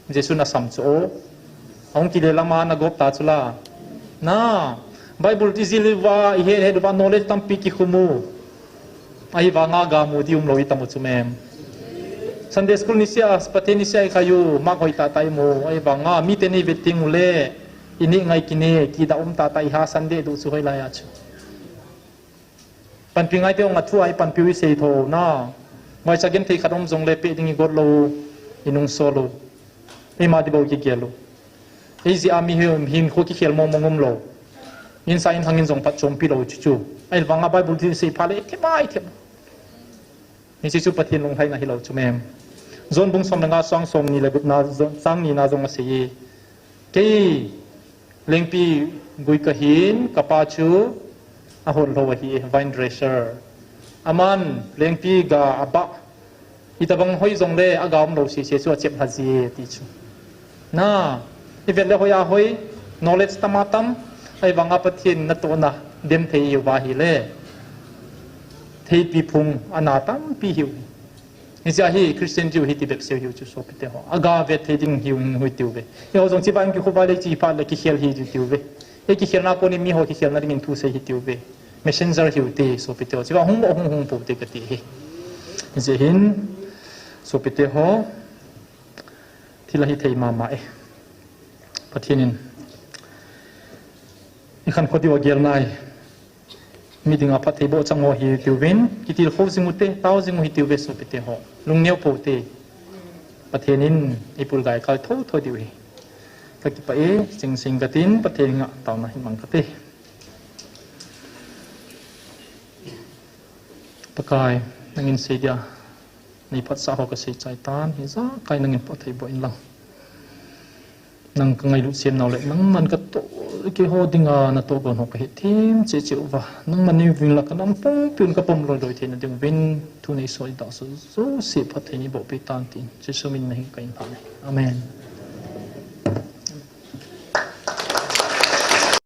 Jesun asam chu o. Ahung kile lama ana gop ta chu la. Na, Bible ti jil uva, ihet het uva knowledge tampi kikhum u. Ahivanga ga mu di um lou itam u chu mem. Sunday school niseh a, Pathen niseh a ikhai u, mark hoitah tah imu. Ahivanga, miten eivet teng ule, ineh ngai kineh, kida um tah tah iha Sunday duh chu hoilai a chu. Panpi ngai teng a thu a ipanpi u isei tho na. Vaicha genthei khat um jongle peh ding igot lou, inung sol u. Eima di bou kigel u. Eijeh a mihem hinkho kikhel mong mong um lou. Insa inlhang in jong phatchompi lou chu chu. Ahivanga Bible thil sei phat le, ithem a, ithem. Hiche chu Pathen lunglhaina hilou chu mem. John bung som le nga chang somni le gupna, chang nina jong asei e. Kei lengpi gui kahin, kapa chu ahol lhou ahi, vine dresser. Aman lengpi ga abah, itobang hoi jongle aga um lou sese chu achep lha ji e ti chu. Na, ivet le hoi a hoi, knowledge tam a tam, ahivanga Pathen natohna dem thei ihiuva ahile. Theipi phung ana tampi hiu. Hiche a hi Christian diu hi ti bep seu hiu chu sopite ho. Aga vet thei ding hiu hi tiu ve. Eiho jong chibai in kikhovah le chi phat le kikhel hi tiu ve. Ei kikhelna kon in miho kikhelna dingin thusei hi tiu ve. Messenger hiu te sopite ho. Chibai hung hung hung pou te kati hi. Hijeh hin sopite ho. Thil ahi thei mama e. Pathen in ikhankho diu agel nai. Mi dinga phattheiboh chang ho hitiuvin, kitilkhou jing u te, tao jing u hitiuve sopite ho. Lungneo pou te. Pathen in eipul gai kal thotho diu hi. Kakipah e, chingsing katin, Pathen henga taona hin mang kate. Pakai, nangin seidia nei phatsah ho kasei chai tan, hijakai nangin phattheiboh inlang. Nang kangailut sem nau le, nangman katoh, keiho dinga natoh gon ho kahet them cheh cheh uva. Nangman neivin la kanam pumpiun kapom loi loi theina diuvin, thu neisol idalhah jouse phatthei neiboh peh tan tin. Jesu min in nahin kahin thum e. Amen.